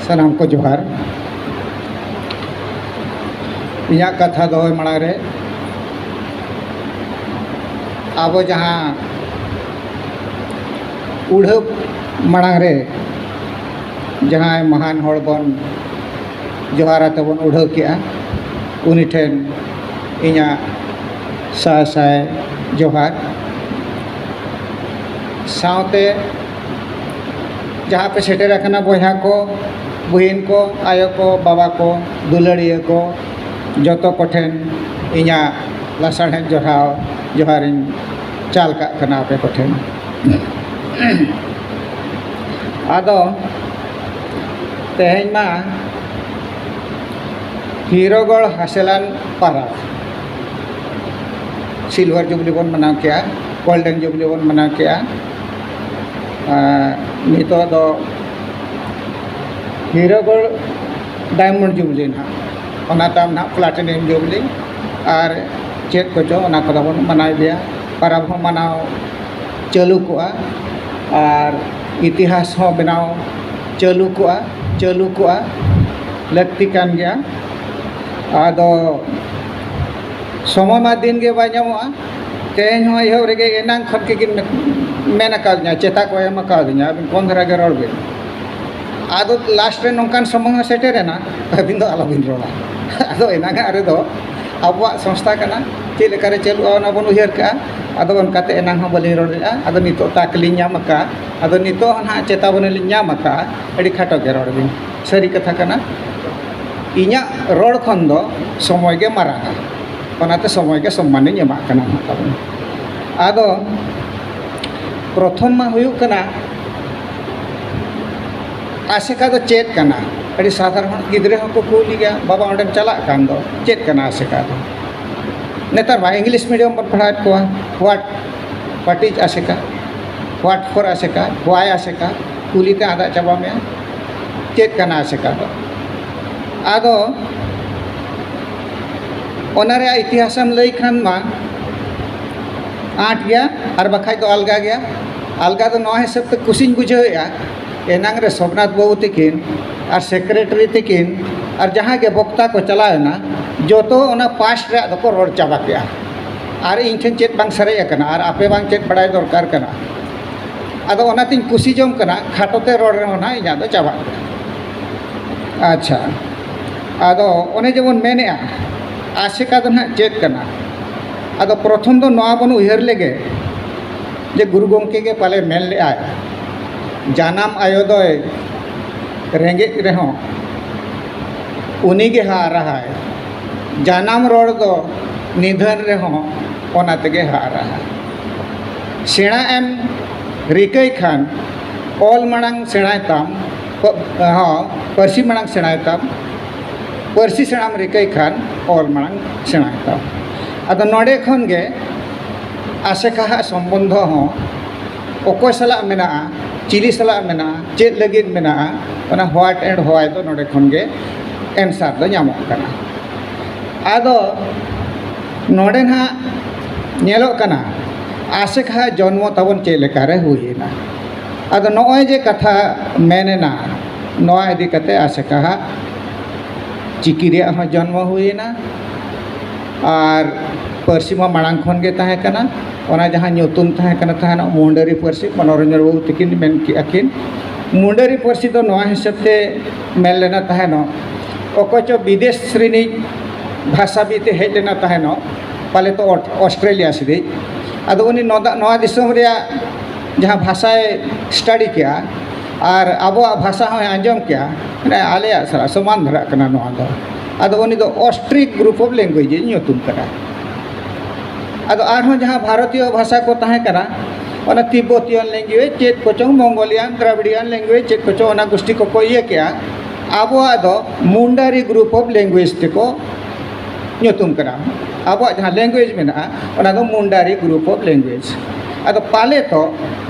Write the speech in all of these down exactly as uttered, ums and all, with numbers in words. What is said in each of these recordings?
ᱥᱟᱱᱟᱢ ᱠᱚ ᱡᱚᱦᱟᱨ᱾ ᱤᱧᱟᱹᱜ ᱠᱟᱛᱷᱟ ᱫᱚᱦᱚᱭ ᱢᱟᱲᱟᱝ ᱨᱮ, ᱟᱵᱚ ᱡᱟᱦᱟᱸ ᱩᱰᱷᱟᱹᱣ ᱢᱟᱲᱟᱝ ᱨᱮ ᱡᱟᱦᱟᱸᱭ ᱢᱟᱦᱟᱱ ᱦᱚᱲ ᱵᱚᱱ ᱡᱚᱦᱟᱨ ᱟᱛᱮ ᱵᱚᱱ ᱩᱰᱷᱟᱹᱣ ᱠᱮᱜᱼᱟ, ᱩᱱᱤ ᱴᱷᱮᱱ ᱤᱧᱟᱹᱜ ᱥᱟᱭ ᱥᱟᱭ ᱡᱚᱦᱟᱨ᱾ ᱥᱟᱶᱛᱮ ᱡᱟᱦᱟᱸ ᱯᱮ ᱥᱮᱴᱮᱨ ᱟᱠᱟᱱᱟ ᱵᱚᱭᱦᱟ ᱠᱚ, ᱵᱩᱦᱤᱱ ᱠᱚ, ᱟᱭᱳ ᱠᱚ, ᱵᱟᱵᱟ ᱠᱚ, ᱫᱩᱞᱟᱹᱲᱤᱭᱟᱹ ᱠᱚ, ᱡᱚᱛᱚ ᱠᱚᱴᱷᱮᱱ ᱤᱧᱟᱹᱜ ᱞᱟᱥᱟᱲᱦᱮᱫ ᱡᱚᱦᱟᱨ, ᱡᱚᱦᱟᱨᱤᱧ ᱪᱟᱞ ᱠᱟᱜ ᱠᱟᱱᱟ ᱟᱯᱮ ᱠᱚᱴᱷᱮᱱ᱾ ᱟᱫᱚ ᱛᱮᱦᱮᱧ ᱢᱟ ᱦᱤᱨᱳᱜᱚᱲ ᱦᱟᱥᱮᱞᱟᱱ ᱯᱟᱨᱟᱵᱽ, ᱥᱤᱞᱵᱷᱟᱨ ᱡᱩᱵᱽᱞᱤ ᱵᱚᱱ ᱢᱟᱱᱟᱣ ᱠᱮᱜᱼᱟ, ᱜᱳᱞᱰᱮᱱ ᱡᱩᱵᱽᱞᱤ ᱵᱚᱱ ᱢᱟᱱᱟᱣ ᱠᱮᱜᱼᱟ᱾ ᱟᱨ ᱱᱤᱛᱚᱜ ᱫᱚ ᱦᱤᱨᱳᱜᱚᱲ ᱰᱟᱭᱢᱚᱱᱰ ᱡᱩᱵᱽᱞᱤ ᱱᱟᱦᱟᱜ, ᱚᱱᱟ ᱛᱟᱭᱚᱢ ᱱᱟᱦᱟᱜ ᱯᱞᱟᱴᱤᱱᱤᱭᱟᱢ ᱡᱩᱵᱽᱞᱤ ᱟᱨ ᱪᱮᱫ ᱠᱚᱪᱚ, ᱚᱱᱟ ᱠᱚᱫᱚ ᱵᱚᱱ ᱢᱟᱱᱟᱣ ᱜᱮᱭᱟ᱾ ᱯᱟᱨᱟᱵᱽ ᱦᱚᱸ ᱢᱟᱱᱟᱣ ᱪᱟᱹᱞᱩ ᱠᱚᱜᱼᱟ ᱟᱨ ᱤᱛᱤᱦᱟᱥ ᱦᱚᱸ ᱵᱮᱱᱟᱣ ᱪᱟᱹᱞᱩ ᱠᱚᱜᱼᱟ, ᱪᱟᱹᱞᱩ ᱠᱚᱜᱼᱟ, ᱞᱟᱹᱠᱛᱤ ᱠᱟᱱ ᱜᱮᱭᱟ᱾ ᱟᱫᱚ ᱥᱚᱢᱚᱭ ᱢᱟ ᱫᱤᱱ ᱜᱮ ᱵᱟᱭ ᱧᱟᱢᱚᱜᱼᱟ᱾ ᱛᱮᱦᱮᱧ ᱦᱚᱸ ᱮᱦᱚᱵ ᱨᱮᱜᱮ ᱮᱱᱟᱝ ᱠᱷᱚᱱ ᱜᱮᱠᱤᱱ ᱢᱮ-, ᱢᱮᱱ ᱟᱠᱟᱫᱤᱧᱟ, ᱪᱮᱛᱟ ᱠᱚ ᱮᱢ ᱟᱠᱟᱫᱤᱧᱟ, "ᱟᱹᱵᱤᱱ ᱠᱚᱢ ᱫᱷᱟᱨᱟ ᱜᱮ ᱨᱚᱲ ᱵᱤᱱ᱾" ᱟᱫᱚ ᱞᱟᱥᱴ ᱨᱮ ᱱᱚᱝᱠᱟᱱ ᱥᱚᱢᱚᱭ ᱦᱚᱸ ᱥᱮᱴᱮᱨᱮᱱᱟ, ᱟᱹᱵᱤᱱ ᱫᱚ ᱟᱞᱚᱵᱤᱱ ᱨᱚᱲᱟ᱾ ᱟᱫᱚ ᱮᱱᱟᱝᱟᱜ ᱨᱮᱫᱚ ᱟᱵᱚᱣᱟᱜ ᱥᱚᱝᱥᱛᱷᱟ ᱠᱟᱱᱟ, ᱪᱮᱫ ᱞᱮᱠᱟᱨᱮ ᱪᱟᱹᱞᱩᱜᱼᱟ ᱚᱱᱟ ᱵᱚᱱ ᱩᱭᱦᱟᱹᱨ ᱠᱟᱜᱼᱟ᱾ ᱟᱫᱚ ᱚᱱᱠᱟᱛᱮ ᱮᱱᱟᱝ ᱦᱚᱸ ᱵᱟᱹᱞᱤᱧ ᱨᱚᱲ ᱞᱮᱫᱼᱟ᱾ ᱟᱫᱚ ᱱᱤᱛᱚᱜ ᱛᱟᱠ ᱞᱤᱧ ᱧᱟᱢ ᱟᱠᱟᱫᱼᱟ, ᱟᱫᱚ ᱱᱤᱛᱚᱜ ᱦᱚᱸ ᱱᱟᱦᱟᱜ ᱪᱮᱛᱟᱵᱚᱱᱤ ᱞᱤᱧ ᱧᱟᱢ ᱟᱠᱟᱫᱼᱟ᱾ ᱟᱹᱰᱤ ᱠᱷᱟᱴᱚ ᱜᱮ ᱨᱚᱲ ᱵᱤᱱ, ᱥᱟᱹᱨᱤ ᱠᱟᱛᱷᱟ ᱠᱟᱱᱟ, ᱤᱧᱟᱹᱜ ᱨᱚᱲ ᱠᱷᱚᱱ ᱫᱚ ᱥᱚᱢᱚᱭ ᱜᱮ ᱢᱟᱨᱟᱝᱟ᱾ ᱚᱱᱟᱛᱮ ᱥᱚᱢᱚᱭ ᱜᱮ ᱥᱚᱢᱢᱟᱱᱤᱧ ᱮᱢᱟᱜ ᱠᱟᱱᱟ ᱱᱟᱦᱟᱜ ᱛᱟᱵᱚᱱ᱾ ᱟᱫᱚ ᱯᱨᱚᱛᱷᱚᱢ ᱢᱟ ᱦᱩᱭᱩᱜ ᱠᱟᱱᱟ, ᱟᱥᱮᱠᱟ ᱫᱚ ᱪᱮᱫ ᱠᱟᱱᱟ? ᱟᱹᱰᱤ ᱥᱟᱫᱷᱟᱨᱚᱱ ᱜᱤᱫᱽᱨᱟᱹ ᱦᱚᱸᱠᱚ ᱠᱩᱞᱤ ᱜᱮᱭᱟ, "ᱵᱟᱵᱟ, ᱚᱸᱰᱮᱢ ᱪᱟᱞᱟᱜ ᱠᱟᱱ ᱫᱚ, ᱪᱮᱫ ᱠᱟᱱᱟ ᱟᱥᱮᱠᱟ ᱫᱚ?" ᱱᱮᱛᱟᱨ ᱢᱟ ᱤᱝᱞᱤᱥ ᱢᱤᱰᱤᱭᱟᱢ ᱵᱚᱱ ᱯᱟᱲᱦᱟᱣᱮᱫ ᱠᱚᱣᱟ, "What, what is ᱟᱥᱮᱠᱟ? What for ᱟᱥᱮᱠᱟ? Why ᱟᱥᱮᱠᱟ?" ᱠᱩᱞᱤ ᱛᱮ ᱟᱸᱫᱟᱜ ᱪᱟᱵᱟ ᱢᱮᱭᱟ, ᱪᱮᱫ ᱠᱟᱱᱟ ᱟᱥᱮᱠᱟ ᱫᱚ? ᱟᱫᱚ ᱚᱱᱟ ᱨᱮᱭᱟᱜ ᱤᱛᱤᱦᱟᱥᱮᱢ ᱞᱟᱹᱭ ᱠᱷᱟᱱ ᱢᱟ ᱟᱸᱴ ᱜᱮᱭᱟ, ᱟᱨ ᱵᱟᱠᱷᱟᱡ ᱫᱚ ᱟᱞᱜᱟ ᱜᱮᱭᱟ᱾ ᱟᱞᱜᱟ ᱫᱚ ᱱᱚᱣᱟ ᱦᱤᱥᱟᱹᱵ ᱛᱮ ᱠᱩᱥᱤᱧ ᱵᱩᱡᱷᱟᱹᱣᱮᱫᱼᱟ, ᱮᱱᱟᱝ ᱨᱮ ᱥᱳᱢᱱᱟᱛᱷ ᱵᱟᱹᱵᱩ ᱛᱤᱠᱤᱱ ᱟᱨ ᱥᱮᱠᱨᱮᱴᱟᱨᱤ ᱛᱟᱹᱠᱤᱱ ᱟᱨ ᱡᱟᱦᱟᱸ ᱜᱮ ᱵᱚᱠᱛᱟ ᱠᱚ ᱪᱟᱞᱟᱣ ᱮᱱᱟ, ᱡᱚᱛᱚ ᱚᱱᱟ ᱯᱟᱥᱴ ᱨᱮᱭᱟᱜ ᱫᱚᱠᱚ ᱨᱚᱲ ᱪᱟᱵᱟ ᱠᱮᱜᱼᱟ᱾ ᱟᱨ ᱤᱧ ᱴᱷᱮᱱ ᱪᱮᱫ ᱵᱟᱝ ᱥᱟᱨᱮᱡ ᱟᱠᱟᱱᱟ ᱟᱨ ᱟᱯᱮ ᱵᱟᱝ ᱪᱮᱫ ᱵᱟᱲᱟᱭ ᱫᱚᱨᱠᱟᱨ ᱠᱟᱱᱟ᱾ ᱟᱫᱚ ᱚᱱᱟᱛᱤᱧ ᱠᱩᱥᱤ ᱡᱚᱝ ᱠᱟᱱᱟ, ᱠᱷᱟᱴᱚ ᱛᱮ ᱨᱚᱲ ᱨᱮᱦᱚᱸ ᱱᱟᱦᱟᱜ ᱤᱧᱟᱹᱜ ᱫᱚ ᱪᱟᱵᱟᱜ ᱠᱟᱱᱟ᱾ ᱟᱪᱪᱷᱟ, ᱟᱫᱚ ᱚᱱᱮ ᱡᱮᱵᱚᱱ ᱢᱮᱱᱮᱜᱼᱟ, ᱟᱥᱮᱠᱟ ᱫᱚ ᱱᱟᱦᱟᱜ ᱪᱮᱫ ᱠᱟᱱᱟ? ᱟᱫᱚ ᱯᱨᱚᱛᱷᱚᱢ ᱫᱚ ᱱᱚᱣᱟ ᱵᱚᱱ ᱩᱭᱦᱟᱹᱨ ᱞᱮᱜᱮ ᱡᱮ ᱜᱩᱨᱩ ᱜᱚᱢᱠᱮ ᱜᱮ ᱯᱟᱞᱮ ᱢᱮᱱ ᱞᱮᱜᱼᱟᱭ, ᱡᱟᱱᱟᱢ ᱟᱭᱳ ᱫᱚᱭ ᱨᱮᱸᱜᱮᱡ ᱨᱮᱦᱚᱸ ᱩᱱᱤ ᱜᱮ ᱦᱟᱨᱟᱦᱟᱭ, ᱡᱟᱱᱟᱢ ᱨᱚᱲ ᱫᱚ ᱱᱤᱫᱷᱟᱹᱱ ᱨᱮᱦᱚᱸ ᱚᱱᱟ ᱛᱮᱜᱮ ᱦᱟᱨᱟᱦᱟᱭ᱾ ᱥᱮᱬᱟ ᱮᱢ ᱨᱤᱠᱟᱹᱭ ᱠᱷᱟᱱ ᱚᱞ ᱢᱟᱲᱟᱝ ᱥᱮᱬᱟᱭ ᱛᱟᱢ, ᱯᱟᱹ- ᱦᱚᱸ, ᱯᱟᱹᱨᱥᱤ ᱢᱟᱲᱟᱝ ᱥᱮᱬᱟᱭ ᱛᱟᱢ, ᱯᱟᱹᱨᱥᱤ ᱥᱮᱬᱟᱢ ᱨᱤᱠᱟᱹᱭ ᱠᱷᱟᱱ ᱚᱞ ᱢᱟᱲᱟᱝ ᱥᱮᱬᱟᱭ ᱛᱟᱢ᱾ ᱟᱫᱚ ᱱᱚᱰᱮ ᱠᱷᱚᱱ ᱜᱮ ᱟᱥᱮᱠᱟᱦᱟᱜ ᱥᱚᱢᱵᱚᱱᱫᱷᱚ ᱦᱚᱸ ᱚᱠᱚᱭ ᱥᱟᱞᱟᱜ ᱢᱮᱱᱟᱜᱼᱟ, ᱪᱤᱞᱤ ᱥᱟᱞᱟᱜ ᱢᱮᱱᱟᱜᱼᱟ, ᱪᱮᱫ ᱞᱟᱹᱜᱤᱫ ᱢᱮᱱᱟᱜᱼᱟ, ᱚᱱᱟ what and why ᱫᱚ ᱱᱚᱰᱮ ᱠᱷᱚᱱ ᱜᱮ ᱮᱱᱥᱟᱨ ᱫᱚ ᱧᱟᱢᱚᱜ ᱠᱟᱱᱟ᱾ ᱟᱫᱚ ᱱᱚᱰᱮ ᱱᱟᱦᱟᱜ ᱧᱮᱞᱚᱜ ᱠᱟᱱᱟ, ᱟᱥᱮᱠᱟᱦᱟᱜ ᱡᱚᱱᱢᱚ ᱛᱟᱵᱚᱱ ᱪᱮᱫ ᱞᱮᱠᱟᱨᱮ ᱦᱩᱭᱮᱱᱟ᱾ ᱟᱫᱚ ᱱᱚᱜᱼᱚᱭ ᱡᱮ ᱠᱟᱛᱷᱟ ᱢᱮᱱᱮᱱᱟ, ᱱᱚᱣᱟ ᱤᱫᱤ ᱠᱟᱛᱮ ᱟᱥᱮᱠᱟᱦᱟᱜ ᱪᱤᱠᱤ ᱨᱮᱭᱟᱜ ᱦᱚᱸ ᱡᱚᱱᱢᱚ ᱦᱩᱭᱮᱱᱟ᱾ ᱟᱨ ᱯᱟᱹᱨᱥᱤ ᱢᱟ ᱢᱟᱲᱟᱝ ᱠᱷᱚᱱ ᱜᱮ ᱛᱟᱦᱮᱸ ᱠᱟᱱᱟ᱾ ᱚᱱᱟ ᱡᱟᱦᱟᱸ ᱧᱩᱛᱩᱢ ᱛᱟᱦᱮᱸ ᱠᱟᱱᱟ ᱛᱟᱦᱮᱱᱚᱜ ᱢᱩᱱᱰᱟᱹᱨᱤ ᱯᱟᱹᱨᱥᱤ, ᱢᱚᱱᱳᱨᱚᱧᱡᱚᱱ ᱵᱟᱹᱵᱩ ᱛᱟᱹᱠᱤᱱ ᱢᱮᱱ ᱠᱮᱜᱼᱟ ᱠᱤᱱ, ᱢᱩᱱᱰᱟᱹᱨᱤ ᱯᱟᱹᱨᱥᱤ ᱫᱚ ᱱᱚᱣᱟ ᱦᱤᱥᱟᱹᱵ ᱛᱮ ᱢᱮᱱ ᱞᱮᱱᱟ ᱛᱟᱦᱮᱱᱚᱜ, ᱚᱠᱚᱭ ᱪᱚ ᱵᱤᱫᱮᱥ ᱨᱤᱱᱤᱡ ᱵᱷᱟᱥᱟᱵᱤᱫ ᱮ ᱦᱮᱡ ᱞᱮᱱᱟ ᱛᱟᱦᱮᱱᱚᱜ, ᱯᱟᱞᱮ ᱛᱚ ᱚᱴ- ᱚᱥᱴᱨᱮᱞᱤᱭᱟ ᱥᱮᱫᱤᱡ᱾ ᱟᱫᱚ ᱩᱱᱤ ᱱᱚᱣᱟ ᱫᱟ- ᱱᱚᱣᱟ ᱫᱤᱥᱚᱢ ᱨᱮᱭᱟᱜ ᱡᱟᱦᱟᱸ ᱵᱷᱟᱥᱟᱭ ᱥᱴᱟᱰᱤ ᱠᱮᱜᱼᱟ ᱟᱨ ᱟᱵᱚᱣᱟᱜ ᱵᱷᱟᱥᱟ ᱦᱚᱸᱭ ᱟᱸᱡᱚᱢ ᱠᱮᱜᱼᱟ, ᱢᱟᱱᱮ ᱟᱞᱮᱭᱟᱜ ᱥᱟᱞᱟᱜ ᱥᱚᱢᱟᱱ ᱫᱷᱟᱨᱟᱜ ᱠᱟᱱᱟ ᱱᱚᱣᱟ ᱫᱚ᱾ ᱟᱫᱚ ᱩᱱᱤ ᱫᱚ ᱚᱥᱴᱨᱤᱠ ᱜᱨᱩᱯ ᱚᱯᱷ ᱞᱮᱝᱜᱩᱭᱮᱡᱽ ᱮ ᱧᱩᱛᱩᱢ ᱠᱟᱫᱟ᱾ ᱟᱫᱚ ᱟᱨᱦᱚᱸ ᱡᱟᱦᱟᱸ ᱵᱷᱟᱨᱚᱛᱤᱭᱚ ᱵᱷᱟᱥᱟ ᱠᱚ ᱛᱟᱦᱮᱸ ᱠᱟᱱᱟ, ᱚᱱᱟ ᱛᱤᱵᱵᱚᱛᱤᱭᱟᱱ ᱞᱮᱝᱜᱩᱭᱮᱡᱽ, ᱪᱮᱫ ᱠᱚᱪᱚᱝ ᱢᱚᱝᱜᱳᱞᱤᱭᱟᱱ, ᱫᱨᱟᱵᱤᱲᱤᱭᱟᱱ ᱞᱮᱝᱜᱩᱭᱮᱡᱽ, ᱪᱮᱫ ᱠᱚᱪᱚᱝ, ᱚᱱᱟ ᱜᱩᱥᱴᱤ ᱠᱚᱠᱚ ᱤᱭᱟᱹ ᱠᱮᱜᱼᱟ᱾ ᱟᱵᱚᱣᱟᱜ ᱫᱚ ᱢᱩᱱᱰᱟᱨᱤ ᱜᱨᱩᱯ ᱚᱯᱷ ᱞᱮᱝᱜᱩᱭᱮᱡᱽ ᱛᱮᱠᱚ ᱧᱩᱛᱩᱢ ᱠᱟᱱᱟ᱾ ᱟᱵᱚᱣᱟᱜ ᱡᱟᱦᱟᱸ ᱞᱮᱝᱜᱩᱭᱮᱡᱽ ᱢᱮᱱᱟᱜᱼᱟ, ᱚᱱᱟ ᱫᱚ ᱢᱩᱱᱰᱟᱨᱤ ᱜᱨᱩᱯ ᱚᱯᱷ ᱞᱮᱝᱜᱩᱭᱮᱡᱽ᱾ ᱟᱫᱚ ᱯᱟᱞᱮ ᱛᱚ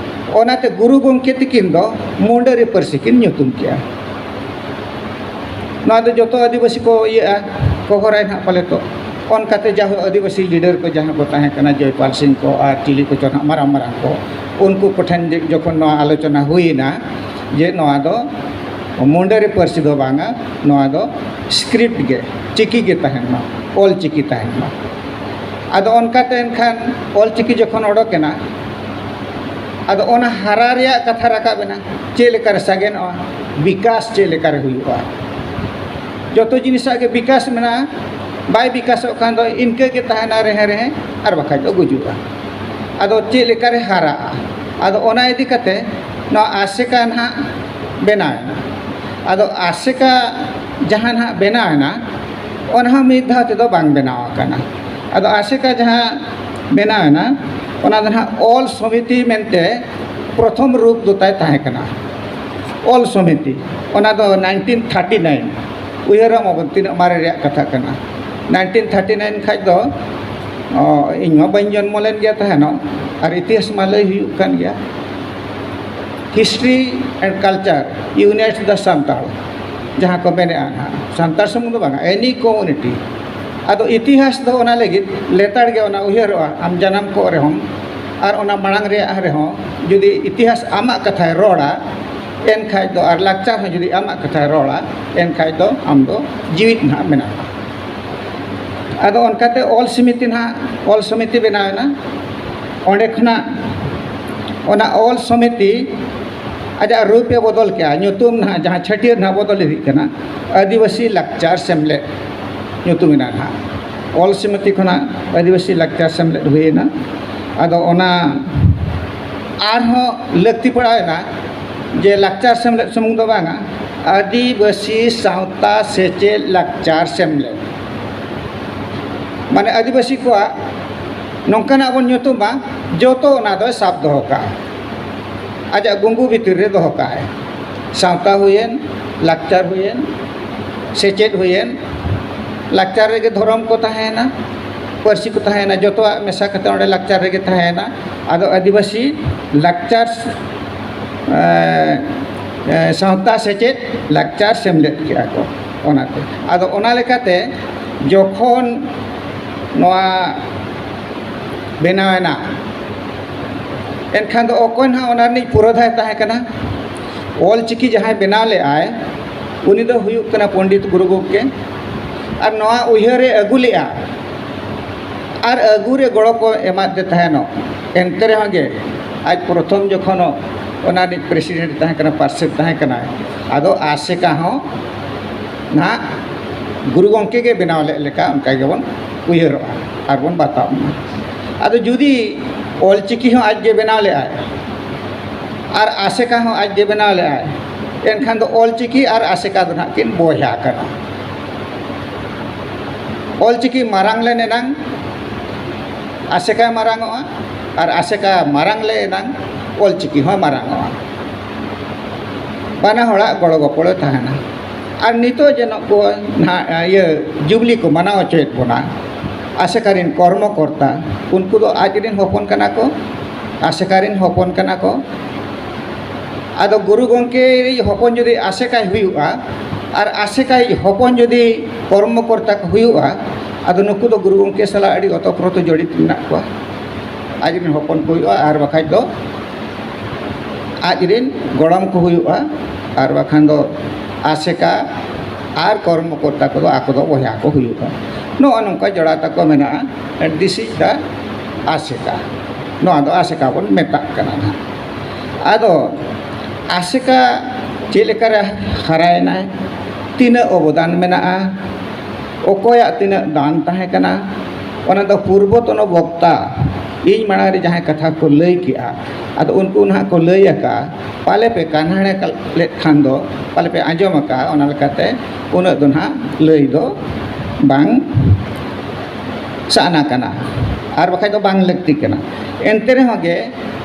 ᱚᱱᱟᱛᱮ ᱜᱩᱨᱩ ᱜᱚᱢᱠᱮ ᱛᱤᱠᱤᱱ ᱫᱚ ᱢᱩᱱᱰᱟᱨᱤ ᱯᱟᱹᱨᱥᱤ ᱠᱤᱱ ᱧᱩᱛᱩᱢ ᱠᱮᱜᱼᱟ᱾ ᱱᱚᱣᱟ ᱫᱚ ᱡᱚᱛᱚ ᱟᱹᱫᱤᱵᱟᱹᱥᱤ ᱠᱚ ᱤᱭᱟᱹᱜᱼᱟ, ᱠᱚᱦᱚᱨᱟᱭ ᱱᱟᱦᱟᱜ ᱯᱟᱞᱮ ᱛᱚ᱾ ᱚᱱᱠᱟᱛᱮ ᱡᱟᱦᱳ ᱟᱹᱫᱤᱵᱟᱹᱥᱤ ᱞᱤᱰᱟᱨ ᱠᱚ ᱡᱟᱦᱟᱸ ᱠᱚ ᱛᱟᱦᱮᱸ ᱠᱟᱱᱟ, ᱡᱚᱭᱯᱟᱞ ᱥᱤᱝ ᱠᱚ ᱟᱨ ᱪᱤᱞᱤ ᱠᱚᱪᱚ ᱱᱟᱦᱟᱜ ᱢᱟᱨᱟᱝ ᱢᱟᱨᱟᱝ ᱠᱚ, ᱩᱱᱠᱩ ᱠᱚᱴᱷᱮᱱ ᱡᱮ- ᱡᱚᱠᱷᱚᱱ ᱱᱚᱣᱟ ᱟᱞᱳᱪᱚᱱᱟ ᱦᱩᱭᱮᱱᱟ ᱡᱮ ᱱᱚᱣᱟ ᱫᱚ ᱢᱩᱱᱰᱟᱹᱨᱤ ᱯᱟᱹᱨᱥᱤ ᱫᱚ ᱵᱟᱝᱟ, ᱱᱚᱣᱟ ᱫᱚ ᱥᱠᱨᱤᱯᱴ ᱜᱮ, ᱪᱤᱠᱤ ᱜᱮ ᱛᱟᱦᱮᱱ ᱢᱟ, ᱚᱞ ᱪᱤᱠᱤ ᱛᱟᱦᱮᱱ ᱢᱟ᱾ ᱟᱫᱚ ᱚᱱᱠᱟᱛᱮ ᱮᱱᱠᱷᱟᱱ ᱚᱞ ᱪᱤᱠᱤ ᱡᱚᱠᱷᱚᱱ ᱚᱰᱚᱠ ᱮᱱᱟ, ᱟᱫᱚ ᱚᱱᱟ ᱦᱟᱨᱟ ᱨᱮᱭᱟᱜ ᱠᱟᱛᱷᱟ ᱨᱟᱠᱟᱵ ᱮᱱᱟ, ᱪᱮᱫ ᱞᱮᱠᱟᱨᱮ ᱥᱟᱜᱮᱱᱚᱜᱼᱟ, ᱵᱤᱠᱟᱥ ᱪᱮᱫ ᱞᱮᱠᱟᱨᱮ ᱦᱩᱭᱩᱜᱼᱟ᱾ ᱡᱚᱛᱚ ᱡᱤᱱᱤᱥᱟᱜ ᱜᱮ ᱵᱤᱠᱟᱥ ᱢᱮᱱᱟᱜᱼᱟ, ᱵᱟᱭ ᱵᱤᱠᱟᱥᱚᱜ ᱠᱷᱟᱱ ᱫᱚ ᱤᱱᱠᱟᱹ ᱜᱮ ᱛᱟᱦᱮᱱᱟ ᱨᱮᱦᱮ ᱨᱮᱦᱮ, ᱟᱨ ᱵᱟᱠᱷᱟᱡ ᱫᱚ ᱜᱩᱡᱩᱜᱼᱟ᱾ ᱟᱫᱚ ᱪᱮᱫ ᱞᱮᱠᱟᱨᱮ ᱦᱟᱨᱟᱜᱼᱟ? ᱟᱫᱚ ᱚᱱᱟ ᱤᱫᱤ ᱠᱟᱛᱮ ᱱᱚᱣᱟ ᱟᱥᱮᱠᱟ ᱱᱟᱦᱟᱜ ᱵᱮᱱᱟᱣᱮᱱᱟ᱾ ᱟᱫᱚ ᱟᱥᱮᱠᱟ ᱡᱟᱦᱟᱸ ᱱᱟᱦᱟᱜ ᱵᱮᱱᱟᱣᱮᱱᱟ, ᱚᱱᱟ ᱦᱚᱸ ᱢᱤᱫ ᱫᱷᱟᱣ ᱛᱮᱫᱚ ᱵᱟᱝ ᱵᱮᱱᱟᱣ ᱟᱠᱟᱱᱟ᱾ ᱟᱫᱚ ᱟᱥᱮᱠᱟ ᱡᱟᱦᱟᱸ ᱵᱮᱱᱟᱣᱮᱱᱟ, ᱚᱱᱟ ᱫᱚ ᱱᱟᱦᱟᱜ ᱚᱞ ᱥᱚᱢᱤᱛᱤ ᱢᱮᱱᱛᱮ ᱯᱨᱚᱛᱷᱚᱢ ᱨᱩᱯ ᱫᱚ ᱛᱟᱭ ᱛᱟᱦᱮᱸ ᱠᱟᱱᱟ᱾ ᱚᱞ ᱥᱚᱢᱤᱛᱤ, ᱚᱱᱟ ᱫᱚ ᱱᱟᱭᱤᱱᱴᱤᱱ ᱛᱷᱟᱨᱴᱤ ᱱᱟᱭᱤᱱ, ᱩᱭᱦᱟᱹᱨᱚᱜ ᱢᱟᱵᱚᱱ ᱛᱤᱱᱟᱹᱜ ᱢᱟᱨᱮ ᱨᱮᱭᱟᱜ ᱠᱟᱛᱷᱟ ᱠᱟᱱᱟ᱾ ᱱᱟᱭᱤᱱᱴᱤᱱ ᱛᱷᱟᱨᱴᱤ ᱱᱟᱭᱤᱱ ᱠᱷᱟᱡ ᱫᱚ, ᱚ, ᱤᱧ ᱢᱟ ᱵᱟᱹᱧ ᱡᱚᱱᱢᱚ ᱞᱮᱱ ᱜᱮᱭᱟ ᱛᱟᱦᱮᱱᱚᱜ, ᱟᱨ ᱤᱛᱤᱦᱟᱥ ᱢᱟ ᱞᱟᱹᱭ ᱦᱩᱭᱩᱜ ᱠᱟᱱ ᱜᱮᱭᱟ᱾ History and culture unites the Santal, ᱡᱟᱦᱟᱸ ᱠᱚ ᱢᱮᱱᱮᱫᱼᱟ ᱱᱟᱦᱟᱜ, ᱥᱟᱱᱛᱟᱲ ᱥᱩᱢᱩᱝ ᱫᱚ ᱵᱟᱝᱟ, any community᱾ ᱟᱫᱚ ᱤᱛᱤᱦᱟᱥ ᱫᱚ ᱚᱱᱟ ᱞᱟᱹᱜᱤᱫ ᱞᱮᱛᱟᱲ ᱜᱮ ᱚᱱᱟ ᱩᱭᱦᱟᱹᱨᱚᱜᱼᱟ, ᱟᱢ ᱡᱟᱱᱟᱢ ᱠᱚᱜ ᱨᱮᱦᱚᱸᱢ ᱟᱨ ᱚᱱᱟ ᱢᱟᱲᱟᱝ ᱨᱮᱭᱟᱜ ᱨᱮᱦᱚᱸ ᱡᱩᱫᱤ ᱤᱛᱤᱦᱟᱥ ᱟᱢᱟᱜ ᱠᱟᱛᱷᱟᱭ ᱨᱚᱲᱟ, ᱮᱱᱠᱷᱟᱡ ᱫᱚ, ᱟᱨ ᱞᱟᱠᱪᱟᱨ ᱦᱚᱸ ᱡᱩᱫᱤ ᱟᱢᱟᱜ ᱠᱟᱛᱷᱟᱭ ᱨᱚᱲᱟ, ᱮᱱᱠᱷᱟᱡ ᱫᱚ ᱟᱢ ᱫᱚ ᱡᱤᱣᱤᱫ ᱱᱟᱦᱟᱜ ᱢᱮᱱᱟᱢᱟ᱾ ᱟᱫᱚ ᱚᱱᱠᱟᱛᱮ ᱚᱞ ᱥᱚᱢᱤᱛᱤ ᱱᱟᱦᱟᱜ, ᱚᱞ ᱥᱚᱢᱤᱛᱤ ᱵᱮᱱᱟᱣ ᱮᱱᱟ᱾ ᱚᱸᱰᱮ ᱠᱷᱚᱱᱟᱜ ᱚᱱᱟ ᱚᱞ ᱥᱚᱢᱤᱛᱤ ᱟᱡᱟᱜ ᱨᱩᱯ ᱮ ᱵᱚᱫᱚᱞ ᱠᱮᱜᱼᱟ, ᱧᱩᱛᱩᱢ ᱱᱟᱦᱟᱜ, ᱡᱟᱦᱟᱸ ᱪᱷᱟᱹᱴᱭᱟᱹᱨ ᱱᱟᱦᱟᱜ ᱵᱚᱫᱚᱞ ᱤᱫᱤᱜ ᱠᱟᱱᱟ, ᱟᱹᱫᱤᱵᱟᱹᱥᱤ ᱞᱟᱠᱪᱟᱨ ᱥᱮᱢᱞᱮᱫ ᱧᱩᱛᱩᱢ ᱮᱱᱟ ᱱᱟᱦᱟᱜ᱾ ᱚᱞ ᱥᱚᱢᱤᱛᱤ ᱠᱷᱚᱱᱟᱜ ᱟᱹᱫᱤᱵᱟᱹᱥᱤ ᱞᱟᱠᱪᱟᱨ ᱥᱮᱢᱞᱮᱫ ᱦᱩᱭᱮᱱᱟ᱾ ᱟᱫᱚ ᱚᱱᱟ ᱟᱨᱦᱚᱸ ᱞᱟᱹᱠᱛᱤ ᱯᱟᱲᱟᱣ ᱮᱱᱟ ᱡᱮ ᱞᱟᱠᱪᱟᱨ ᱥᱮᱢᱞᱮᱫ ᱥᱩᱢᱩᱝ ᱫᱚ ᱵᱟᱝᱟ, ᱟᱹᱫᱤᱵᱟᱹᱥᱤ ᱥᱟᱶᱛᱟ ᱥᱮᱪᱮᱫ ᱞᱟᱠᱪᱟᱨ ᱥᱮᱢᱞᱮᱫ᱾ ᱢᱟᱱᱮ ᱟᱹᱫᱤᱵᱟᱹᱥᱤ ᱠᱚᱣᱟᱜ ᱱᱚᱝᱠᱟᱱᱟᱜ ᱵᱚᱱ ᱧᱩᱛᱩᱢᱟ, ᱡᱚᱛᱚ ᱚᱱᱟ ᱫᱚᱭ ᱥᱟᱵ ᱫᱚᱦᱚ ᱠᱟᱜᱼᱟ, ᱟᱡᱟᱜ ᱜᱩᱝᱜᱩ ᱵᱷᱤᱛᱤᱨ ᱨᱮ ᱫᱚᱦᱚ ᱠᱟᱜᱼᱟᱭ᱾ ᱥᱟᱶᱛᱟ ᱦᱩᱭᱮᱱ, ᱞᱟᱠᱪᱟᱨ ᱦᱩᱭᱮᱱ, ᱥᱮᱪᱮᱫ ᱦᱩᱭᱮᱱ, ᱞᱟᱠᱪᱟᱨ ᱨᱮᱜᱮ ᱫᱷᱚᱨᱚᱢ ᱠᱚ ᱛᱟᱦᱮᱸᱭᱮᱱᱟ, ᱯᱟᱹᱨᱥᱤ ᱠᱚ ᱛᱟᱦᱮᱸᱭᱮᱱᱟ, ᱡᱚᱛᱚᱣᱟᱜ ᱢᱮᱥᱟ ᱠᱟᱛᱮ ᱚᱸᱰᱮ ᱞᱟᱠᱪᱟᱨ ᱨᱮᱜᱮ ᱛᱟᱦᱮᱸᱭᱮᱱᱟ᱾ ᱟᱫᱚ ᱟᱹᱫᱤᱵᱟᱹᱥᱤ ᱞᱟᱠᱪᱟᱨ, ᱮ, ᱮ, ᱥᱟᱶᱛᱟ ᱥᱮᱪᱮᱫ ᱞᱟᱠᱪᱟᱨ ᱥᱮᱢᱞᱮᱫ ᱠᱮᱜᱼᱟ ᱠᱚ ᱚᱱᱟᱛᱮ᱾ ᱟᱫᱚ ᱚᱱᱟ ᱞᱮᱠᱟᱛᱮ ᱡᱚᱠᱷᱚᱱ ᱱᱚᱣᱟ ᱵᱮᱱᱟᱣᱮᱱᱟ, ᱮᱱᱠᱷᱟᱱ ᱫᱚ ᱚᱠᱚᱭ ᱱᱟᱦᱟᱜ ᱚᱱᱟ ᱨᱤᱱᱤᱡ ᱯᱩᱨᱳᱫᱷᱟᱭ ᱛᱟᱦᱮᱸ ᱠᱟᱱᱟ? ᱚᱞ ᱪᱤᱠᱤ ᱡᱟᱦᱟᱸᱭ ᱵᱮᱱᱟᱣ ᱞᱮᱫᱟᱭ, ᱩᱱᱤ ᱫᱚ ᱦᱩᱭᱩᱜ ᱠᱟᱱᱟ ᱯᱚᱱᱰᱤᱛ ᱜᱩᱨᱩ ᱜᱚᱢᱠᱮ᱾ ᱟᱨ ᱱᱚᱣᱟ ᱩᱭᱦᱟᱹᱨ ᱮ ᱟᱹᱜᱩ ᱞᱮᱫᱼᱟ, ᱟᱨ ᱟᱹᱜᱩ ᱨᱮ ᱜᱚᱲᱚ ᱠᱚ ᱮᱢᱟᱫ ᱫᱮ ᱛᱟᱦᱮᱱᱚᱜ᱾ ᱮᱱᱛᱮ ᱨᱮᱦᱚᱸ ᱜᱮ ᱟᱡ ᱯᱨᱚᱛᱷᱚᱢ ᱡᱚᱠᱷᱚᱱ ᱚᱱᱟ ᱨᱤᱱᱤᱡ ᱯᱨᱮᱥᱤᱰᱮᱱᱴ ᱛᱟᱦᱮᱸ ᱠᱟᱱᱟ, ᱯᱟᱨᱥᱮᱛ ᱛᱟᱦᱮᱸ ᱠᱟᱱᱟᱭ, ᱟᱫᱚ ᱟᱥᱮᱠᱟ ᱦᱚᱸ ᱱᱟᱦᱟᱜ ᱜᱩᱨᱩ ᱜᱚᱢᱠᱮ ᱜᱮ ᱵᱮᱱᱟᱣ ᱞᱮᱫ ᱞᱮᱠᱟ ᱚᱱᱠᱟ ᱜᱮᱵᱚᱱ ᱩᱭᱦᱟᱹᱨᱚᱜᱼᱟ ᱟᱨ ᱵᱚᱱ ᱵᱟᱛᱟᱣ ᱢᱟ᱾ ᱟᱫᱚ ᱡᱩᱫᱤ ᱚᱞ ᱪᱤᱠᱤ ᱦᱚᱸ ᱟᱡ ᱜᱮ ᱵᱮᱱᱟᱣ ᱞᱮᱫᱼᱟᱭ ᱟᱨ ᱟᱥᱮᱠᱟ ᱦᱚᱸ ᱟᱡ ᱜᱮ ᱵᱮᱱᱟᱣ ᱞᱮᱫᱼᱟᱭ, ᱮᱱᱠᱷᱟᱱ ᱫᱚ ᱚᱞ ᱪᱤᱠᱤ ᱟᱨ ᱟᱥᱮᱠᱟ ᱫᱚ ᱱᱟᱦᱟᱜ ᱠᱤᱱ ᱵᱚᱭᱦᱟ ᱠᱟᱱᱟ᱾ ᱚᱞ ᱪᱤᱠᱤ ᱢᱟᱨᱟᱝ ᱞᱮᱱ ᱮᱱᱟᱝ ᱟᱥᱮᱠᱟᱭ ᱢᱟᱨᱟᱝᱚᱜᱼᱟ, ᱟᱨ ᱟᱥᱮᱠᱟ ᱢᱟᱨᱟᱝ ᱞᱮᱱ ᱮᱱᱟᱝ ᱚᱞ ᱪᱤᱠᱤ ᱦᱚᱸ ᱢᱟᱨᱟᱝᱚᱜᱼᱟ᱾ ᱵᱟᱱᱟ ᱦᱚᱲᱟᱜ ᱜᱚᱲᱚ ᱜᱚᱯᱚᱲᱚ ᱛᱟᱦᱮᱱᱟ᱾ ᱟᱨ ᱱᱤᱛᱚᱜ ᱡᱮ ᱱᱩᱠᱩ ᱱᱟᱦᱟᱜ ᱤᱭᱟᱹ ᱡᱩᱵᱽᱞᱤ ᱠᱚ ᱢᱟᱱᱟᱣ ᱦᱚᱪᱚᱭᱮᱫ ᱵᱚᱱᱟ, ᱟᱥᱮᱠᱟ ᱨᱮᱱ ᱠᱚᱨᱢᱚ ᱠᱚᱨᱛᱟ, ᱩᱱᱠᱩ ᱫᱚ ᱟᱡ ᱨᱮᱱ ᱦᱚᱯᱚᱱ ᱠᱟᱱᱟ ᱠᱚ, ᱟᱥᱮᱠᱟ ᱨᱮᱱ ᱦᱚᱯᱚᱱ ᱠᱟᱱᱟ ᱠᱚ᱾ ᱟᱫᱚ ᱜᱩᱨᱩ ᱜᱚᱢᱠᱮ ᱦᱚᱯᱚᱱ ᱡᱩᱫᱤ ᱟᱥᱮᱠᱟᱭ ᱦᱩᱭᱩᱜᱼᱟ ᱟᱨ ᱟᱥᱮᱠᱟᱭ ᱦᱚᱯᱚᱱ ᱡᱩᱫᱤ ᱠᱚᱨᱢᱚ ᱠᱚᱨᱛᱟ ᱠᱚ ᱦᱩᱭᱩᱜᱼᱟ, ᱟᱫᱚ ᱱᱩᱠᱩ ᱫᱚ ᱜᱩᱨᱩ ᱜᱚᱢᱠᱮ ᱥᱟᱞᱟᱜ ᱟᱹᱰᱤ ᱚᱛᱚᱯᱨᱚᱛᱚ ᱡᱚᱲᱤᱛ ᱢᱮᱱᱟᱜ ᱠᱚᱣᱟ᱾ ᱟᱡ ᱨᱮᱱ ᱦᱚᱯᱚᱱ ᱠᱚ ᱦᱩᱭᱩᱜᱼᱟ, ᱟᱨ ᱵᱟᱠᱷᱟᱡ ᱫᱚ ᱟᱡ ᱨᱮᱱ ᱜᱚᱲᱚᱢ ᱠᱚ ᱦᱩᱭᱩᱜᱼᱟ, ᱟᱨ ᱵᱟᱠᱷᱟᱱ ᱫᱚ ᱟᱥᱮᱠᱟ ᱟᱨ ᱠᱚᱨᱢᱚ ᱠᱚᱨᱛᱟ ᱠᱚᱫᱚ ᱟᱠᱚ ᱫᱚ ᱵᱚᱭᱦᱟ ᱠᱚ ᱦᱩᱭᱩᱜᱼᱟ᱾ ᱱᱚᱜᱼᱚ ᱱᱚᱝᱠᱟ ᱡᱚᱲᱟ ᱛᱟᱠᱚ ᱢᱮᱱᱟᱜᱼᱟ᱾ This is the ᱟᱥᱮᱠᱟ᱾ ᱱᱚᱣᱟ ᱫᱚ ᱟᱥᱮᱠᱟ ᱵᱚᱱ ᱢᱮᱛᱟᱜ ᱠᱟᱱᱟ ᱱᱟᱦᱟᱜ᱾ ᱟᱫᱚ ᱟᱥᱮᱠᱟ ᱪᱮᱫ ᱞᱮᱠᱟᱨᱮ ᱦᱟᱨᱟᱭᱮᱱᱟᱭ, ᱛᱤᱱᱟᱹᱜ ᱚᱵᱚᱫᱟᱱ ᱢᱮᱱᱟᱜᱼᱟ, ᱚᱠᱚᱭᱟᱜ ᱛᱤᱱᱟᱹᱜ ᱫᱟᱱ ᱛᱟᱦᱮᱸ ᱠᱟᱱᱟ, ᱚᱱᱟ ᱫᱚ ᱯᱩᱨᱵᱚᱛᱚᱱᱚ ᱵᱚᱠᱛᱟ ᱤᱧ ᱢᱟᱲᱟᱝ ᱨᱮ ᱡᱟᱦᱟᱸᱭ ᱠᱟᱛᱷᱟ ᱠᱚ ᱞᱟᱹᱭ ᱠᱮᱜᱼᱟ, ᱟᱫᱚ ᱩᱱᱠᱩ ᱱᱟᱦᱟᱜ ᱠᱚ ᱞᱟᱹᱭ ᱟᱠᱟᱫᱼᱟ, ᱯᱟᱞᱮ ᱯᱮ ᱠᱟᱱᱦᱟᱲᱮ ᱞᱮᱫ ᱠᱷᱟᱱ ᱫᱚ ᱯᱟᱞᱮ ᱯᱮ ᱟᱸᱡᱚᱢ ᱟᱠᱟᱫᱼᱟ, ᱚᱱᱟ ᱞᱮᱠᱟᱛᱮ ᱩᱱᱟᱹᱜ ᱫᱚ ᱱᱟᱦᱟᱜ ᱞᱟᱹᱭ ᱫᱚ ᱵᱟᱝ ᱥᱟᱱᱟ ᱠᱟᱱᱟ, ᱟᱨ ᱵᱟᱠᱷᱟᱡ ᱫᱚ ᱵᱟᱝ ᱞᱟᱹᱠᱛᱤ ᱠᱟᱱᱟ᱾ ᱮᱱᱛᱮ ᱨᱮᱦᱚᱸ ᱜᱮ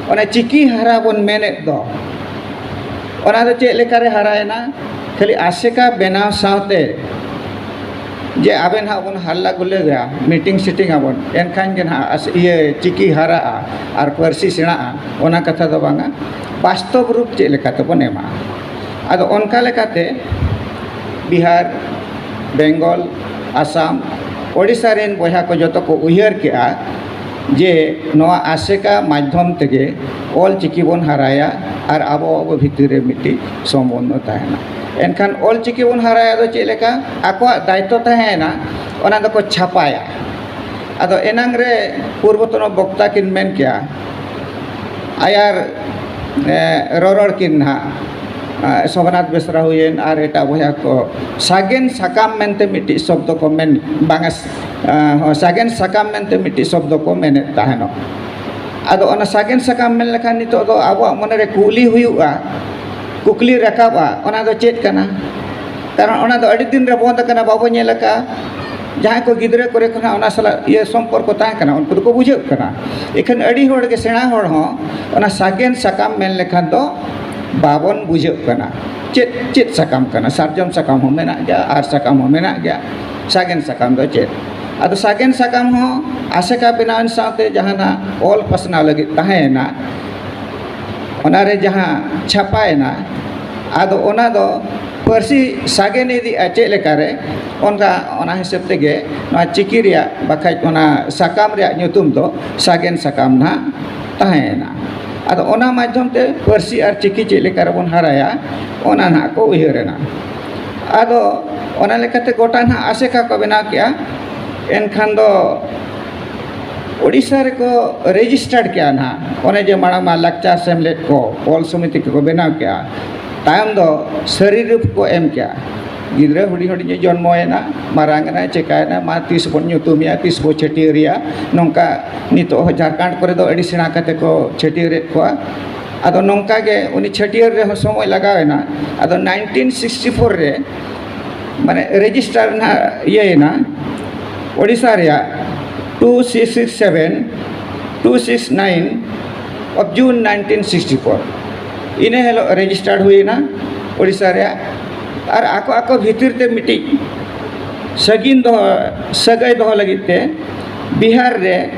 ᱚᱱᱮ ᱪᱤᱠᱤ ᱦᱟᱨᱟ ᱵᱚᱱ ᱢᱮᱱᱮᱫ ᱫᱚ, ᱚᱱᱟ ᱫᱚ ᱪᱮᱫ ᱞᱮᱠᱟᱨᱮ ᱦᱟᱨᱟᱭᱮᱱᱟ? ᱠᱷᱟᱹᱞᱤ ᱟᱥᱮᱠᱟ ᱵᱮᱱᱟᱣ ᱥᱟᱶᱛᱮ ᱡᱮ ᱟᱵᱮᱱ ᱦᱟᱸᱜ ᱵᱚᱱ ᱦᱟᱞᱞᱟ ᱜᱩᱞᱞᱟᱹᱭᱟ, ᱢᱤᱴᱤᱝ ᱥᱤᱴᱤᱝ ᱟᱵᱚᱱ, ᱮᱱᱠᱷᱟᱱ ᱜᱮ ᱱᱟᱦᱟᱜ ᱟᱥ-, ᱤᱭᱟᱹ ᱪᱤᱠᱤ ᱦᱟᱨᱟᱜᱼᱟ ᱟᱨ ᱯᱟᱹᱨᱥᱤ ᱥᱮᱬᱟᱜᱼᱟ, ᱚᱱᱟ ᱠᱟᱛᱷᱟ ᱫᱚ ᱵᱟᱝᱟ᱾ ᱵᱟᱥᱛᱚᱵ ᱨᱩᱯ ᱪᱮᱫ ᱞᱮᱠᱟ ᱛᱮᱵᱚᱱ ᱮᱢᱟ? ᱟᱫᱚ ᱚᱱᱠᱟ ᱞᱮᱠᱟᱛᱮ ᱵᱤᱦᱟᱨ, ᱵᱮᱝᱜᱚᱞ, ᱟᱥᱟᱢ, ᱳᱰᱤᱥᱟ ᱨᱮᱱ ᱵᱚᱭᱦᱟ ᱠᱚ ᱡᱚᱛᱚ ᱠᱚ ᱩᱭᱦᱟᱹᱨ ᱠᱮᱜᱼᱟ ᱡᱮ ᱱᱚᱣᱟ ᱟᱥᱮᱠᱟ ᱢᱟᱫᱽᱫᱷᱚᱢ ᱛᱮᱜᱮ ᱚᱞ ᱪᱤᱠᱤ ᱵᱚᱱ ᱦᱟᱨᱟᱭᱟ ᱟᱨ ᱟᱵᱚ ᱟᱵᱚ ᱵᱷᱤᱛᱤᱨ ᱨᱮ ᱢᱤᱫᱴᱤᱡ ᱥᱚᱢᱵᱚᱱᱫᱷᱚ ᱛᱟᱦᱮᱱᱟ᱾ ᱮᱱᱠᱷᱟᱱ ᱚᱞ ᱪᱤᱠᱤ ᱵᱚᱱ ᱦᱟᱨᱟᱭᱟ ᱫᱚ ᱪᱮᱫ ᱞᱮᱠᱟ? ᱟᱠᱚᱣᱟᱜ ᱫᱟᱭᱤᱛᱛᱚ ᱛᱟᱦᱮᱸᱭᱮᱱᱟ, ᱚᱱᱟ ᱫᱚᱠᱚ ᱪᱷᱟᱯᱟᱭᱟ᱾ ᱟᱫᱚ ᱮᱱᱟᱝ ᱨᱮ ᱯᱩᱨᱵᱚᱛᱚᱱ ᱵᱚᱠᱛᱟ ᱠᱤᱱ ᱢᱮᱱ ᱠᱮᱜᱼᱟ, ᱟᱭᱟᱨ, ᱮ, ᱨᱚᱨᱚᱲ ᱠᱤᱱ ᱱᱟᱦᱟᱜ, ᱮ, ᱥᱚᱵᱷᱟᱱᱟᱛᱷ ᱵᱮᱥᱨᱟ ᱦᱩᱭᱮᱱ ᱟᱨ ᱮᱴᱟᱜ ᱵᱚᱭᱦᱟ ᱠᱚ, ᱥᱟᱜᱮᱱ ᱥᱟᱠᱟᱢ ᱢᱮᱱᱛᱮ ᱢᱤᱫᱴᱤᱡ ᱥᱚᱵᱫᱚ ᱠᱚ ᱢᱮᱱ, ᱵᱟᱝᱟ, ᱮ, ᱦᱚᱸ, ᱥᱟᱜᱮᱱ ᱥᱟᱠᱟᱢ ᱢᱮᱱᱛᱮ ᱢᱤᱫᱴᱤᱡ ᱥᱚᱵᱫᱚ ᱠᱚ ᱢᱮᱱᱮᱫ ᱛᱟᱦᱮᱱᱚᱜ᱾ ᱟᱫᱚ ᱚᱱᱟ ᱥᱟᱜᱮᱱ ᱥᱟᱠᱟᱢ ᱢᱮᱱ ᱞᱮᱠᱷᱟᱱ ᱱᱤᱛᱚᱜ ᱫᱚ ᱟᱵᱚᱣᱟᱜ ᱢᱚᱱᱮᱨᱮ ᱠᱩᱠᱞᱤ ᱦᱩᱭᱩᱜᱼᱟ, ᱠᱩᱠᱞᱤ ᱨᱟᱠᱟᱵᱼᱟ, ᱚᱱᱟ ᱫᱚ ᱪᱮᱫ ᱠᱟᱱᱟ? ᱠᱟᱨᱚᱱ ᱚᱱᱟ ᱫᱚ ᱟᱹᱰᱤ ᱫᱤᱱ ᱨᱮ ᱵᱚᱱᱫ ᱟᱠᱟᱱᱟ, ᱵᱟᱵᱚ ᱧᱮᱞ ᱟᱠᱟᱫᱼᱟ᱾ ᱡᱟᱦᱟᱸᱭ ᱠᱚ ᱜᱤᱫᱽᱨᱟᱹ ᱠᱚᱨᱮ ᱠᱷᱚᱱᱟᱜ ᱚᱱᱟ ᱥᱟᱞᱟᱜ ᱤᱭᱟᱹ ᱥᱚᱢᱯᱚᱨᱠᱚ ᱛᱟᱦᱮᱸ ᱠᱟᱱᱟ, ᱩᱱᱠᱩ ᱫᱚᱠᱚ ᱵᱩᱡᱷᱟᱹᱜ ᱠᱟᱱᱟ᱾ ᱮᱠᱷᱟᱱ ᱟᱹᱰᱤ ᱦᱚᱲ ᱜᱮ, ᱥᱮᱬᱟ ᱦᱚᱲ ᱦᱚᱸ, ᱚᱱᱟ ᱥᱟᱜᱮᱱ ᱥᱟᱠᱟᱢ ᱢᱮᱱ ᱞᱮᱠᱷᱟᱱ ᱫᱚ ᱵᱟᱵᱚᱱ ᱵᱩᱡᱷᱟᱹᱜ ᱠᱟᱱᱟ᱾ ᱪᱮᱫ, ᱪᱮᱫ ᱥᱟᱠᱟᱢ ᱠᱟᱱᱟ? ᱥᱟᱨᱡᱚᱢ ᱥᱟᱠᱟᱢ ᱦᱚᱸ ᱢᱮᱱᱟᱜ ᱜᱮᱭᱟ, ᱟᱨ ᱥᱟᱠᱟᱢ ᱦᱚᱸ ᱢᱮᱱᱟᱜ ᱜᱮᱭᱟ᱾ ᱥᱟᱜᱮᱱ ᱥᱟᱠᱟᱢ ᱫᱚ ᱪᱮᱫ? ᱟᱫᱚ ᱥᱟᱜᱮᱱ ᱥᱟᱠᱟᱢ ᱦᱚᱸ ᱟᱥᱮᱠᱟ ᱵᱮᱱᱟᱣᱮᱱ ᱥᱟᱶᱛᱮ ᱡᱟᱦᱟᱱᱟᱜ ᱚᱞ ᱯᱟᱥᱱᱟᱣ ᱞᱟᱹᱜᱤᱫ ᱛᱟᱦᱮᱸᱭᱮᱱᱟ, ᱚᱱᱟᱨᱮ ᱡᱟᱦᱟᱸ ᱪᱷᱟᱯᱟᱭᱮᱱᱟ, ᱟᱫᱚ ᱚᱱᱟ ᱫᱚ ᱯᱟᱹᱨᱥᱤ ᱥᱟᱜᱮᱱ ᱤᱫᱤᱜᱼᱟ ᱪᱮᱫ ᱞᱮᱠᱟᱨᱮ, ᱚᱱᱠᱟ, ᱚᱱᱟ ᱦᱤᱥᱟᱹᱵ ᱛᱮᱜᱮ ᱱᱚᱣᱟ ᱪᱤᱠᱤ ᱨᱮᱭᱟᱜ, ᱵᱟᱠᱷᱟᱡ ᱚᱱᱟ ᱥᱟᱠᱟᱢ ᱨᱮᱭᱟᱜ ᱧᱩᱛᱩᱢ ᱫᱚ ᱥᱟᱜᱮᱱ ᱥᱟᱠᱟᱢ ᱱᱟᱦᱟᱜ ᱛᱟᱦᱮᱸᱭᱮᱱᱟ᱾ ᱟᱫᱚ ᱚᱱᱟ ᱢᱟᱫᱽᱫᱷᱚᱢ ᱛᱮ ᱯᱟᱹᱨᱥᱤ ᱟᱨ ᱪᱤᱠᱤ ᱪᱮᱫ ᱞᱮᱠᱟ ᱨᱮᱵᱚᱱ ᱦᱟᱨᱟᱭᱟ, ᱚᱱᱟ ᱱᱟᱦᱟᱜ ᱠᱚ ᱩᱭᱦᱟᱹᱨ ᱮᱱᱟ᱾ ᱟᱫᱚ ᱚᱱᱟ ᱞᱮᱠᱟᱛᱮ ᱜᱚᱴᱟ ᱱᱟᱦᱟᱜ ᱟᱥᱮᱠᱟ ᱠᱚ ᱵᱮᱱᱟᱣ ᱠᱮᱜᱼᱟ᱾ ᱮᱱᱠᱷᱟᱱ ᱫᱚ ᱳᱰᱤᱥᱟ ᱨᱮᱠᱚ ᱨᱮᱡᱤᱥᱴᱟᱨᱰ ᱠᱮᱜᱼᱟ ᱱᱟᱦᱟᱜ᱾ ᱚᱱᱮ ᱡᱮ ᱢᱟᱲᱟᱝ ᱢᱟ ᱞᱟᱠᱪᱟᱨ ᱥᱮᱢᱞᱮᱫ ᱠᱚ, ᱚᱞ ᱥᱚᱢᱤᱛᱤ ᱠᱚᱠᱚ ᱵᱮᱱᱟᱣ ᱠᱮᱜᱼᱟ, ᱛᱟᱭᱚᱢ ᱫᱚ ᱥᱟᱹᱨᱤ ᱨᱩᱯ ᱠᱚ ᱮᱢ ᱠᱮᱜᱼᱟ᱾ ᱜᱤᱫᱽᱨᱟᱹ ᱦᱩᱰᱤᱧ ᱦᱩᱰᱤᱧᱮ ᱡᱚᱱᱢᱚᱭᱮᱱᱟ, ᱢᱟᱨᱟᱝ ᱮᱱᱟᱭ, ᱪᱮᱠᱟᱭᱮᱱᱟ, ᱢᱟ ᱛᱤᱥ ᱵᱚᱱ ᱧᱩᱛᱩᱢᱮᱭᱟ, ᱛᱤᱥ ᱵᱚ ᱪᱷᱟᱹᱴᱭᱟᱹᱨᱮᱭᱟ, ᱱᱚᱝᱠᱟ ᱱᱤᱛᱚᱜ ᱦᱚᱸ ᱡᱷᱟᱲᱠᱷᱚᱸᱰ ᱠᱚᱨᱮ ᱫᱚ ᱟᱹᱰᱤ ᱥᱮᱬᱟ ᱠᱟᱛᱮ ᱠᱚ ᱪᱷᱟᱹᱴᱭᱟᱹᱨᱮᱫ ᱠᱚᱣᱟ᱾ ᱟᱫᱚ ᱱᱚᱝᱠᱟ ᱜᱮ ᱩᱱᱤ ᱪᱷᱟᱹᱴᱭᱟᱹᱨ ᱨᱮᱦᱚᱸ ᱥᱚᱢᱚᱭ ᱞᱟᱜᱟᱣ ᱮᱱᱟ᱾ ᱟᱫᱚ ᱱᱟᱭᱤᱱᱴᱤᱱ ᱥᱤᱠᱥᱴᱤ ᱯᱷᱳᱨ ᱨᱮ, ᱢᱟᱱᱮ, ᱨᱮᱡᱤᱥᱴᱟᱨ ᱱᱟᱦᱟᱜ ᱤᱭᱟᱹᱭᱮᱱᱟ ᱳᱰᱤᱥᱟ ᱨᱮᱭᱟᱜ two six six seven, two six nine of June nineteen sixty four, ᱤᱱᱟᱹ ᱦᱤᱞᱳᱜ ᱨᱮᱡᱤᱥᱴᱟᱨ ᱦᱩᱭᱮᱱᱟ ᱳᱰᱤᱥᱟ ᱨᱮᱭᱟᱜ᱾ ᱟᱨ ᱟᱠᱚ ᱟᱠᱚ ᱵᱷᱤᱛᱤᱨ ᱛᱮ ᱢᱤᱫᱴᱤᱡ ᱥᱟᱹᱜᱤᱱ ᱫᱚᱦᱚ, ᱥᱟᱹᱜᱟᱹᱭ ᱫᱚᱦᱚ ᱞᱟᱹᱜᱤᱫ ᱛᱮ ᱵᱤᱦᱟᱨ ᱨᱮ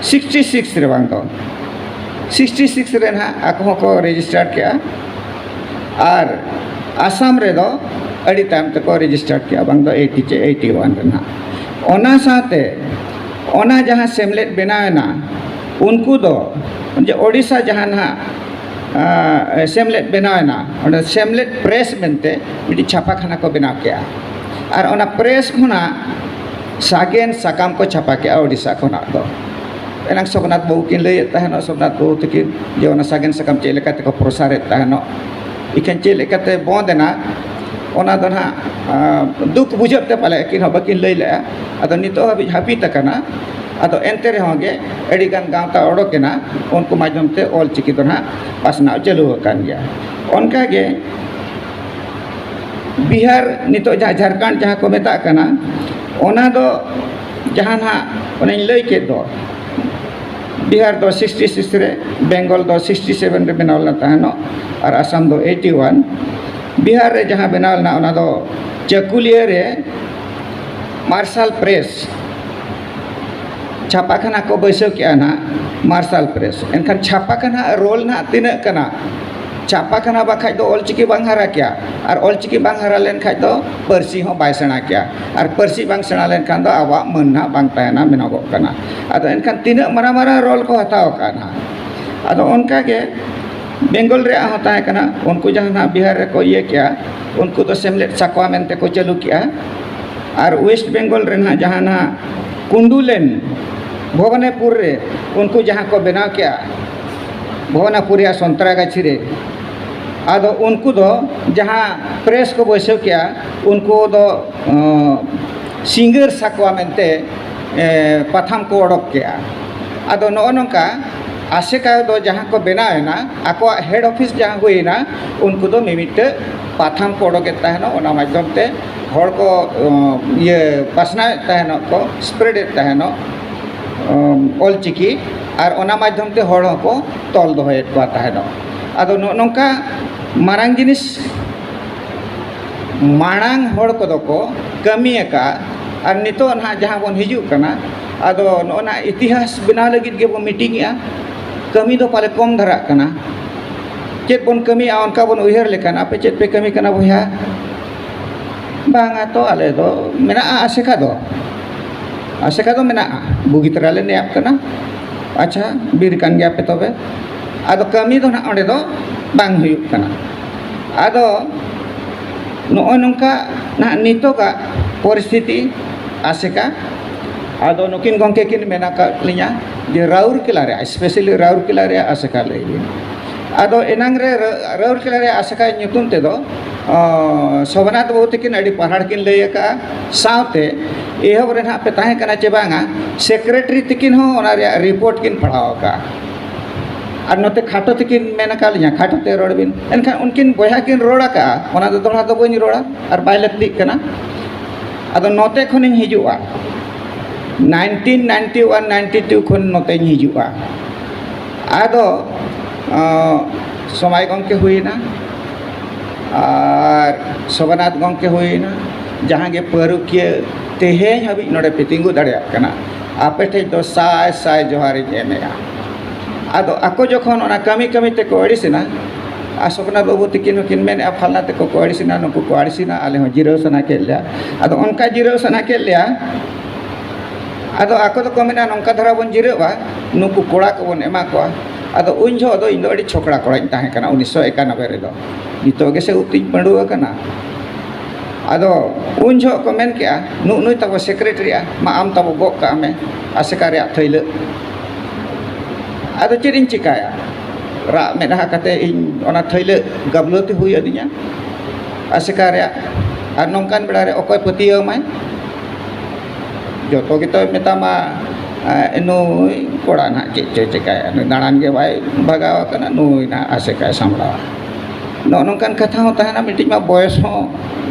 ᱥᱤᱠᱥᱴᱤ ᱥᱤᱠᱥ ᱨᱮ ᱵᱟᱝ ᱫᱚ, ᱥᱤᱠᱥᱴᱤ ᱥᱤᱠᱥ ᱨᱮ ᱱᱟᱦᱟᱜ ᱟᱠᱚ ᱦᱚᱸᱠᱚ ᱨᱮᱡᱤᱥᱴᱟᱨ ᱠᱮᱜᱼᱟ᱾ ᱟᱨ ᱟᱥᱟᱢ ᱨᱮᱫᱚ ᱟᱹᱰᱤ ᱛᱟᱭᱚᱢ ᱛᱮᱠᱚ ᱨᱮᱡᱤᱥᱴᱟᱨ ᱠᱮᱜᱼᱟ, ᱵᱟᱝ ᱫᱚ ᱮᱭᱤᱴᱤ ᱪᱮ ᱮᱭᱤᱴᱤ ᱚᱣᱟᱱ ᱨᱮ ᱱᱟᱦᱟᱜ᱾ ᱚᱱᱟ ᱥᱟᱶᱛᱮ ᱚᱱᱟ ᱡᱟᱦᱟᱸ ᱥᱮᱢᱞᱮᱫ ᱵᱮᱱᱟᱣ ᱮᱱᱟ, ᱩᱱᱠᱩ ᱫᱚ ᱡᱮ ᱳᱰᱤᱥᱟ ᱡᱟᱦᱟᱸ ᱱᱟᱦᱟᱜ ᱟᱸ, ᱥᱮᱢᱞᱮᱫ ᱵᱮᱱᱟᱣ ᱮᱱᱟ, ᱚᱸᱰᱮ ᱥᱮᱢᱞᱮᱫ ᱯᱨᱮᱥ ᱢᱮᱱᱛᱮ ᱢᱤᱫᱴᱤᱡ ᱪᱷᱟᱯᱟᱠᱷᱟᱱᱟ ᱠᱚ ᱵᱮᱱᱟᱣ ᱠᱮᱜᱼᱟ᱾ ᱟᱨ ᱚᱱᱟ ᱯᱨᱮᱥ ᱠᱷᱚᱱᱟᱜ ᱥᱟᱜᱮᱱ ᱥᱟᱠᱟᱢ ᱠᱚ ᱪᱷᱟᱯᱟ ᱠᱮᱜᱼᱟ ᱳᱰᱤᱥᱟ ᱠᱷᱚᱱᱟᱜ ᱫᱚ᱾ ᱮᱱᱟᱝ ᱥᱳᱢᱱᱟᱛᱷ ᱵᱟᱹᱵᱩ ᱠᱤᱱ ᱞᱟᱹᱭᱮᱫ ᱛᱟᱦᱮᱱᱚᱜ, ᱥᱳᱢᱱᱟᱛᱷ ᱵᱟᱹᱵᱩ ᱛᱟᱹᱠᱤᱱ, ᱡᱮ ᱚᱱᱟ ᱥᱟᱜᱮᱱ ᱥᱟᱠᱟᱢ ᱪᱮᱫ ᱞᱮᱠᱟ ᱛᱮᱠᱚ ᱯᱨᱚᱥᱟᱨᱮᱫ ᱛᱟᱦᱮᱱᱚᱜ, ᱤᱠᱷᱟᱹᱱ ᱪᱮᱫ ᱞᱮᱠᱟᱛᱮ ᱵᱚᱸᱫ ᱮᱱᱟ, ᱚᱱᱟ ᱫᱚ ᱱᱟᱦᱟᱜ ᱟᱸ, ᱫᱩᱠ ᱵᱩᱡᱷᱟᱹᱜ ᱛᱮ ᱯᱟᱞᱮ ᱟᱹᱠᱤᱱ ᱦᱚᱸ ᱵᱟᱹᱠᱤᱱ ᱞᱟᱹᱭ ᱞᱮᱜᱼᱟ᱾ ᱟᱫᱚ ᱱᱤᱛᱚᱜ ᱦᱟᱹᱵᱤᱡ ᱦᱟᱹᱯᱤᱫ ᱟᱠᱟᱱᱟ᱾ ᱟᱫᱚ ᱮᱱᱛᱮ ᱨᱮᱦᱚᱸ ᱜᱮ ᱟᱹᱰᱤᱜᱟᱱ ᱜᱟᱶᱛᱟ ᱚᱰᱚᱠ ᱮᱱᱟ, ᱩᱱᱠᱩ ᱢᱟᱫᱽᱫᱷᱚᱢ ᱛᱮ ᱚᱞ ᱪᱤᱠᱤ ᱫᱚ ᱱᱟᱦᱟᱜ ᱯᱟᱥᱱᱟᱣ ᱪᱟᱹᱞᱩ ᱟᱠᱟᱱ ᱜᱮᱭᱟ᱾ ᱚᱱᱠᱟᱜᱮ ᱵᱤᱦᱟᱨ, ᱱᱤᱛᱚᱜ ᱡᱟᱦᱟᱸ ᱡᱷᱟᱲᱠᱷᱚᱸᱰ ᱡᱟᱦᱟᱸ ᱠᱚ ᱢᱮᱛᱟᱜ ᱠᱟᱱᱟ, ᱚᱱᱟ ᱫᱚ ᱡᱟᱦᱟᱸ ᱱᱟᱦᱟᱜ ᱚᱱᱮᱧ ᱞᱟᱹᱭ ᱠᱮᱫ ᱫᱚ, ᱵᱤᱦᱟᱨ ᱫᱚ ᱥᱤᱠᱥᱴᱤ ᱥᱤᱠᱥ ᱨᱮ, ᱵᱮᱝᱜᱚᱞ ᱫᱚ ᱥᱤᱠᱥᱴᱤ ᱥᱮᱵᱷᱮᱱ ᱨᱮ ᱵᱮᱱᱟᱣ ᱞᱮᱱᱟ ᱛᱟᱦᱮᱱᱚᱜ, ᱟᱨ ᱟᱥᱟᱢ ᱫᱚ ᱮᱭᱤᱴᱤ ᱣᱟᱱ᱾ ᱵᱤᱦᱟᱨ ᱨᱮ ᱡᱟᱦᱟᱸ ᱵᱮᱱᱟᱣ ᱞᱮᱱᱟ, ᱚᱱᱟ ᱫᱚ ᱪᱟᱹᱠᱩᱞᱤᱭᱟᱹ ᱨᱮ ᱢᱟᱨᱥᱟᱞ ᱯᱨᱮᱥ ᱪᱷᱟᱯᱟᱠᱷᱟᱱᱟ ᱠᱚ ᱵᱟᱹᱭᱥᱟᱹᱣ ᱠᱮᱜᱼᱟ ᱱᱟᱦᱟᱜ, ᱢᱟᱨᱥᱟᱞ ᱯᱨᱮᱥ᱾ ᱮᱱᱠᱷᱟᱱ ᱪᱷᱟᱯᱟᱠᱷᱟᱱᱟ ᱨᱳᱞ ᱱᱟᱦᱟᱜ ᱛᱤᱱᱟᱹᱜ ᱠᱟᱱᱟ? ᱪᱷᱟᱯᱟᱠᱷᱟᱱᱟ ᱵᱟᱠᱷᱟᱡ ᱫᱚ ᱚᱞᱪᱤᱠᱤ ᱵᱟᱝ ᱦᱟᱨᱟ ᱠᱮᱭᱟ, ᱟᱨ ᱚᱞᱪᱤᱠᱤ ᱵᱟᱝ ᱦᱟᱨᱟ ᱞᱮᱱᱠᱷᱟᱡ ᱫᱚ ᱯᱟᱹᱨᱥᱤ ᱦᱚᱸ ᱵᱟᱭ ᱥᱮᱬᱟ ᱠᱮᱭᱟ, ᱟᱨ ᱯᱟᱹᱨᱥᱤ ᱵᱟᱝ ᱥᱮᱬᱟ ᱞᱮᱱᱠᱷᱟᱱ ᱫᱚ ᱟᱵᱚᱣᱟᱜ ᱢᱟᱹᱱ ᱱᱟᱦᱟᱜ ᱵᱟᱝ ᱛᱟᱦᱮᱱᱟ ᱢᱮᱱᱚᱜᱚᱜ ᱠᱟᱱᱟ᱾ ᱟᱫᱚ ᱮᱱᱠᱷᱟᱱ ᱛᱤᱱᱟᱹᱜ ᱢᱟᱨᱟᱝ ᱢᱟᱨᱟᱝ ᱨᱳᱞ ᱠᱚ ᱦᱟᱛᱟᱣ ᱟᱠᱟᱫᱼᱟ ᱱᱟᱦᱟᱜ᱾ ᱟᱫᱚ ᱚᱱᱠᱟ ᱜᱮ ᱵᱮᱝᱜᱚᱞ ᱨᱮᱭᱟᱜ ᱦᱚᱸ ᱛᱟᱦᱮᱸ ᱠᱟᱱᱟ, ᱩᱱᱠᱩ ᱡᱟᱦᱟᱸ ᱱᱟᱦᱟᱜ ᱵᱤᱦᱟᱨ ᱨᱮᱠᱚ ᱤᱭᱟᱹ ᱠᱮᱜᱼᱟ, ᱩᱱᱠᱩ ᱫᱚ ᱥᱮᱢᱞᱮᱫ ᱥᱟᱠᱣᱟ ᱢᱮᱱᱛᱮ ᱠᱚ ᱪᱟᱹᱞᱩ ᱠᱮᱜᱼᱟ᱾ ᱟᱨ ᱳᱭᱮᱥᱴ ᱵᱮᱝᱜᱚᱞ ᱨᱮ ᱱᱟᱦᱟᱜ ᱡᱟᱦᱟᱸ ᱱᱟᱦᱟᱜ ᱠᱩᱱᱰᱩᱞᱮᱱ ᱵᱷᱚᱵᱚᱱᱮᱯᱩᱨ ᱨᱮ ᱩᱱᱠᱩ ᱡᱟᱦᱟᱸ ᱠᱚ ᱵᱮᱱᱟᱣ ᱠᱮᱜᱼᱟ, ᱵᱷᱚᱵᱚᱱᱟᱯᱩᱨ ᱨᱮᱭᱟᱜ ᱥᱚᱱᱛᱨᱟᱜᱟᱪᱷᱤ ᱨᱮ, ᱟᱫᱚ ᱩᱱᱠᱩ ᱫᱚ ᱡᱟᱦᱟᱸ ᱯᱨᱮᱥ ᱠᱚ ᱵᱟᱹᱭᱥᱟᱹᱣ ᱠᱮᱜᱼᱟ, ᱩᱱᱠᱩ ᱫᱚ ᱚᱸ, ᱥᱤᱸᱜᱟᱹᱨ ᱥᱟᱠᱣᱟ ᱢᱮᱱᱛᱮ ᱮᱸ, ᱯᱟᱛᱷᱟᱢ ᱠᱚ ᱚᱰᱚᱠ ᱠᱮᱜᱼᱟ᱾ ᱟᱫᱚ ᱱᱚᱜᱼᱚ ᱱᱚᱝᱠᱟ ᱟᱥᱮᱠᱟ ᱫᱚ ᱡᱟᱦᱟᱸ ᱠᱚ ᱵᱮᱱᱟᱣ ᱮᱱᱟ, ᱟᱠᱚᱣᱟᱜ ᱦᱮᱰ ᱚᱯᱷᱤᱥ ᱡᱟᱦᱟᱸ ᱦᱩᱭᱮᱱᱟ, ᱩᱱᱠᱩ ᱫᱚ ᱢᱤᱢᱤᱫᱴᱟᱹ ᱯᱟᱛᱷᱟᱢ ᱠᱚ ᱚᱰᱚᱠᱮᱫ ᱛᱟᱦᱮᱱᱚᱜ, ᱚᱱᱟ ᱢᱟᱫᱽᱫᱷᱚᱢ ᱛᱮ ᱦᱚᱲ ᱠᱚ ᱚᱸ, ᱤᱭᱟᱹ ᱯᱟᱥᱱᱟᱣᱮᱫ ᱛᱟᱦᱮᱱᱚᱜ ᱠᱚ, ᱥᱯᱨᱮᱰᱮᱫ ᱛᱟᱦᱮᱱᱚᱜ ᱚᱸ, ᱚᱞᱪᱤᱠᱤ, ᱟᱨ ᱚᱱᱟ ᱢᱟᱫᱽᱫᱷᱚᱢ ᱛᱮ ᱦᱚᱲ ᱦᱚᱸᱠᱚ ᱛᱚᱞ ᱫᱚᱦᱚᱭᱮᱫ ᱠᱚᱣᱟ ᱛᱟᱦᱮᱱᱚᱜ᱾ ᱟᱫᱚ ᱱᱚᱜᱼᱚ ᱱᱚᱝᱠᱟ ᱢᱟᱨᱟᱝ ᱡᱤᱱᱤᱥ ᱢᱟᱲᱟᱝ ᱦᱚᱲ ᱠᱚᱫᱚ ᱠᱚ ᱠᱟᱹᱢᱤ ᱟᱠᱟᱫ, ᱟᱨ ᱱᱤᱛᱚᱜ ᱱᱟᱦᱟᱜ ᱡᱟᱦᱟᱸ ᱵᱚᱱ ᱦᱤᱡᱩᱜ ᱠᱟᱱᱟ, ᱟᱫᱚ ᱱᱚᱜᱼᱚ ᱱᱟ ᱤᱛᱤᱦᱟᱥ ᱵᱮᱱᱟᱣ ᱞᱟᱹᱜᱤᱫ ᱜᱮᱵᱚᱱ ᱢᱤᱴᱤᱝᱮᱜᱼᱟ᱾ ᱠᱟᱹᱢᱤ ᱫᱚ ᱯᱟᱞᱮ ᱠᱚᱢ ᱫᱷᱟᱨᱟᱜ ᱠᱟᱱᱟ᱾ ᱪᱮᱫ ᱵᱚᱱ ᱠᱟᱹᱢᱤᱭᱟ, ᱚᱱᱠᱟ ᱵᱚᱱ ᱩᱭᱦᱟᱹᱨ ᱞᱮᱠᱷᱟᱱ, ᱟᱯᱮ ᱪᱮᱫ ᱯᱮ ᱠᱟᱹᱢᱤ ᱠᱟᱱᱟ ᱵᱚᱭᱦᱟ? ᱵᱟᱝᱟ ᱛᱚ, ᱟᱞᱮ ᱫᱚ ᱢᱮᱱᱟᱜᱼᱟ ᱟᱥᱮᱠᱟ ᱫᱚ, ᱟᱥᱮᱠᱟ ᱫᱚ ᱢᱮᱱᱟᱜᱼᱟ᱾ ᱵᱩᱜᱤ ᱛᱟᱨᱟ ᱞᱮ ᱱᱮᱭᱟᱜ ᱠᱟᱱᱟ᱾ ᱟᱪᱪᱷᱟ, ᱵᱤᱨ ᱠᱟᱱ ᱜᱮᱭᱟ ᱯᱮ ᱛᱚᱵᱮ᱾ ᱟᱫᱚ ᱠᱟᱹᱢᱤ ᱫᱚ ᱱᱟᱦᱟᱜ ᱚᱸᱰᱮ ᱫᱚ ᱵᱟᱝ ᱦᱩᱭᱩᱜ ᱠᱟᱱᱟ᱾ ᱟᱫᱚ ᱱᱚᱜᱼᱚᱭ ᱱᱚᱝᱠᱟ ᱱᱟᱦᱟᱜ ᱱᱤᱛᱚᱜᱟᱜ ᱯᱚᱨᱤᱥᱛᱷᱤᱛᱤ ᱟᱥᱮᱠᱟ᱾ ᱟᱫᱚ ᱱᱩᱠᱤᱱ ᱜᱚᱢᱠᱮ ᱠᱤᱱ ᱢᱮᱱ ᱟᱠᱟᱫ ᱞᱤᱧᱟ ᱡᱮ ᱨᱟᱩᱨᱠᱮᱞᱟ ᱨᱮᱭᱟᱜ, specially ᱨᱟᱩᱨᱠᱮᱞᱟ ᱨᱮᱭᱟᱜ ᱟᱥᱮᱠᱟ ᱞᱟᱹᱭ ᱵᱤᱱ᱾ ᱟᱫᱚ ᱮᱱᱟᱝ ᱨᱮ ᱨᱟᱹ-, ᱨᱟᱩᱨᱠᱮᱞᱟ ᱨᱮᱭᱟᱜ ᱟᱥᱮᱠᱟ ᱧᱩᱛᱩᱢ ᱛᱮᱫᱚ, ᱚ, ᱥᱳᱢᱱᱟᱛᱷ ᱵᱟᱹᱵᱩ ᱛᱟᱹᱠᱤᱱ ᱟᱹᱰᱤ ᱯᱟᱦᱟᱲ ᱠᱤᱱ ᱞᱟᱹᱭ ᱟᱠᱟᱫᱼᱟ᱾ ᱥᱟᱶᱛᱮ ᱮᱦᱚᱵ ᱨᱮ ᱱᱟᱦᱟᱜ ᱯᱮ ᱛᱟᱦᱮᱸ ᱠᱟᱱᱟ ᱪᱮ ᱵᱟᱝᱟ, ᱥᱮᱠᱨᱮᱴᱟᱨᱤ ᱛᱟᱹᱠᱤᱱ ᱦᱚᱸ ᱚᱱᱟ ᱨᱮᱭᱟᱜ ᱨᱤᱯᱳᱨᱴ ᱠᱤᱱ ᱯᱟᱲᱦᱟᱣ ᱟᱠᱟᱫᱼᱟ᱾ ᱟᱨ ᱱᱚᱛᱮ ᱠᱷᱟᱴᱚ ᱛᱟᱹᱠᱤᱱ ᱢᱮᱱ ᱟᱠᱟᱫ ᱞᱤᱧᱟ, ᱠᱷᱟᱴᱚ ᱛᱮ ᱨᱚᱲ ᱵᱤᱱ᱾ ᱮᱱᱠᱷᱟᱱ ᱩᱱᱠᱤᱱ ᱵᱚᱭᱦᱟ ᱠᱤᱱ ᱨᱚᱲ ᱟᱠᱟᱫᱼᱟ, ᱚᱱᱟ ᱫᱚ ᱫᱚᱦᱲᱟ ᱫᱚ ᱵᱟᱹᱧ ᱨᱚᱲᱟ ᱟᱨ ᱵᱟᱭ ᱞᱟᱹᱠᱛᱤᱜ ᱠᱟᱱᱟ᱾ ᱟᱫᱚ ᱱᱚᱛᱮ ᱠᱷᱚᱱᱤᱧ ᱦᱤᱡᱩᱜᱼᱟ, nineteen ninety one ninety two ᱠᱷᱚᱱ ᱱᱚᱛᱮᱧ ᱦᱤᱡᱩᱜᱼᱟ᱾ ᱟᱫᱚ, ᱟᱸ, ᱥᱚᱢᱟᱭ ᱜᱚᱢᱠᱮ ᱦᱩᱭᱮᱱᱟ ᱟᱨ ᱥᱳᱢᱱᱟᱛᱷ ᱜᱚᱢᱠᱮ ᱦᱩᱭᱮᱱᱟ, ᱡᱟᱦᱟᱸ ᱜᱮ ᱯᱟᱹᱨᱩᱠᱷᱤᱭᱟᱹ ᱛᱮᱦᱮᱧ ᱦᱟᱹᱵᱤᱡ ᱱᱚᱰᱮ ᱯᱮ ᱛᱤᱸᱜᱩ ᱫᱟᱲᱮᱭᱟᱜ ᱠᱟᱱᱟ, ᱟᱯᱮ ᱴᱷᱮᱱ ᱫᱚ ᱥᱟᱭ ᱥᱟᱭ ᱡᱚᱦᱟᱨᱤᱧ ᱮᱢᱮᱜᱼᱟ᱾ ᱟᱫᱚ ᱟᱠᱚ ᱡᱚᱠᱷᱚᱱ ᱚᱱᱟ ᱠᱟᱹᱢᱤ ᱠᱟᱹᱢᱤ ᱛᱮᱠᱚ ᱟᱹᱲᱤᱥᱮᱱᱟ, ᱟᱨ ᱥᱳᱢᱱᱟᱛᱷ ᱵᱟᱹᱵᱩ ᱛᱤᱠᱤᱱ ᱦᱚᱸᱠᱤᱱ ᱢᱮᱱᱮᱫᱼᱟ, ᱯᱷᱟᱞᱱᱟ ᱛᱮᱠᱚ ᱠᱚ ᱟᱹᱲᱤᱥᱮᱱᱟ, ᱱᱩᱠᱩ ᱠᱚ ᱟᱹᱲᱤᱥᱮᱱᱟ, ᱟᱞᱮ ᱦᱚᱸ ᱡᱤᱨᱟᱹᱣ ᱥᱟᱱᱟ ᱠᱮᱫ ᱞᱮᱭᱟ᱾ ᱟᱫᱚ ᱚᱱᱠᱟ ᱡᱤᱨᱟᱹᱣ ᱥᱟᱱᱟ ᱠᱮᱫ ᱞᱮᱭᱟ, ᱟᱫᱚ ᱟᱠᱚ ᱫᱚᱠᱚ ᱢᱮᱱᱟ, ᱱᱚᱝᱠᱟ ᱫᱷᱟᱨᱟ ᱵᱚᱱ ᱡᱤᱨᱟᱹᱜᱼᱟ, ᱱᱩᱠᱩ ᱠᱚᱲᱟ ᱠᱚᱵᱚᱱ ᱮᱢᱟ ᱠᱚᱣᱟ᱾ ᱟᱫᱚ ᱩᱱ ᱡᱚᱦᱚᱜ ᱫᱚ ᱤᱧ ᱫᱚ ᱟᱹᱰᱤ ᱪᱷᱚᱠᱲᱟ ᱠᱚᱲᱟᱧ ᱛᱟᱦᱮᱸ ᱠᱟᱱᱟ ᱩᱱᱤᱥᱥᱚ ᱮᱠᱟᱱᱚᱵᱵᱳᱭ ᱨᱮᱫᱚ᱾ ᱱᱤᱛᱚᱜ ᱜᱮᱥᱮ ᱩᱵ ᱛᱤᱧ ᱯᱟᱹᱰᱩ ᱟᱠᱟᱱᱟ᱾ ᱟᱫᱚ ᱩᱱ ᱡᱚᱦᱚᱜ ᱠᱚ ᱢᱮᱱ ᱠᱮᱜᱼᱟ, "ᱱᱩᱜ ᱱᱩᱭ ᱛᱟᱵᱚ ᱥᱮᱠᱨᱮᱴᱟᱨᱤᱭᱟ, ᱢᱟ ᱟᱢ ᱛᱟᱵᱚ ᱜᱚᱜ ᱠᱟᱜ ᱢᱮ, ᱟᱥᱮᱠᱟ ᱨᱮᱭᱟᱜ ᱛᱷᱟᱹᱭᱞᱟᱹᱜ᱾" ᱟᱫᱚ ᱪᱮᱫ ᱤᱧ ᱪᱤᱠᱟᱹᱭᱟ? ᱨᱟᱜ ᱢᱮᱫᱦᱟ ᱠᱟᱛᱮ ᱤᱧ ᱚᱱᱟ ᱛᱷᱟᱹᱭᱞᱟᱹᱜ ᱜᱟᱵᱞᱟᱹ ᱛᱮ ᱦᱩᱭ ᱟᱹᱫᱤᱧᱟ ᱟᱥᱮᱠᱟ ᱨᱮᱭᱟᱜ᱾ ᱟᱨ ᱱᱚᱝᱠᱟᱱ ᱵᱮᱲᱟ ᱨᱮ ᱚᱠᱚᱭ ᱯᱟᱹᱛᱭᱟᱹᱣ ᱟᱢᱟᱭ? ᱡᱚᱛᱚ ᱜᱮᱛᱚᱭ ᱢᱮᱛᱟᱢᱟ, "ᱮ, ᱱᱩᱭ ᱠᱚᱲᱟ ᱱᱟᱦᱟᱜ ᱪᱮᱫ ᱪᱚᱭ ᱪᱤᱠᱟᱹᱭᱟ, ᱱᱩᱭ ᱫᱟᱬᱟᱱ ᱜᱮ ᱵᱟᱭ ᱵᱷᱟᱜᱟᱣ ᱟᱠᱟᱱᱟ, ᱱᱩᱭ ᱱᱟᱦᱟᱜ ᱟᱥᱮᱠᱟᱭ ᱥᱟᱢᱵᱲᱟᱣᱟ᱾" ᱱᱚᱜᱼᱚ ᱱᱚᱝᱠᱟᱱ ᱠᱟᱛᱷᱟ ᱦᱚᱸ ᱛᱟᱦᱮᱱᱟ, ᱢᱤᱫᱴᱤᱡ ᱢᱟ ᱵᱚᱭᱚᱥ ᱦᱚᱸ,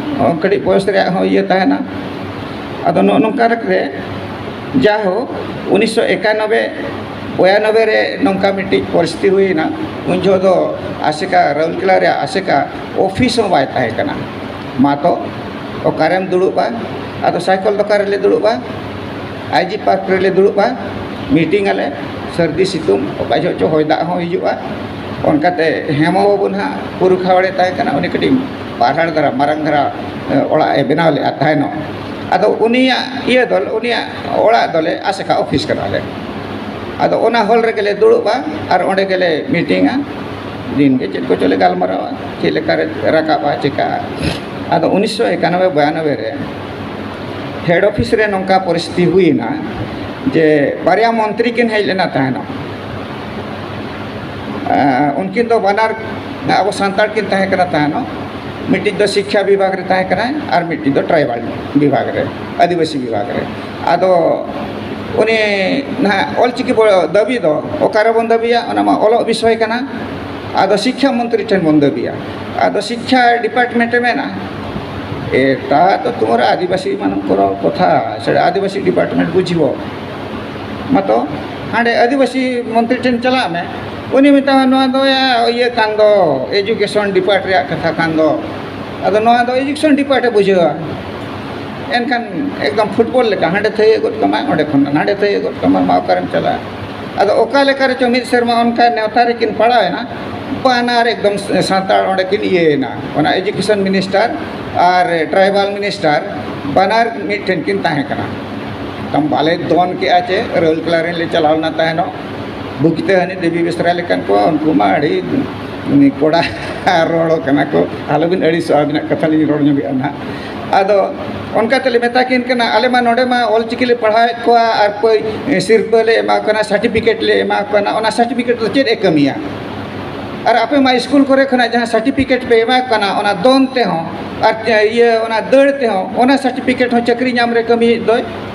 ᱠᱟᱹᱴᱤᱡ ᱵᱚᱭᱚᱥ ᱨᱮᱭᱟᱜ ᱦᱚᱸ ᱤᱭᱟᱹ ᱛᱟᱦᱮᱱᱟ᱾ ᱟᱫᱚ ᱱᱚᱜᱼᱚ ᱱᱚᱝᱠᱟ ᱨᱮ ᱡᱟᱭᱦᱳᱠ, ᱩᱱᱤᱥᱥᱚ ᱮᱠᱟᱱᱚᱵᱵᱳᱭ ᱯᱚᱭᱟᱱᱚᱵᱵᱳᱭ ᱨᱮ ᱱᱚᱝᱠᱟ ᱢᱤᱫᱴᱤᱡ ᱯᱚᱨᱤᱥᱛᱷᱤᱛᱤ ᱦᱩᱭᱮᱱᱟ᱾ ᱩᱱ ᱡᱚᱦᱚᱜ ᱫᱚ ᱟᱥᱮᱠᱟ, ᱨᱟᱩᱨᱠᱮᱞᱟ ᱨᱮᱭᱟᱜ ᱟᱥᱮᱠᱟ ᱚᱯᱷᱤᱥ ᱦᱚᱸ ᱵᱟᱭ ᱛᱟᱦᱮᱸ ᱠᱟᱱᱟ᱾ ᱢᱟ ᱛᱚ, ᱚᱠᱟᱨᱮᱢ ᱫᱩᱲᱩᱵᱼᱟ? ᱟᱫᱚ ᱥᱟᱭᱠᱮᱞ ᱫᱚᱠᱟᱱ ᱨᱮᱞᱮ ᱫᱩᱲᱩᱵᱼᱟ, ᱟᱭ ᱡᱤ ᱯᱟᱨᱠ ᱨᱮᱞᱮ ᱫᱩᱲᱩᱵᱼᱟ, ᱢᱤᱴᱤᱝ ᱟᱞᱮ, ᱥᱟᱹᱨᱫᱤ ᱥᱤᱛᱩᱝ, ᱚᱠᱟ ᱡᱚᱦᱚᱜ ᱪᱚ ᱦᱚᱭ ᱫᱟᱜ ᱦᱚᱸ ᱦᱤᱡᱩᱜᱼᱟ᱾ ᱚᱱᱠᱟᱛᱮ ᱦᱮᱢᱚ ᱵᱟᱹᱵᱩ ᱱᱟᱦᱟᱜ ᱯᱩᱨᱩᱠᱷᱟᱣᱟᱲᱮ ᱛᱟᱦᱮᱸ ᱠᱟᱱᱟ, ᱩᱱᱤ ᱠᱟᱹᱴᱤᱡ ᱯᱟᱨᱦᱟᱲ ᱫᱷᱟᱨᱟ, ᱢᱟᱨᱟᱝ ᱫᱷᱟᱨᱟ, ᱮ, ᱚᱲᱟᱜ ᱮ ᱵᱮᱱᱟᱣ ᱞᱮᱫᱼᱟ ᱛᱟᱦᱮᱱᱚᱜ᱾ ᱟᱫᱚ ᱩᱱᱤᱭᱟᱜ ᱤᱭᱟᱹ ᱫᱚ, ᱩᱱᱤᱭᱟᱜ ᱚᱲᱟᱜ ᱫᱚᱞᱮ ᱟᱥᱮᱠᱟ ᱚᱯᱷᱤᱥ ᱠᱟᱱᱟᱞᱮ᱾ ᱟᱫᱚ ᱚᱱᱟ ᱦᱚᱞ ᱨᱮᱜᱮ ᱞᱮ ᱫᱩᱲᱩᱵᱼᱟ ᱟᱨ ᱚᱸᱰᱮ ᱜᱮᱞᱮ ᱢᱤᱴᱤᱝᱟ᱾ ᱫᱤᱱ ᱜᱮ ᱪᱮᱫ ᱠᱚᱪᱚ ᱞᱮ ᱜᱟᱞᱢᱟᱨᱟᱣᱟ, ᱪᱮᱫ ᱞᱮᱠᱟᱨᱮ ᱨᱟᱠᱟᱵᱼᱟ, ᱪᱤᱠᱟᱹᱜᱼᱟ᱾ ᱟᱫᱚ ᱩᱱᱤᱥᱥᱚ ᱮᱠᱟᱱᱚᱵᱵᱳᱭ ᱵᱟᱭᱟᱱᱚᱵᱵᱳᱭ ᱨᱮ ᱦᱮᱰ ᱚᱯᱷᱤᱥ ᱨᱮ ᱱᱚᱝᱠᱟ ᱯᱚᱨᱤᱥᱛᱷᱤᱛᱤ ᱦᱩᱭᱮᱱᱟ ᱡᱮ ᱵᱟᱨᱭᱟ ᱢᱚᱱᱛᱨᱤ ᱠᱤᱱ ᱦᱮᱡ ᱞᱮᱱᱟ ᱛᱟᱦᱮᱱᱚᱜ᱾ ᱟᱸ, ᱩᱱᱠᱤᱱ ᱫᱚ ᱵᱟᱱᱟᱨ ᱟᱵᱚ ᱥᱟᱱᱛᱟᱲ ᱠᱤᱱ ᱛᱟᱦᱮᱸ ᱠᱟᱱᱟ ᱛᱟᱦᱮᱱᱚᱜ᱾ ᱢᱤᱫᱴᱤᱡ ᱫᱚ ᱥᱤᱠᱠᱷᱟ ᱵᱤᱵᱷᱟᱜᱽ ᱨᱮ ᱛᱟᱦᱮᱸ ᱠᱟᱱᱟᱭ ᱟᱨ ᱢᱤᱫᱴᱤᱡ ᱫᱚ ᱴᱨᱟᱭᱵᱟᱞ ᱵᱤᱵᱷᱟᱜᱽ ᱨᱮ, ᱟᱹᱫᱤᱵᱟᱹᱥᱤ ᱵᱤᱵᱷᱟᱜᱽ ᱨᱮ᱾ ᱟᱫᱚ ᱩᱱᱤ ᱱᱟᱦᱟᱜ ᱚᱞᱪᱤᱠᱤ ᱵᱚ-, ᱫᱟᱹᱵᱤ ᱫᱚ ᱚᱠᱟ ᱨᱮᱵᱚᱱ ᱫᱟᱹᱵᱤᱭᱟ? ᱚᱱᱟ ᱢᱟ ᱚᱞᱚᱜ ᱵᱤᱥᱚᱭ ᱠᱟᱱᱟ᱾ ᱟᱫᱚ ᱥᱤᱠᱠᱷᱟ ᱢᱚᱱᱛᱨᱤ ᱴᱷᱮᱱ ᱵᱚᱱ ᱫᱟᱹᱵᱤᱭᱟ᱾ ᱟᱫᱚ ᱥᱤᱠᱠᱷᱟ ᱰᱤᱯᱟᱨᱴᱢᱮᱱᱴ ᱮ ᱢᱮᱱᱟ, "ᱮᱴᱟ ᱛᱚ ᱛᱩᱢᱟᱨᱟ ᱟᱹᱫᱤᱵᱟᱹᱥᱤ ᱢᱟᱱᱚᱝᱠᱚᱨ ᱠᱚᱛᱷᱟ, ᱥᱮ ᱟᱹᱫᱤᱵᱟᱹᱥᱤ ᱰᱤᱯᱟᱨᱴᱢᱮᱱᱴ ᱵᱩᱡᱷᱤᱵᱚ ᱢᱟᱛᱚ, ᱦᱟᱸᱰᱮ ᱟᱹᱫᱤᱵᱟᱹᱥᱤ ᱢᱚᱱᱛᱨᱤ ᱴᱷᱮᱱ ᱪᱟᱞᱟᱜ ᱢᱮ, ᱩᱱᱤ ᱢᱮᱛᱟᱢᱟ ᱱᱚᱣᱟ ᱫᱚ ᱭᱟ ᱤᱭᱟᱹ ᱠᱟᱱ ᱫᱚ, ᱮᱡᱩᱠᱮᱥᱚᱱ ᱰᱤᱯᱟᱨᱴ ᱨᱮᱭᱟᱜ ᱠᱟᱛᱷᱟ ᱠᱟᱱ ᱫᱚ, ᱟᱫᱚ ᱱᱚᱣᱟ ᱫᱚ ᱮᱡᱩᱠᱮᱥᱚᱱ ᱰᱤᱯᱟᱨᱴ ᱮ ᱵᱩᱡᱷᱟᱹᱣᱟ, ᱮᱱᱠᱷᱟᱱ ᱮᱠᱫᱚᱢ ᱯᱷᱩᱴᱵᱚᱞ ᱞᱮᱠᱟ ᱦᱟᱸᱰᱮ ᱛᱷᱟᱹᱭᱟᱹ ᱜᱚᱫ ᱠᱟᱢᱟᱭ, ᱚᱸᱰᱮ ᱠᱷᱚᱱ ᱱᱟᱸᱰᱮ ᱛᱷᱟᱹᱭᱟᱹ ᱜᱚᱫ ᱠᱟᱢᱟᱭ, ᱢᱟ ᱚᱠᱟᱨᱮᱢ ᱪᱟᱞᱟᱜᱼᱟ?" ᱟᱫᱚ ᱚᱠᱟ ᱞᱮᱠᱟ ᱨᱮᱪᱚ ᱢᱤᱫ ᱥᱮᱨᱢᱟ ᱚᱱᱠᱟ ᱱᱮᱣᱛᱟ ᱨᱮᱠᱤᱱ ᱯᱟᱲᱟᱣᱮᱱᱟ, ᱵᱟᱱᱟᱨ ᱮᱠᱫᱚᱢ ᱥᱟᱱᱛᱟᱲ ᱚᱸᱰᱮ ᱠᱤᱱ ᱤᱭᱟᱹᱭᱮᱱᱟ, ᱚᱱᱟ ᱮᱡᱩᱠᱮᱥᱚᱱ ᱢᱤᱱᱤᱥᱴᱟᱨ ᱟᱨ ᱴᱨᱟᱭᱵᱟᱞ ᱢᱤᱱᱤᱥᱴᱟᱨ ᱵᱟᱱᱟᱨ ᱢᱤᱫ ᱴᱷᱮᱱ ᱠᱤᱱ ᱛᱟᱦᱮᱸ ᱠᱟᱱᱟ᱾ ᱛᱟᱢ ᱵᱟᱞᱮ ᱫᱚᱱ ᱠᱮᱜᱼᱟ ᱪᱮ, ᱨᱟᱹᱣᱩᱞᱠᱮᱞᱟ ᱨᱮ ᱞᱮ ᱪᱟᱞᱟᱣ ᱞᱮᱱᱟ ᱛᱟᱦᱮᱱᱚᱜ᱾ ᱵᱩᱜᱤᱛᱮ ᱦᱟᱹᱱᱤ ᱫᱮᱵᱤ ᱵᱮᱥᱨᱟ ᱞᱮᱠᱟᱱ ᱠᱚ, ᱩᱱᱠᱩ ᱢᱟ ᱟᱹᱰᱤ ᱠᱚᱲᱟ ᱨᱚᱲ ᱠᱟᱱᱟ ᱠᱚ, ᱟᱞᱚᱵᱤᱱ ᱟᱹᱲᱤᱥᱚᱜᱼᱟ, ᱟᱹᱵᱤᱱᱟᱜ ᱠᱟᱛᱷᱟ ᱞᱤᱧ ᱨᱚᱲ ᱧᱚᱜᱮᱜᱼᱟ ᱱᱟᱦᱟᱜ᱾ ᱟᱫᱚ ᱚᱱᱠᱟ ᱛᱮᱞᱮ ᱢᱮᱛᱟ ᱠᱤᱱ ᱠᱟᱱᱟ, "ᱟᱞᱮ ᱢᱟ ᱱᱚᱰᱮ ᱢᱟ ᱚᱞ ᱪᱤᱠᱤ ᱞᱮ ᱯᱟᱲᱦᱟᱣᱮᱫ ᱠᱚᱣᱟ ᱟᱨ ᱯᱟᱹᱭ ᱥᱤᱨᱯᱟᱹ ᱞᱮ ᱮᱢᱟ ᱠᱚ ᱠᱟᱱᱟ, ᱥᱟᱨᱴᱤᱯᱷᱤᱠᱮᱴ ᱞᱮ ᱮᱢᱟ ᱠᱚ ᱠᱟᱱᱟ, ᱚᱱᱟ ᱥᱟᱨᱴᱤᱯᱷᱤᱠᱮᱴ ᱫᱚ ᱪᱮᱫ ᱮ ᱠᱟᱹᱢᱤᱭᱟ? ᱟᱨ ᱟᱯᱮ ᱢᱟ ᱥᱠᱩᱞ ᱠᱚᱨᱮ ᱠᱷᱚᱱᱟᱜ ᱡᱟᱦᱟᱸ ᱥᱟᱨᱴᱤᱯᱷᱤᱠᱮᱴ ᱯᱮ ᱮᱢᱟ ᱠᱚ ᱠᱟᱱᱟ, ᱚᱱᱟ ᱫᱚᱱ ᱛᱮᱦᱚᱸ ᱟᱨ ᱤᱭᱟᱹ ᱚᱱᱟ ᱫᱟᱹᱲ ᱛᱮᱦᱚᱸ, ᱚᱱᱟ ᱥᱟᱨᱴᱤᱯᱷᱤᱠᱮᱴ ᱦᱚᱸ ᱪᱟᱹᱠᱨᱤ ᱧᱟᱢ ᱨᱮ ᱠᱟᱹᱢᱤᱭᱮᱫ ᱫᱚᱭ,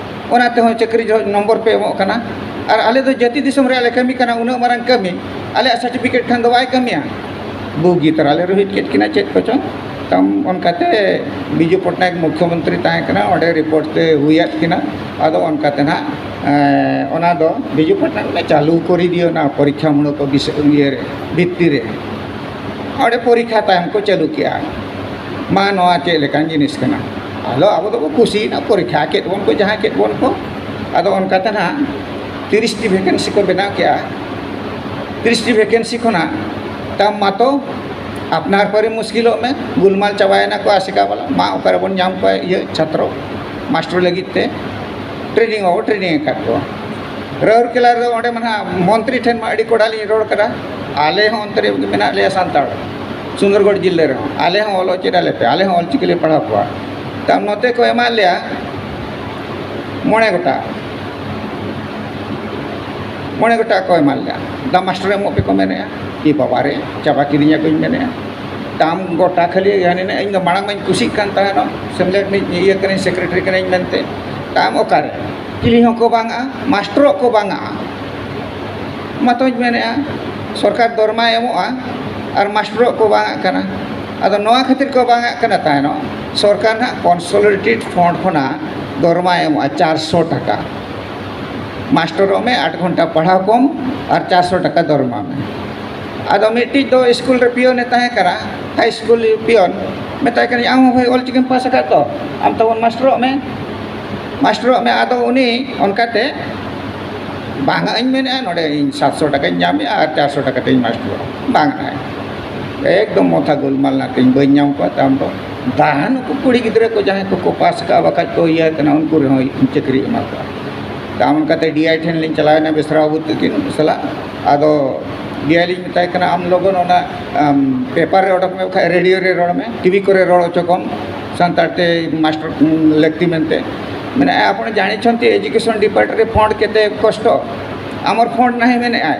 ᱚᱱᱟ ᱛᱮᱦᱚᱸ ᱪᱟᱹᱠᱨᱤ ᱡᱚᱦᱚᱜ ᱱᱚᱢᱵᱚᱨ ᱯᱮ ᱮᱢᱚᱜ ᱠᱟᱱᱟ᱾ ᱟᱨ ᱟᱞᱮ ᱫᱚ ᱡᱟᱹᱛᱤ ᱫᱤᱥᱚᱢ ᱨᱮᱭᱟᱜ ᱞᱮ ᱠᱟᱹᱢᱤ ᱠᱟᱱᱟ, ᱩᱱᱟᱹᱜ ᱢᱟᱨᱟᱝ ᱠᱟᱹᱢᱤ, ᱟᱞᱮᱭᱟᱜ ᱥᱟᱨᱴᱤᱯᱷᱤᱠᱮᱴ ᱠᱷᱟᱱ ᱫᱚ ᱵᱟᱭ ᱠᱟᱹᱢᱤᱭᱟ?" ᱵᱩᱜᱤ ᱛᱟᱨᱟ ᱞᱮ ᱨᱩᱦᱤᱫ ᱠᱮᱫ ᱠᱤᱱᱟ ᱪᱮᱫ ᱠᱚᱪᱚᱝ᱾ ᱛᱟᱢ ᱚᱱᱠᱟᱛᱮ ᱵᱤᱡᱩ ᱯᱚᱴᱱᱟᱭᱮᱠ ᱢᱩᱠᱷᱭᱚᱢᱚᱱᱛᱨᱤ ᱛᱟᱦᱮᱸ ᱠᱟᱱᱟ, ᱚᱸᱰᱮ ᱨᱤᱯᱳᱨᱴ ᱛᱮ ᱦᱩᱭᱟᱫ ᱠᱤᱱᱟ᱾ ᱟᱫᱚ ᱚᱱᱠᱟᱛᱮ ᱱᱟᱦᱟᱜ, ᱮᱸ, ᱚᱱᱟ ᱫᱚ ᱵᱤᱡᱩ ᱯᱚᱴᱱᱟᱭᱮᱠ ᱞᱮ ᱪᱟᱹᱞᱩ ᱠᱚᱨᱤ ᱫᱤᱭᱚ ᱚᱱᱟ ᱯᱚᱨᱤᱠᱠᱷᱟ ᱢᱩᱞᱚᱠ ᱵᱤᱥᱚᱭ ᱤᱭᱟᱹ ᱨᱮ, ᱵᱷᱤᱛᱛᱤ ᱨᱮ᱾ ᱚᱸᱰᱮ ᱯᱚᱨᱤᱠᱠᱷᱟ ᱛᱟᱭᱚᱢ ᱠᱚ ᱪᱟᱹᱞᱩ ᱠᱮᱜᱼᱟ᱾ ᱢᱟ ᱱᱚᱣᱟ ᱪᱮᱫ ᱞᱮᱠᱟᱱ ᱡᱤᱱᱤᱥ ᱠᱟᱱᱟ? ᱟᱫᱚ ᱟᱵᱚ ᱫᱚᱵᱚ ᱠᱩᱥᱤᱭᱮᱱᱟ, ᱯᱚᱨᱤᱠᱠᱷᱟ ᱠᱮᱫ ᱵᱚᱱ ᱠᱚ, ᱡᱟᱦᱟᱸ ᱠᱮᱫ ᱵᱚᱱ ᱠᱚ᱾ ᱟᱫᱚ ᱚᱱᱠᱟᱛᱮ ᱱᱟᱦᱟᱜ ᱛᱤᱨᱤᱥ ᱴᱤ ᱵᱷᱮᱠᱮᱱᱥᱤ ᱠᱚ ᱵᱮᱱᱟᱣ ᱠᱮᱜᱼᱟ᱾ ᱛᱤᱨᱤᱥ ᱴᱤ ᱵᱷᱮᱠᱮᱱᱥᱤ ᱠᱷᱚᱱᱟᱜ ᱛᱟᱢ ᱢᱟᱛᱚ ᱟᱯᱱᱟᱨ ᱯᱟᱹᱨᱤ ᱢᱩᱥᱠᱤᱞᱚᱜ ᱢᱮ, ᱜᱩᱞᱢᱟᱞ ᱪᱟᱵᱟᱭᱮᱱᱟ ᱠᱚ ᱟᱥᱮᱠᱟ ᱵᱟᱞᱟ, ᱢᱟ ᱚᱠᱟ ᱨᱮᱵᱚᱱ ᱧᱟᱢ ᱠᱚᱣᱟ ᱤᱭᱟᱹ ᱪᱷᱟᱛᱨᱚ? ᱢᱟᱥᱴᱟᱨ ᱞᱟᱹᱜᱤᱫ ᱛᱮ ᱴᱨᱮᱱᱤᱝ ᱦᱚᱸ ᱴᱨᱮᱱᱤᱝ ᱟᱠᱟᱫ ᱠᱚᱣᱟ᱾ ᱨᱟᱣᱩᱨᱠᱮᱞᱟ ᱨᱮᱫᱚ ᱚᱸᱰᱮ ᱢᱟ ᱱᱟᱦᱟᱜ ᱢᱚᱱᱛᱨᱤ ᱴᱷᱮᱱ ᱢᱟ ᱟᱹᱰᱤ ᱠᱚᱰᱟ ᱞᱤᱧ ᱨᱚᱲ ᱠᱟᱫᱟ, ᱟᱞᱮ ᱦᱚᱸ ᱚᱱᱛᱮ ᱨᱮ ᱢᱮᱱᱟᱜ ᱞᱮᱭᱟ ᱥᱟᱱᱛᱟᱲ, ᱥᱩᱱᱫᱚᱨᱜᱚᱲ ᱡᱤᱞᱟᱹ ᱨᱮᱦᱚᱸ ᱟᱞᱮ ᱦᱚᱸ ᱚᱞᱚᱜ ᱪᱮᱫ ᱟᱞᱮ ᱯᱮ, ᱟᱞᱮ ᱦᱚᱸ ᱚᱞᱪᱤᱠᱤ ᱞᱮ ᱯᱟᱲᱦᱟᱣ ᱠᱚᱣᱟ᱾ ᱛᱟᱢ ᱱᱚᱛᱮ ᱠᱚ ᱮᱢᱟᱫ ᱞᱮᱭᱟ ᱢᱚᱬᱮ ᱜᱚᱴᱟᱝ, ᱢᱚᱬᱮ ᱜᱚᱴᱟᱝ ᱠᱚ ᱮᱢᱟᱫ ᱞᱮᱭᱟ᱾ ᱫᱟ ᱢᱟᱥᱴᱟᱨ ᱮᱢᱚᱜ ᱯᱮ ᱠᱚ ᱢᱮᱱᱮᱫᱼᱟ, ᱠᱤ ᱵᱟᱵᱟ ᱨᱮ, ᱪᱟᱵᱟ ᱠᱤᱫᱤᱧᱟ ᱠᱚᱧ ᱢᱮᱱᱮᱫᱼᱟ᱾ ᱛᱟᱢ ᱜᱚᱴᱟ ᱠᱷᱟᱹᱞᱤ ᱦᱟᱱᱮ ᱱᱮ-, ᱤᱧ ᱫᱚ ᱢᱟᱲᱟᱝ ᱢᱟᱧ ᱠᱩᱥᱤᱜ ᱠᱟᱱ ᱛᱟᱦᱮᱱᱚᱜ, ᱥᱮᱢᱞᱮᱫ ᱨᱤᱱᱤᱡ ᱤᱭᱟᱹ ᱠᱟᱹᱱᱟᱹᱧ, ᱥᱮᱠᱨᱮᱴᱟᱨᱤ ᱠᱟᱹᱱᱟᱹᱧ ᱢᱮᱱᱛᱮ᱾ ᱛᱟᱢ ᱚᱠᱟᱨᱮ? ᱠᱤᱞᱤ ᱦᱚᱸᱠᱚ ᱵᱟᱝᱟᱜᱼᱟ, ᱢᱟᱥᱴᱟᱨᱚᱜ ᱠᱚ ᱵᱟᱝᱟᱜᱼᱟ᱾ ᱢᱟᱛᱚᱧ ᱢᱮᱱᱮᱫᱼᱟ, ᱥᱚᱨᱠᱟᱨ ᱫᱚᱨᱢᱟᱭ ᱮᱢᱚᱜᱼᱟ ᱟᱨ ᱢᱟᱥᱴᱟᱨᱚᱜ ᱠᱚ ᱵᱟᱝᱟᱜ ᱠᱟᱱᱟ᱾ ᱟᱫᱚ ᱱᱚᱣᱟ ᱠᱷᱟᱹᱛᱤᱨ ᱠᱚ ᱵᱟᱝᱟᱜ ᱠᱟᱱᱟ, ᱛᱟᱭᱱᱚᱢ ᱥᱚᱨᱠᱟᱨ ᱱᱟᱦᱟᱜ ᱠᱚᱱᱥᱚᱞᱤᱰᱮᱴᱮᱰ ᱯᱷᱚᱱᱰ ᱠᱷᱚᱱᱟᱜ ᱫᱚᱨᱢᱟᱭ ᱮᱢᱚᱜᱼᱟ ᱪᱟᱨᱥᱚ ᱴᱟᱠᱟ᱾ ᱢᱟᱥᱴᱟᱨᱚᱜ ᱢᱮ, ᱟᱴ ᱜᱷᱚᱱᱴᱟ ᱯᱟᱲᱦᱟᱣ ᱠᱚᱢ ᱟᱨ ᱪᱟᱨᱥᱚ ᱴᱟᱠᱟ ᱫᱚᱨᱢᱟ ᱢᱮ᱾ ᱟᱫᱚ ᱢᱤᱫᱴᱤᱡ ᱫᱚ ᱥᱠᱩᱞ ᱨᱮ ᱯᱤᱭᱚᱱᱮ ᱛᱟᱦᱮᱸ ᱠᱟᱱᱟ, ᱦᱟᱭ ᱥᱠᱩᱞ ᱯᱤᱭᱚᱱ, ᱢᱮᱛᱟᱭ ᱠᱟᱹᱱᱟᱹᱧ, "ᱟᱢ ᱦᱚᱸ ᱵᱷᱟᱹᱭ ᱚᱞ ᱪᱤᱠᱤᱢ ᱯᱟᱥ ᱟᱠᱟᱫ ᱛᱚ, ᱟᱢ ᱛᱟᱵᱚᱱ ᱢᱟᱥᱴᱟᱨᱚᱜ ᱢᱮ, ᱢᱟᱥᱴᱟᱨᱚᱜ ᱢᱮ᱾" ᱟᱫᱚ ᱩᱱᱤ ᱚᱱᱠᱟᱛᱮ, "ᱵᱟᱝᱟ ᱤᱧ ᱢᱮᱱᱮᱫᱼᱟ, ᱱᱚᱰᱮ ᱤᱧ ᱥᱟᱛᱥᱚ ᱴᱟᱠᱟᱧ ᱧᱟᱢᱮᱫᱼᱟ ᱟᱨ ᱪᱟᱨᱥᱚ ᱴᱟᱠᱟ ᱛᱮᱧ ᱢᱟᱥᱴᱟᱨᱚᱜᱼᱟ, ᱵᱟᱝ ᱟᱭ, ᱮᱠᱫᱚᱢ ᱢᱚᱛᱷᱟ ᱜᱳᱞᱢᱟᱞ ᱱᱟᱛᱮᱧ ᱵᱟᱹᱧ ᱧᱟᱢ ᱠᱚᱣᱟ᱾" ᱛᱟᱢ ᱫᱚ ᱫᱟᱦᱟ ᱱᱩᱠᱩ ᱠᱩᱲᱤ ᱜᱤᱫᱽᱨᱟᱹ ᱠᱚ ᱡᱟᱦᱟᱸᱭ ᱠᱚᱠᱚ ᱯᱟᱥ ᱟᱠᱟᱫᱼᱟ, ᱵᱟᱠᱷᱟᱡ ᱠᱚ ᱤᱭᱟᱹ ᱠᱟᱱᱟ, ᱩᱱᱠᱩ ᱨᱮᱦᱚᱸ ᱪᱟᱹᱠᱨᱤ ᱮᱢᱟ ᱠᱚᱣᱟ᱾ ᱛᱟᱢ ᱚᱱᱠᱟᱛᱮ ᱰᱤ ᱟᱭ ᱴᱷᱮᱱ ᱞᱤᱧ ᱪᱟᱞᱟᱣᱮᱱᱟ, ᱵᱮᱥᱨᱟ ᱵᱟᱹᱵᱩ ᱛᱟᱹᱠᱤᱱ ᱥᱟᱞᱟᱜ᱾ ᱟᱫᱚ ᱰᱤ ᱟᱭ ᱞᱤᱧ ᱢᱮᱛᱟᱭ ᱠᱟᱱᱟ, "ᱟᱢ ᱞᱚᱜᱚᱱ ᱚᱱᱟ, ᱟᱢ, ᱯᱮᱯᱟᱨ ᱨᱮ ᱚᱰᱚᱠ ᱢᱮ, ᱵᱟᱠᱷᱟᱡ ᱨᱮᱰᱤᱭᱳ ᱨᱮ ᱨᱚᱲ ᱢᱮ, ᱴᱤᱵᱷᱤ ᱠᱚᱨᱮ ᱨᱚᱲ ᱦᱚᱪᱚ ᱠᱚᱢ, ᱥᱟᱱᱛᱟᱲ ᱛᱮ ᱢᱟᱥᱴᱟᱨ, ᱩᱢ, ᱞᱟᱹᱠᱛᱤ ᱢᱮᱱᱛᱮ᱾" ᱢᱮᱱᱮᱫᱼᱟᱭ, "ଆପଣ ଜାଣିଛନ୍ତି ଏଜୁକେସନ୍ ଡିପାର୍ଟମେଣ୍ଟରେ ଫଣ୍ଡ କେତେ କଷ୍ଟ? ଆମର ଫଣ୍ଡ ନାହିଁ", ᱢᱮᱱᱮᱫᱼᱟᱭ,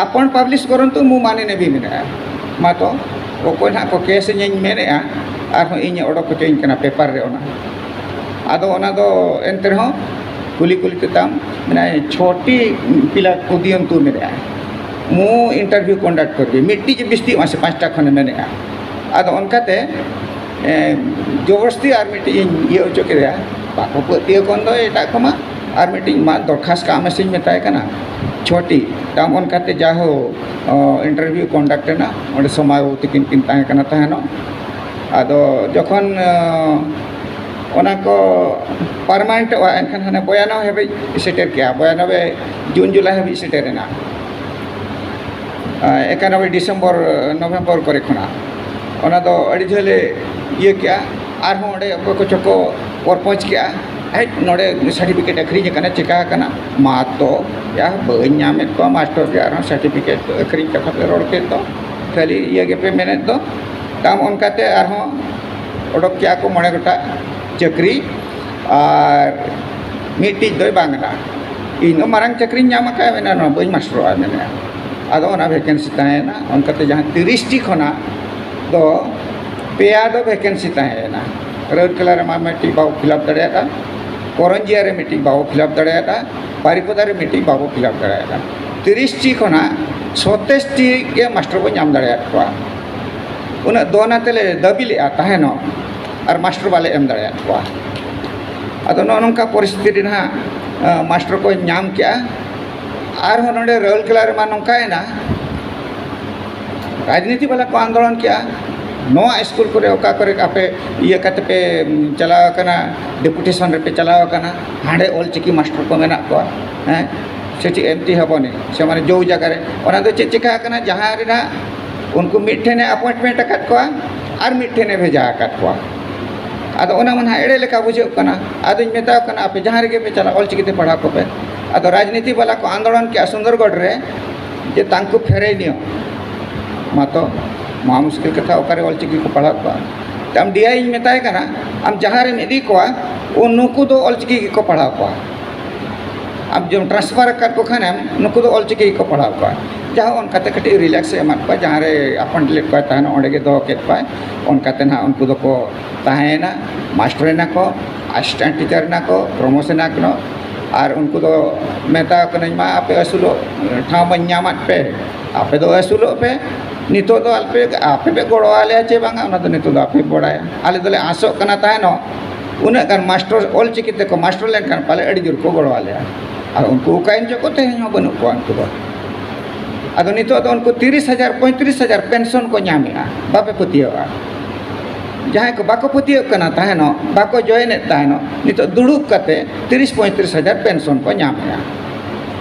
"ଆପଣ ପବ୍ଲିଶ କରନ୍ତୁ, ମୁଁ ମାନିନେବି", ᱢᱮᱱᱮᱫᱼᱟᱭ᱾ ᱢᱟ ᱛᱚ, ᱚᱠᱚᱭ ᱱᱟᱦᱟᱜ ᱠᱚ ᱠᱮᱥ ᱤᱧᱤᱧ ᱢᱮᱱᱮᱫᱼᱟ, ᱟᱨᱦᱚᱸ ᱤᱧᱮ ᱚᱰᱚᱠ ᱦᱚᱪᱚᱧ ᱠᱟᱱᱟ ᱯᱮᱯᱟᱨ ᱨᱮ ᱚᱱᱟ᱾ ᱟᱫᱚ ᱚᱱᱟ ᱫᱚ ᱮᱱᱛᱮ ᱨᱮᱦᱚᱸ ᱠᱩᱞᱤ ᱠᱩᱞᱤ ᱛᱮ ᱛᱟᱢ, ᱢᱮᱱᱮᱫᱼᱟᱭ, ᱪᱷᱚᱴᱤ ᱯᱤᱞᱟ ᱠᱚ ᱫᱤᱭᱚᱱᱛᱩ ᱢᱮᱱᱮᱫᱼᱟᱭ, ᱢᱩ ᱤᱱᱴᱟᱨᱵᱷᱤᱭᱩ ᱠᱚᱱᱰᱟᱠᱴ ᱠᱚᱨᱵᱤ, ᱢᱤᱫᱴᱤᱡ ᱡᱮ ᱵᱤᱥᱛᱤ ᱢᱟᱥᱮ ᱯᱟᱸᱪᱴᱟ ᱠᱷᱚᱱᱮ ᱢᱮᱱᱮᱫᱼᱟ᱾ ᱟᱫᱚ ᱚᱱᱠᱟᱛᱮ, ᱮ, ᱡᱚᱵᱚᱨᱫᱚᱥᱛᱤ ᱟᱨ ᱢᱤᱫᱴᱤᱡ ᱤᱧ ᱤᱭᱟᱹ ᱦᱚᱪᱚ ᱠᱮᱫᱮᱭᱟ, ᱵᱟᱠᱚ ᱯᱟᱹᱛᱭᱟᱹᱣ ᱠᱷᱚᱱ ᱫᱚ ᱮᱴᱟᱜ ᱠᱚᱢᱟ ᱟᱨ ᱢᱤᱫᱴᱤᱡ ᱢᱟ ᱫᱚᱨᱠᱷᱟᱥ ᱠᱟᱜ ᱢᱮ ᱥᱮᱧ ᱢᱮᱛᱟᱭ ᱠᱟᱱᱟ, ᱪᱷᱚᱴᱤ᱾ ᱛᱟᱢ ᱚᱱᱠᱟᱛᱮ ᱡᱟᱦᱳ, ᱚ, ᱤᱱᱴᱟᱨᱵᱷᱤᱭᱩ ᱠᱚᱱᱰᱟᱠᱴ ᱮᱱᱟ, ᱚᱸᱰᱮ ᱥᱚᱢᱟᱭ ᱵᱟᱹᱵᱩ ᱛᱤᱠᱤᱱ ᱠᱤᱱ ᱛᱟᱦᱮᱸ ᱠᱟᱱᱟ ᱛᱟᱦᱮᱱᱚᱜ᱾ ᱟᱫᱚ ᱡᱚᱠᱷᱚᱱ, ᱚ, ᱚᱱᱟ ᱠᱚ ᱯᱟᱨᱢᱟᱱᱮᱱᱴᱚᱜᱼᱟ, ᱮᱱᱠᱷᱟᱱ ᱦᱟᱱᱮ ᱵᱚᱭᱟᱱᱚᱵᱮ ᱦᱟᱹᱵᱤᱡ ᱥᱮᱴᱮᱨ ᱠᱮᱜᱼᱟ, ᱵᱚᱭᱟᱱᱚᱵᱮ ᱡᱩᱱ ᱡᱩᱞᱟᱭ ᱦᱟᱹᱵᱤᱡ ᱥᱮᱴᱮᱨ ᱮᱱᱟ᱾ ᱮᱠᱟᱱᱚᱵᱵᱳᱭ ᱰᱤᱥᱮᱢᱵᱚᱨ, ᱱᱚᱵᱷᱮᱢᱵᱚᱨ ᱠᱚᱨᱮ ᱠᱷᱚᱱᱟᱜ ᱚᱱᱟ ᱫᱚ ᱟᱹᱰᱤ ᱡᱷᱟᱹᱞᱮ ᱤᱭᱟᱹ ᱠᱮᱜᱼᱟ᱾ ᱟᱨᱦᱚᱸ ᱚᱸᱰᱮ ᱚᱠᱚᱭ ᱠᱚᱪᱚ ᱠᱚ ᱯᱚᱨᱯᱚᱡᱽ ᱠᱮᱜᱼᱟ, ᱦᱮᱡ ᱱᱚᱰᱮ ᱥᱟᱨᱴᱤᱯᱷᱤᱠᱮᱴ ᱟᱹᱠᱷᱨᱤᱧ ᱟᱠᱟᱱᱟ, ᱪᱮᱠᱟ ᱟᱠᱟᱱᱟ? ᱢᱟ ᱛᱚ ᱭᱟ, ᱵᱟᱹᱧ ᱧᱟᱢᱮᱫ ᱠᱚᱣᱟ ᱢᱟᱥᱴᱚᱨ ᱜᱮ, ᱟᱨᱦᱚᱸ ᱥᱟᱨᱴᱤᱯᱷᱤᱠᱮᱴ ᱟᱹᱠᱷᱨᱤᱧ ᱠᱟᱛᱷᱟ ᱯᱮ ᱨᱚᱲ ᱠᱮᱫ ᱫᱚ, ᱠᱷᱟᱹᱞᱤ ᱤᱭᱟᱹ ᱜᱮᱯᱮ ᱢᱮᱱᱮᱫ ᱫᱚ᱾ ᱛᱟᱢ ᱚᱱᱠᱟᱛᱮ ᱟᱨᱦᱚᱸ ᱚᱰᱚᱠ ᱠᱮᱜᱼᱟ ᱠᱚ ᱢᱚᱬᱮ ᱜᱚᱴᱟᱝ ᱪᱟᱹᱠᱨᱤ, ᱟᱨ ᱢᱤᱫᱴᱤᱡ ᱫᱚᱭ ᱵᱟᱝ ᱮᱱᱟ᱾ ᱤᱧ ᱫᱚ ᱢᱟᱨᱟᱝ ᱪᱟᱹᱠᱨᱤᱧ ᱧᱟᱢ ᱟᱠᱟᱫᱼᱟ, ᱢᱮᱱᱟ ᱱᱚᱣᱟ ᱵᱟᱹᱧ ᱢᱟᱥᱴᱚᱨᱚᱜᱼᱟ, ᱢᱮᱱᱮᱫᱼᱟ᱾ ᱟᱫᱚ ᱚᱱᱟ ᱵᱷᱮᱠᱮᱱᱥᱤ ᱛᱟᱦᱮᱸᱭᱮᱱᱟ᱾ ᱚᱱᱠᱟᱛᱮ ᱡᱟᱦᱟᱸ ᱛᱤᱨᱤᱥ ᱴᱤ ᱠᱷᱚᱱᱟᱜ ᱫᱚ ᱯᱮᱭᱟ ᱫᱚ ᱵᱷᱮᱠᱮᱱᱥᱤ ᱛᱟᱦᱮᱸᱭᱮᱱᱟ᱾ ᱨᱟᱩᱨᱠᱮᱞᱟ ᱨᱮᱢᱟ ᱢᱤᱫᱴᱤᱡ ᱵᱟᱵᱚ ᱯᱷᱤᱞᱟᱯ ᱫᱟᱲᱮᱭᱟᱫᱟ, ᱠᱚᱨᱚᱧᱡᱤᱭᱟ ᱨᱮ ᱢᱤᱫᱴᱤᱡ ᱵᱟᱵᱚ ᱯᱷᱤᱞᱟᱯ ᱫᱟᱲᱮᱭᱟᱫᱟ, ᱵᱟᱨᱤᱯᱚᱫᱟ ᱨᱮ ᱢᱤᱫᱴᱤᱡ ᱵᱟᱵᱚ ᱯᱷᱤᱞᱟᱯ ᱫᱟᱲᱮᱭᱟᱫᱟ᱾ ᱛᱤᱨᱤᱥ ᱴᱤ ᱠᱷᱚᱱᱟᱜ ᱥᱚᱛᱮᱥ ᱴᱤ ᱜᱮ ᱢᱟᱥᱴᱚᱨ ᱵᱚ ᱧᱟᱢ ᱫᱟᱲᱮᱭᱟᱫ ᱠᱚᱣᱟ᱾ ᱩᱱᱟᱹᱜ ᱫᱚ ᱚᱱᱟᱛᱮ ᱞᱮ ᱫᱟᱹᱵᱤ ᱞᱮᱫᱼᱟ ᱛᱟᱦᱮᱱᱚᱜ, ᱟᱨ ᱢᱟᱥᱴᱚᱨ ᱵᱟᱞᱮ ᱮᱢ ᱫᱟᱲᱮᱭᱟᱫ ᱠᱚᱣᱟ᱾ ᱟᱫᱚ ᱱᱚᱜᱼᱚ ᱱᱚᱝᱠᱟ ᱯᱚᱨᱤᱥᱛᱷᱤᱛᱤ ᱨᱮ ᱱᱟᱦᱟᱜ, ᱟᱸ, ᱢᱟᱥᱴᱚᱨ ᱠᱚ ᱧᱟᱢ ᱠᱮᱜᱼᱟ᱾ ᱟᱨᱦᱚᱸ ᱱᱚᱰᱮ ᱨᱟᱩᱨᱠᱮᱞᱟ ᱨᱮᱢᱟ ᱱᱚᱝᱠᱟᱭᱮᱱᱟ, ᱨᱟᱡᱽᱱᱤᱛᱤ ᱵᱟᱞᱟ ᱠᱚ ᱟᱱᱫᱳᱞᱚᱱ ᱠᱮᱜᱼᱟ, ᱱᱚᱣᱟ ᱥᱠᱩᱞ ᱠᱚᱨᱮ ᱚᱠᱟ ᱠᱚᱨᱮ ᱟᱯᱮ ᱤᱭᱟᱹ ᱠᱟᱛᱮ ᱯᱮ, ᱩᱸ, ᱪᱟᱞᱟᱣ ᱟᱠᱟᱱᱟ, ᱰᱮᱯᱩᱴᱮᱥᱚᱱ ᱨᱮᱯᱮ ᱪᱟᱞᱟᱣ ᱟᱠᱟᱱᱟ, ᱦᱟᱸᱰᱮ ᱚᱞ ᱪᱤᱠᱤ ᱢᱟᱥᱴᱚᱨ ᱠᱚ ᱢᱮᱱᱟᱜ ᱠᱚᱣᱟ, ᱦᱮᱸ, ᱥᱮ ᱪᱮᱫ ᱮᱢ ᱛᱤ ᱦᱚᱵᱚᱱᱤ, ᱥᱮ ᱢᱟᱱᱮ ᱡᱚᱣ ᱡᱟᱭᱜᱟ ᱨᱮ, ᱚᱱᱟ ᱫᱚ ᱪᱮᱫ ᱪᱤᱠᱟ ᱟᱠᱟᱱᱟ? ᱡᱟᱦᱟᱸ ᱨᱮᱱᱟᱜ ᱩᱱᱠᱩ ᱢᱤᱫ ᱴᱷᱮᱱᱮ ᱟᱯᱚᱭᱮᱱᱴᱢᱮᱱᱴ ᱟᱠᱟᱫ ᱠᱚᱣᱟ ᱟᱨ ᱢᱤᱫ ᱴᱷᱮᱱᱮ ᱵᱷᱮᱡᱟ ᱟᱠᱟᱫ ᱠᱚᱣᱟ᱾ ᱟᱫᱚ ᱚᱱᱟ ᱢᱟ ᱱᱟᱦᱟᱜ ᱮᱲᱮ ᱞᱮᱠᱟ ᱵᱩᱡᱷᱟᱹᱜ ᱠᱟᱱᱟ᱾ ᱟᱫᱚᱧ ᱢᱮᱛᱟ ᱠᱚ ᱠᱟᱱᱟ, ᱟᱯᱮ ᱡᱟᱦᱟᱸ ᱨᱮᱜᱮ ᱯᱮ ᱪᱟᱞᱟᱜ, ᱚᱞ ᱪᱤᱠᱤ ᱛᱮ ᱯᱟᱲᱦᱟᱣ ᱠᱚᱯᱮ᱾ ᱟᱫᱚ ᱨᱟᱡᱽᱱᱤᱛᱤ ᱵᱟᱞᱟ ᱠᱚ ᱟᱱᱫᱳᱞᱚᱱ ᱠᱮᱜᱼᱟ ᱥᱩᱱᱫᱚᱨᱜᱚᱰ ᱨᱮ, ᱡᱮ ᱛᱟᱝᱠᱩ ᱯᱷᱮᱨᱮᱭ ᱱᱤᱭᱚ᱾ ᱢᱟ ᱛᱚ, ᱢᱚᱦᱟ ᱢᱩᱥᱠᱤᱞ ᱠᱟᱛᱷᱟ, ᱚᱠᱟᱨᱮ ᱚᱞ ᱪᱤᱠᱤ ᱠᱚ ᱯᱟᱲᱦᱟᱣ ᱠᱚᱣᱟ? ᱟᱢ ᱰᱤ ᱟᱭ ᱤᱧ ᱢᱮᱛᱟᱭ ᱠᱟᱱᱟ, ᱟᱢ ᱡᱟᱦᱟᱸ ᱨᱮᱢ ᱤᱫᱤ ᱠᱚᱣᱟ, ᱩᱱ ᱱᱩᱠᱩ ᱫᱚ ᱚᱞ ᱪᱤᱠᱤ ᱜᱮᱠᱚ ᱯᱟᱲᱦᱟᱣ ᱠᱚᱣᱟ᱾ ᱟᱢ ᱡᱩᱫᱤᱢ ᱴᱨᱟᱱᱥᱯᱷᱟᱨ ᱟᱠᱟᱫ ᱠᱚ ᱠᱷᱟᱱᱮᱢ, ᱱᱩᱠᱩ ᱫᱚ ᱚᱞ ᱪᱤᱠᱤ ᱜᱮᱠᱚ ᱯᱟᱲᱦᱟᱣ ᱠᱚᱣᱟ᱾ ᱡᱟᱦᱟᱸ ᱚᱱᱠᱟᱛᱮ ᱠᱟᱹᱴᱤᱡ ᱨᱤᱞᱮᱠᱥ ᱮ ᱮᱢᱟᱫ ᱠᱚᱣᱟ, ᱡᱟᱦᱟᱸ ᱨᱮ ᱟᱯᱚᱭᱮᱱᱴ ᱞᱮᱫ ᱠᱚᱣᱟᱭ ᱛᱟᱦᱮᱱᱟ, ᱚᱸᱰᱮ ᱜᱮ ᱫᱚᱦᱚ ᱠᱮᱫ ᱠᱚᱣᱟᱭ᱾ ᱚᱱᱠᱟᱛᱮ ᱱᱟᱦᱟᱜ ᱩᱱᱠᱩ ᱫᱚᱠᱚ ᱛᱟᱦᱮᱸᱭᱮᱱᱟ, ᱢᱟᱥᱴᱟᱨ ᱮᱱᱟ ᱠᱚ, ᱟᱥᱤᱥᱴᱮᱱᱴ ᱴᱤᱪᱟᱨ ᱮᱱᱟ ᱠᱚ, ᱯᱨᱚᱢᱳᱥᱚᱱ ᱮᱱᱟ ᱠᱚ, ᱟᱨ ᱩᱱᱠᱩ ᱫᱚ ᱢᱮᱛᱟ ᱠᱚ ᱠᱟᱹᱱᱟᱹᱧ, ᱢᱟ ᱟᱯᱮ ᱟᱹᱥᱩᱞᱚᱜ ᱴᱷᱟᱶ ᱢᱟᱧ ᱧᱟᱢᱟᱫ ᱯᱮ, ᱟᱯᱮ ᱫᱚ ᱟᱹᱥᱩᱞᱚᱜ ᱯᱮ᱾ ᱱᱤᱛᱚᱜ ᱫᱚ ᱟᱯᱮ, ᱟᱯᱮ ᱯᱮ ᱜᱚᱲᱚ ᱟᱞᱮᱭᱟ ᱪᱮ ᱵᱟᱝᱟ, ᱚᱱᱟ ᱫᱚ ᱱᱤᱛᱚᱜ ᱫᱚ ᱟᱯᱮ ᱯᱮ ᱵᱟᱲᱟᱭᱟ᱾ ᱟᱞᱮ ᱫᱚᱞᱮ ᱟᱸᱥᱚᱜ ᱠᱟᱱᱟ ᱛᱟᱦᱮᱱᱚᱜ, ᱩᱱᱟᱹᱜ ᱜᱟᱱ ᱢᱟᱥᱴᱚᱨ, ᱚᱞ ᱪᱤᱠᱤ ᱛᱮᱠᱚ ᱢᱟᱥᱴᱚᱨ ᱞᱮᱱᱠᱷᱟᱱ ᱯᱟᱞᱮ ᱟᱹᱰᱤ ᱡᱳᱨ ᱠᱚ ᱜᱚᱲᱚ ᱟᱞᱮᱭᱟ᱾ ᱟᱨ ᱩᱱᱠᱩ ᱚᱠᱟᱭᱮᱱ ᱪᱚ ᱠᱚ, ᱛᱮᱦᱮᱧ ᱦᱚᱸ ᱵᱟᱹᱱᱩᱜ ᱠᱚᱣᱟ ᱩᱱᱠᱩ ᱫᱚ᱾ ᱟᱫᱚ ᱱᱤᱛᱚᱜ ᱫᱚ ᱩᱱᱠᱩ ᱛᱤᱨᱤᱥ ᱦᱟᱡᱟᱨ, ᱯᱚᱸᱭᱛᱨᱤᱥ ᱦᱟᱡᱟᱨ ᱯᱮᱱᱥᱚᱱ ᱠᱚ ᱧᱟᱢᱮᱜᱼᱟ, ᱵᱟᱯᱮ ᱯᱟᱹᱛᱭᱟᱹᱣᱚᱜᱼᱟ᱾ ᱡᱟᱦᱟᱸᱭ ᱠᱚ ᱵᱟᱠᱚ ᱯᱟᱹᱛᱭᱟᱹᱣᱚᱜ ᱠᱟᱱᱟ ᱛᱟᱦᱮᱱᱚᱜ, ᱵᱟᱠᱚ ᱡᱚᱭᱮᱱᱮᱫ ᱛᱟᱦᱮᱱᱚᱜ, ᱱᱤᱛᱚᱜ ᱫᱩᱲᱩᱵ ᱠᱟᱛᱮ ᱛᱤᱨᱤᱥ ᱯᱚᱸᱭᱛᱨᱤᱥ ᱦᱟᱡᱟᱨ ᱯᱮᱱᱥᱚᱱ ᱠᱚ ᱧᱟᱢᱮᱜᱼᱟ᱾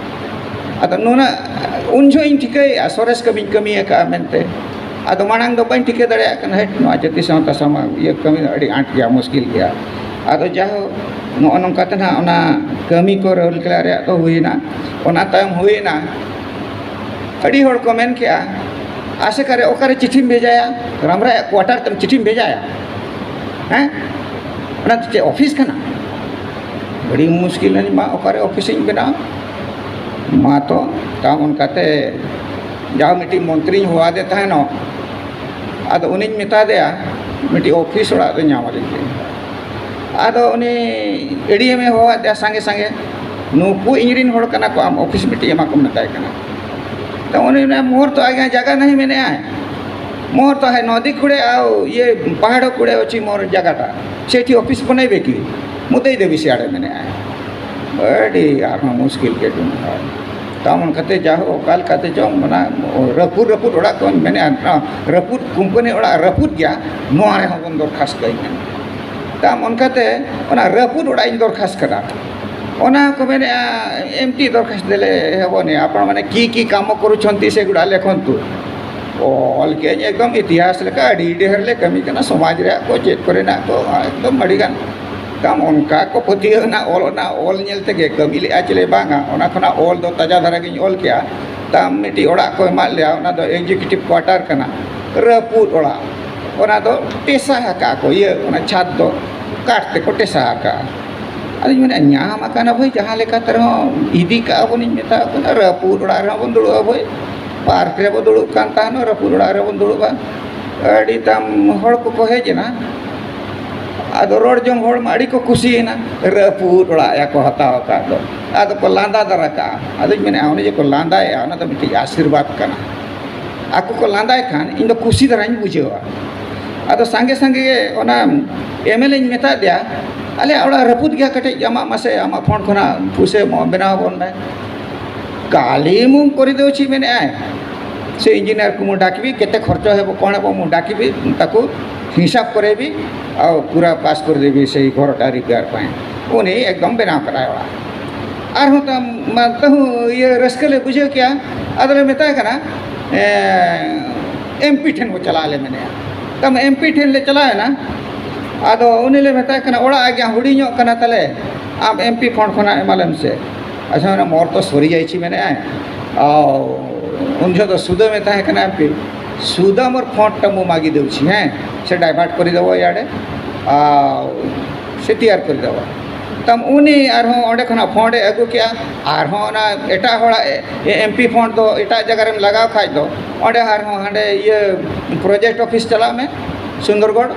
ᱟᱫᱚ ᱱᱩᱱᱟᱹᱜ ᱩᱱ ᱡᱚᱦᱚᱜ ᱤᱧ ᱴᱷᱤᱠᱟᱹᱭᱮᱜᱼᱟ ᱥᱚᱨᱮᱥ ᱠᱟᱹᱢᱤᱧ ᱠᱟᱹᱢᱤ ᱟᱠᱟᱫᱼᱟ ᱢᱮᱱᱛᱮ᱾ ᱟᱫᱚ ᱢᱟᱲᱟᱝ ᱫᱚ ᱵᱟᱹᱧ ᱴᱷᱤᱠᱟᱹ ᱫᱟᱲᱮᱭᱟᱜ ᱠᱟᱱᱟ, ᱦᱮᱸ, ᱱᱚᱣᱟ ᱡᱟᱹᱛᱤ ᱥᱟᱶᱛᱟ ᱥᱟᱢᱟᱡᱽ ᱤᱭᱟᱹ ᱠᱟᱹᱢᱤ ᱫᱚ ᱟᱹᱰᱤ ᱟᱸᱴ ᱜᱮᱭᱟ, ᱢᱩᱥᱠᱤᱞ ᱜᱮᱭᱟ᱾ ᱟᱫᱚ ᱡᱟᱭᱦᱳᱠ, ᱱᱚᱜᱼᱚ ᱱᱚᱝᱠᱟ ᱛᱮ ᱱᱟᱦᱟᱜ ᱚᱱᱟ ᱠᱟᱹᱢᱤ ᱠᱚ ᱨᱟᱹᱣᱩᱨᱠᱮᱞᱟ ᱨᱮᱭᱟᱜ ᱫᱚ ᱦᱩᱭᱮᱱᱟ᱾ ᱚᱱᱟ ᱛᱟᱭᱚᱢ ᱦᱩᱭᱮᱱᱟ, ᱟᱹᱰᱤ ᱦᱚᱲ ᱠᱚ ᱢᱮᱱ ᱠᱮᱜᱼᱟ, "ᱟᱥᱮᱠᱟ ᱨᱮ ᱚᱠᱟᱨᱮ ᱪᱤᱴᱷᱤᱢ ᱵᱷᱮᱡᱟᱭᱟ? ᱨᱟᱢᱨᱟᱭᱟᱜ quarter ᱛᱮᱢ ᱪᱤᱴᱷᱤᱢ ᱵᱷᱮᱡᱟᱭᱟ?" ᱦᱮᱸ? ᱚᱱᱟ ᱫᱚ ᱪᱮᱫ ᱚᱯᱷᱤᱥ ᱠᱟᱱᱟ? ᱟᱹᱰᱤ ᱢᱩᱥᱠᱤᱞ ᱮᱱ ᱢᱟ, ᱚᱠᱟᱨᱮ ᱚᱯᱷᱤᱥ ᱤᱧ ᱵᱮᱱᱟᱣ? ᱢᱟ ᱛᱚ, ᱛᱟᱢ ᱚᱱᱠᱟᱛᱮ ᱡᱟᱣ ᱢᱤᱫᱴᱤᱡ ᱢᱚᱱᱛᱨᱤᱧ ᱦᱚᱦᱚᱣᱟᱫᱮ ᱛᱟᱦᱮᱱᱚᱜ᱾ ᱟᱫᱚ ᱩᱱᱤᱧ ᱢᱮᱛᱟ ᱫᱮᱭᱟ, "ᱢᱤᱫᱴᱤᱡ ᱚᱯᱷᱤᱥ ᱚᱲᱟᱜ ᱫᱚ ᱧᱟᱢ ᱟᱹᱞᱤᱧ ᱯᱮ᱾" ᱟᱫᱚ ᱩᱱᱤ ADM ᱮ ᱦᱚᱦᱚᱣᱟᱫ ᱫᱮᱭᱟ ᱥᱟᱸᱜᱮ ᱥᱟᱸᱜᱮ, "ᱱᱩᱠᱩ ᱤᱧ ᱨᱮᱱ ᱦᱚᱲ ᱠᱟᱱᱟ ᱠᱚ, ᱟᱢ ᱚᱯᱷᱤᱥ ᱢᱤᱫᱴᱤᱡ ᱮᱢᱟ ᱠᱚᱢ ᱢᱮᱛᱟᱭ ᱠᱟᱱᱟ?" ᱛᱚ ᱩᱱᱤ ᱢᱮᱱᱟ, "ᱢᱳᱦᱚᱨ ᱛᱚ ᱟᱜᱮ ᱡᱟᱭᱜᱟ ᱱᱟᱦᱤ ᱢᱮᱱᱮᱜᱼᱟᱭ, ᱢᱳᱦᱚᱨ ᱛᱚ ᱦᱮ ᱱᱚᱫᱤ ᱠᱩᱲᱮ ᱟᱣ ᱤᱭᱟᱹ ᱯᱟᱦᱟᱲ ᱠᱩᱲᱮ ᱚᱪᱤ ᱢᱳᱨ ᱡᱟᱭᱜᱟᱴᱟ, ᱥᱮᱴᱷᱤ ᱚᱯᱷᱤᱥ ᱵᱚᱱᱮ ᱵᱮᱠᱤ ᱢᱩᱫᱟᱹᱭ ᱫᱮᱵᱤ ᱥᱮ ᱟᱲᱮ ᱢᱮᱱᱮᱜᱼᱟᱭ᱾" ᱟᱹᱰᱤ ᱟᱨᱦᱚᱸ ᱢᱩᱥᱠᱤᱞ ᱜᱮ ᱰᱩᱢᱟᱹ᱾ ᱛᱟᱢ ᱚᱱᱠᱟᱛᱮ ᱡᱟᱦᱳ ᱚᱠᱟ ᱞᱮᱠᱟᱛᱮ ᱪᱚᱝ ᱚᱱᱟ ᱨᱟᱹᱯᱩᱫ ᱨᱟᱹᱯᱩᱫ ᱚᱲᱟᱜ ᱠᱚᱧ ᱢᱮᱱᱮᱜᱼᱟ, ᱱᱚᱣᱟ ᱨᱟᱹᱯᱩᱫ ᱠᱳᱢᱯᱟᱱᱤ ᱚᱲᱟᱜ ᱨᱟᱹᱯᱩᱫ ᱜᱮᱭᱟ, ᱱᱚᱣᱟ ᱨᱮᱦᱚᱸ ᱵᱚᱱ ᱫᱚᱨᱠᱷᱟᱥᱛ ᱠᱟᱹᱧ ᱢᱮᱱ᱾ ᱛᱟᱢ ᱚᱱᱠᱟᱛᱮ ᱚᱱᱟ ᱨᱟᱹᱯᱩᱫ ᱚᱲᱟᱜ ᱤᱧ ᱫᱚᱨᱠᱷᱟᱥᱛ ᱠᱟᱫᱟ᱾ ᱚᱱᱟ ᱠᱚ ᱢᱮᱱᱮᱜᱼᱟ, "ᱮᱢᱴᱤ ᱫᱚᱨᱠᱷᱟᱥᱛ ᱫᱮᱞᱮ ᱦᱮᱵᱚᱱᱮ, ᱟᱯᱱᱟ ᱢᱟᱱᱮ ᱠᱤ ᱠᱤ ᱠᱟᱢᱚ ᱠᱚᱨᱩᱪᱷᱚᱱᱛᱤ ᱥᱮ ᱜᱩᱲᱟ ᱞᱮᱠᱷᱚᱱᱛᱩ᱾" ᱚᱞ ᱠᱮᱜᱼᱟᱹᱧ ᱮᱠᱫᱚᱢ ᱤᱛᱤᱦᱟᱥ ᱞᱮᱠᱟ, ᱟᱹᱰᱤ ᱰᱷᱮᱨ ᱞᱮ ᱠᱟᱹᱢᱤ ᱠᱟᱱᱟ, ᱥᱚᱢᱟᱡᱽ ᱨᱮᱭᱟᱜ ᱠᱚ ᱪᱮᱫ ᱠᱚᱨᱮᱱᱟᱜ ᱠᱚ ᱮᱠᱫᱚᱢ ᱟᱹᱰᱤ ᱜᱟᱱ᱾ ᱛᱟᱢ ᱚᱱᱠᱟ ᱠᱚ ᱯᱟᱹᱛᱭᱟᱹᱣ ᱮᱱᱟ, ᱚᱞ ᱚᱱᱟ ᱚᱞ ᱧᱮᱞ ᱛᱮᱜᱮ ᱠᱟᱹᱢᱤ ᱞᱮᱜᱼᱟ ᱪᱮᱞᱮ ᱵᱟᱝᱟ, ᱚᱱᱟ ᱠᱷᱚᱱᱟᱜ ᱚᱞ ᱫᱚ ᱛᱟᱡᱟ ᱫᱷᱟᱨᱟ ᱜᱤᱧ ᱚᱞ ᱠᱮᱜᱼᱟ᱾ ᱛᱟᱢ ᱢᱤᱫᱴᱤᱡ ᱚᱲᱟᱜ ᱠᱚ ᱮᱢᱟᱫ ᱞᱮᱭᱟ, ᱚᱱᱟ ᱫᱚ executive quarter ᱠᱟᱱᱟ, ᱨᱟᱹᱯᱩᱫ ᱚᱲᱟᱜ᱾ ᱚᱱᱟ ᱫᱚ ᱴᱮᱥᱟ ᱟᱠᱟᱜᱼᱟ ᱠᱚ, ᱤᱭᱟᱹ, ᱚᱱᱟ ᱪᱷᱟᱫᱽ ᱫᱚ ᱠᱟᱴ ᱛᱮᱠᱚ ᱴᱮᱥᱟ ᱟᱠᱟᱜᱼᱟ᱾ ᱟᱫᱚᱧ ᱢᱮᱱᱮᱫᱼᱟ, ᱧᱟᱢ ᱟᱠᱟᱱᱟ ᱵᱷᱟᱹᱭ, ᱡᱟᱦᱟᱸ ᱞᱮᱠᱟᱛᱮ ᱨᱮᱦᱚᱸ ᱤᱫᱤ ᱠᱟᱜᱼᱟ ᱵᱚᱱᱤᱧ ᱢᱮᱛᱟᱜ ᱠᱟᱱᱟ, ᱨᱟᱹᱯᱩᱫ ᱚᱲᱟᱜ ᱨᱮᱦᱚᱸ ᱵᱚᱱ ᱫᱩᱲᱩᱵᱼᱟ ᱵᱷᱟᱹᱭ, ᱯᱟᱨᱠ ᱨᱮᱵᱚ ᱫᱩᱲᱩᱵ ᱠᱟᱱ ᱛᱟᱦᱮᱱᱟ, ᱨᱟᱹᱯᱩᱫ ᱚᱲᱟᱜ ᱨᱮᱵᱚᱱ ᱫᱩᱲᱩᱵᱼᱟ᱾ ᱟᱹᱰᱤ ᱛᱟᱢ ᱦᱚᱲ ᱠᱚᱠᱚ ᱦᱮᱡ ᱮᱱᱟ, ᱟᱫᱚ ᱨᱚᱲ ᱡᱚᱝ ᱦᱚᱲ ᱢᱟ ᱟᱹᱰᱤ ᱠᱚ ᱠᱩᱥᱤᱭᱮᱱᱟ, ᱨᱟᱹᱯᱩᱫ ᱚᱲᱟᱜ ᱭᱟ ᱠᱚ ᱦᱟᱛᱟᱣ ᱟᱠᱟᱫ ᱫᱚ᱾ ᱟᱫᱚ ᱠᱚ ᱞᱟᱸᱫᱟ ᱫᱷᱟᱨᱟ ᱠᱟᱜᱼᱟ᱾ ᱟᱫᱚᱧ ᱢᱮᱱᱮᱫᱼᱟ, ᱚᱱᱮ ᱡᱮ ᱠᱚ ᱞᱟᱸᱫᱟᱭᱮᱫᱼᱟ, ᱚᱱᱟ ᱫᱚ ᱢᱤᱫᱴᱤᱡ ᱟᱥᱤᱨᱵᱟᱫᱽ ᱠᱟᱱᱟ᱾ ᱟᱠᱚ ᱠᱚ ᱞᱟᱸᱫᱟᱭ ᱠᱷᱟᱱ ᱤᱧ ᱫᱚ ᱠᱩᱥᱤ ᱫᱷᱟᱨᱟᱧ ᱵᱩᱡᱷᱟᱹᱣᱟ᱾ ᱟᱫᱚ ᱥᱟᱸᱜᱮ ᱥᱟᱸᱜᱮ ᱜᱮ ᱚᱱᱟ MLA ᱧ ᱢᱮᱛᱟᱫ ᱫᱮᱭᱟ, "ᱟᱞᱮᱭᱟᱜ ᱚᱲᱟᱜ ᱨᱟᱹᱯᱩᱫ ᱜᱮᱭᱟ, ᱠᱟᱹᱴᱤᱡ ᱟᱢᱟᱜ ᱢᱟᱥᱮ ᱟᱢᱟᱜ fund ᱠᱷᱚᱱᱟᱜ ᱯᱩᱭᱥᱟᱹ ᱮᱢᱚᱜ, ᱵᱮᱱᱟᱣ ᱟᱵᱚᱱ ᱢᱮ᱾" ᱠᱟᱞᱤ ᱢᱩ ᱠᱚᱨᱤ ᱫᱚ ᱪᱮᱫ ᱢᱮᱱᱮᱫᱼᱟᱭ, ᱥᱮ engineer ᱠᱚ ᱢᱩ ᱰᱟᱠᱤᱵᱤ, ᱠᱮᱛᱮ ᱠᱷᱚᱨᱪᱚ ᱦᱮᱵᱚ ᱠᱚᱬᱮ ᱵᱚ ᱢᱩ ᱰᱟᱠᱤᱵᱤ, ᱛᱟᱠᱚ ᱦᱤᱥᱟᱵ ᱠᱚᱨᱮ ᱵᱤ, ᱟᱨ ᱯᱩᱨᱟ ᱯᱟᱥ ᱠᱚᱨᱤ ᱫᱮᱵᱤ ᱥᱮᱭ ᱜᱷᱚᱨᱚᱴᱟ repair ᱯᱟᱭ᱾ ᱩᱱᱤ ᱮᱠᱫᱚᱢ ᱵᱮᱱᱟᱣ ᱠᱟᱫᱟᱭ ᱚᱲᱟᱜ᱾ ᱟᱨᱦᱚᱸ ᱛᱟᱢ ᱢᱟ ᱛᱟᱹᱦᱩ ᱤᱭᱟᱹ ᱨᱟᱹᱥᱠᱟᱹ ᱞᱮ ᱵᱩᱡᱷᱟᱹᱣ ᱠᱮᱜᱼᱟ᱾ ᱟᱫᱚᱞᱮ ᱢᱮᱛᱟᱭ ᱠᱟᱱᱟ, ᱮᱸ, ᱮᱢ ᱯᱤ ᱴᱷᱮᱱ ᱵᱚ ᱪᱟᱞᱟᱜ ᱞᱮ ᱢᱮᱱᱮᱫᱼᱟ᱾ ᱛᱟᱢ ᱮᱢ ᱯᱤ ᱴᱷᱮᱱ ᱞᱮ ᱪᱟᱞᱟᱣᱮᱱᱟ᱾ ᱟᱫᱚ ᱩᱱᱤ ᱞᱮ ᱢᱮᱛᱟᱭ ᱠᱟᱱᱟ, "ᱚᱲᱟᱜ ᱟᱜᱮ ᱦᱩᱰᱤᱧᱚᱜ ᱠᱟᱱᱟ ᱛᱟᱞᱮ, ᱟᱢ ᱮᱢ ᱯᱤ ᱯᱷᱚᱸᱰ ᱠᱷᱚᱱᱟᱜ ᱮᱢᱟᱞᱮᱢ ᱥᱮ᱾" ᱟᱪᱪᱷᱟ, ᱢᱮᱱᱟ, "ᱢᱚᱨ ᱛᱚ ᱥᱚᱨᱤ ᱡᱟᱭᱪᱷᱤ ᱢᱮᱱᱮᱫᱼᱟᱭ, ᱟᱨ ᱩᱱ ᱡᱚᱦᱚᱜ ᱫᱚ ᱥᱩᱫᱟᱹᱢᱮ ᱛᱟᱦᱮᱸ ᱠᱟᱱᱟ ᱮᱢ ᱯᱤ, ᱥᱩᱫᱟᱹᱢ ᱟᱨ ᱯᱷᱚᱸᱰ ᱴᱟᱢᱩ ᱢᱟᱜᱤ ᱫᱟᱹᱣᱪᱷᱤ, ᱦᱮᱸ, ᱥᱮ ᱰᱟᱭᱵᱷᱟᱨᱴ ᱠᱚᱨᱤ ᱫᱟᱵᱚ ᱭᱟᱰᱮ, ᱟᱨ ᱥᱮ ᱛᱮᱭᱟᱨ ᱠᱚᱨᱤ ᱫᱟᱵᱚ᱾" ᱛᱟᱢ ᱩᱱᱤ ᱟᱨᱦᱚᱸ ᱚᱸᱰᱮ ᱠᱷᱚᱱᱟᱜ ᱯᱷᱚᱸᱰ ᱮ ᱟᱹᱜᱩ ᱠᱮᱜᱼᱟ, ᱟᱨᱦᱚᱸ ᱚᱱᱟ ᱮᱴᱟᱜ ᱦᱚᱲᱟᱜ ᱮᱢ ᱯᱤ ᱯᱷᱚᱸᱰ ᱫᱚ ᱮᱴᱟᱜ ᱡᱟᱭᱜᱟ ᱨᱮᱢ ᱞᱟᱜᱟᱣ ᱠᱷᱟᱡ ᱫᱚ, ᱚᱸᱰᱮ ᱟᱨᱦᱚᱸ ᱦᱟᱸᱰᱮ ᱤᱭᱟᱹ ᱯᱨᱚᱡᱮᱠᱴ ᱚᱯᱷᱤᱥ ᱪᱟᱞᱟᱜ ᱢᱮ ᱥᱩᱱᱫᱚᱨᱜᱚᱲ᱾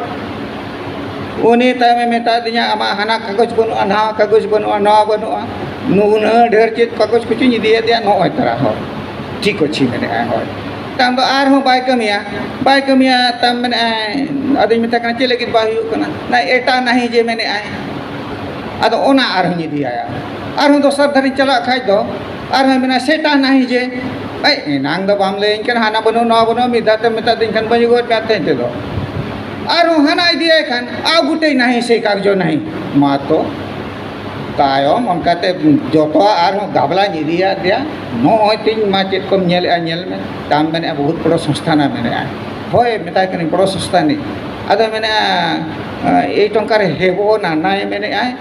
ᱩᱱᱤ ᱛᱟᱭᱚᱢᱮ ᱢᱮᱛᱟ ᱫᱤᱧᱟ, "ᱟᱢᱟᱜ ᱦᱟᱱᱟ ᱠᱟᱜᱚᱡᱽ ᱵᱟᱹᱱᱩᱜᱼᱟ, ᱱᱟᱣᱟ ᱠᱟᱜᱚᱡᱽ ᱵᱟᱹᱱᱩᱜᱼᱟ, ᱱᱚᱣᱟ ᱵᱟᱹᱱᱩᱜᱼᱟ, ᱱᱩᱱᱟᱹᱜ ᱰᱷᱮᱨ ᱪᱮᱫ ᱠᱟᱜᱚᱡᱽ ᱠᱚᱪᱚᱧ ᱤᱫᱤᱭᱟᱫᱮᱭᱟ, ᱱᱚᱜᱼᱚᱭ ᱛᱟᱨᱟ ᱦᱚᱸ ᱴᱷᱤᱠ ᱚᱪᱷᱮ ᱢᱮᱱᱮᱫᱼᱟᱭ ᱦᱳᱭ᱾" ᱛᱟᱭᱚᱢ ᱫᱚ ᱟᱨᱦᱚᱸ ᱵᱟᱭ ᱠᱟᱹᱢᱤᱭᱟ, ᱵᱟᱭ ᱠᱟᱹᱢᱤᱭᱟ, ᱛᱟᱢ ᱢᱮᱱᱮᱫᱼᱟᱭ, ᱟᱫᱚᱧ ᱢᱮᱛᱟᱭ ᱠᱟᱱᱟ, "ᱪᱮᱫ ᱞᱟᱹᱜᱤᱫ ᱵᱟᱭ ᱦᱩᱭᱩᱜ ᱠᱟᱱᱟ?" "ᱱᱟ ᱮᱴᱟ ᱱᱟᱦᱤ ᱡᱮ ᱢᱮᱱᱮᱫᱼᱟᱭ, ᱟᱫᱚ ᱚᱱᱟ ᱟᱨᱦᱚᱸᱧ ᱤᱫᱤᱭᱟᱭᱟ᱾" ᱟᱨᱦᱚᱸ ᱫᱚᱥᱟᱨ ᱫᱷᱟᱨᱤᱧ ᱪᱟᱞᱟᱜ ᱠᱷᱟᱡ ᱫᱚ ᱟᱨᱦᱚᱸ ᱢᱮᱱᱟ, "ᱥᱮᱴᱟ ᱱᱟᱦᱤ ᱡᱮ, ᱮᱭ, ᱮᱱᱟᱝ ᱫᱚ ᱵᱟᱢ ᱞᱟᱹᱭᱟᱹᱧ ᱠᱟᱱᱟ, ᱦᱟᱱᱟ ᱵᱟᱹᱱᱩᱜ, ᱱᱚᱣᱟ ᱵᱟᱹᱱᱩᱜ, ᱢᱤᱫ ᱫᱷᱟᱣ ᱛᱮᱢ ᱢᱮᱛᱟ ᱫᱤᱧ ᱠᱷᱟᱱ ᱵᱟᱹᱧ ᱟᱹᱜᱩᱣᱟᱫ ᱢᱮᱭᱟ ᱛᱮᱦᱮᱧ ᱛᱮᱫᱚ᱾" ᱟᱨᱦᱚᱸ ᱦᱟᱱᱟ ᱤᱫᱤᱭᱟᱭ ᱠᱷᱟᱱ, "ᱟᱣ ᱜᱩᱴᱟᱹᱭ ᱱᱟᱦᱤ ᱥᱮ ᱠᱟᱜᱡᱚ ᱱᱟᱦᱤ᱾" ᱢᱟ ᱛᱚ, ᱛᱟᱭᱚᱢ ᱚᱱᱠᱟᱛᱮ ᱡᱚᱛᱚᱣᱟᱜ ᱟᱨᱦᱚᱸ ᱜᱟᱵᱞᱟᱧ ᱤᱫᱤᱭᱟᱫᱮᱭᱟ᱾ "ᱱᱚᱜᱼᱚᱭ ᱛᱤᱧ ᱢᱟ ᱪᱮᱫ ᱠᱚᱢ ᱧᱮᱞᱮᱫᱼᱟ, ᱧᱮᱞ ᱢᱮ᱾" ᱛᱟᱢ ᱢᱮᱱᱮᱫᱼᱟ, "ᱵᱚᱦᱩᱛ ᱵᱚᱲᱚ ᱥᱚᱝᱥᱛᱷᱟᱱᱟ ᱢᱮᱱᱮᱫᱼᱟ?" "ᱦᱳᱭ," ᱢᱮᱛᱟᱭ ᱠᱟᱹᱱᱟᱹᱧ, "ᱵᱚᱲᱚ ᱥᱚᱝᱥᱛᱷᱟᱱᱤ᱾" ᱟᱫᱚ ᱢᱮᱱᱮᱫᱼᱟ, "ᱮᱭ ᱴᱚᱝᱠᱟ ᱨᱮ ᱦᱮᱵᱚ ᱱᱟᱱᱟᱭ ᱢᱮᱱᱮᱫᱼᱟᱭ,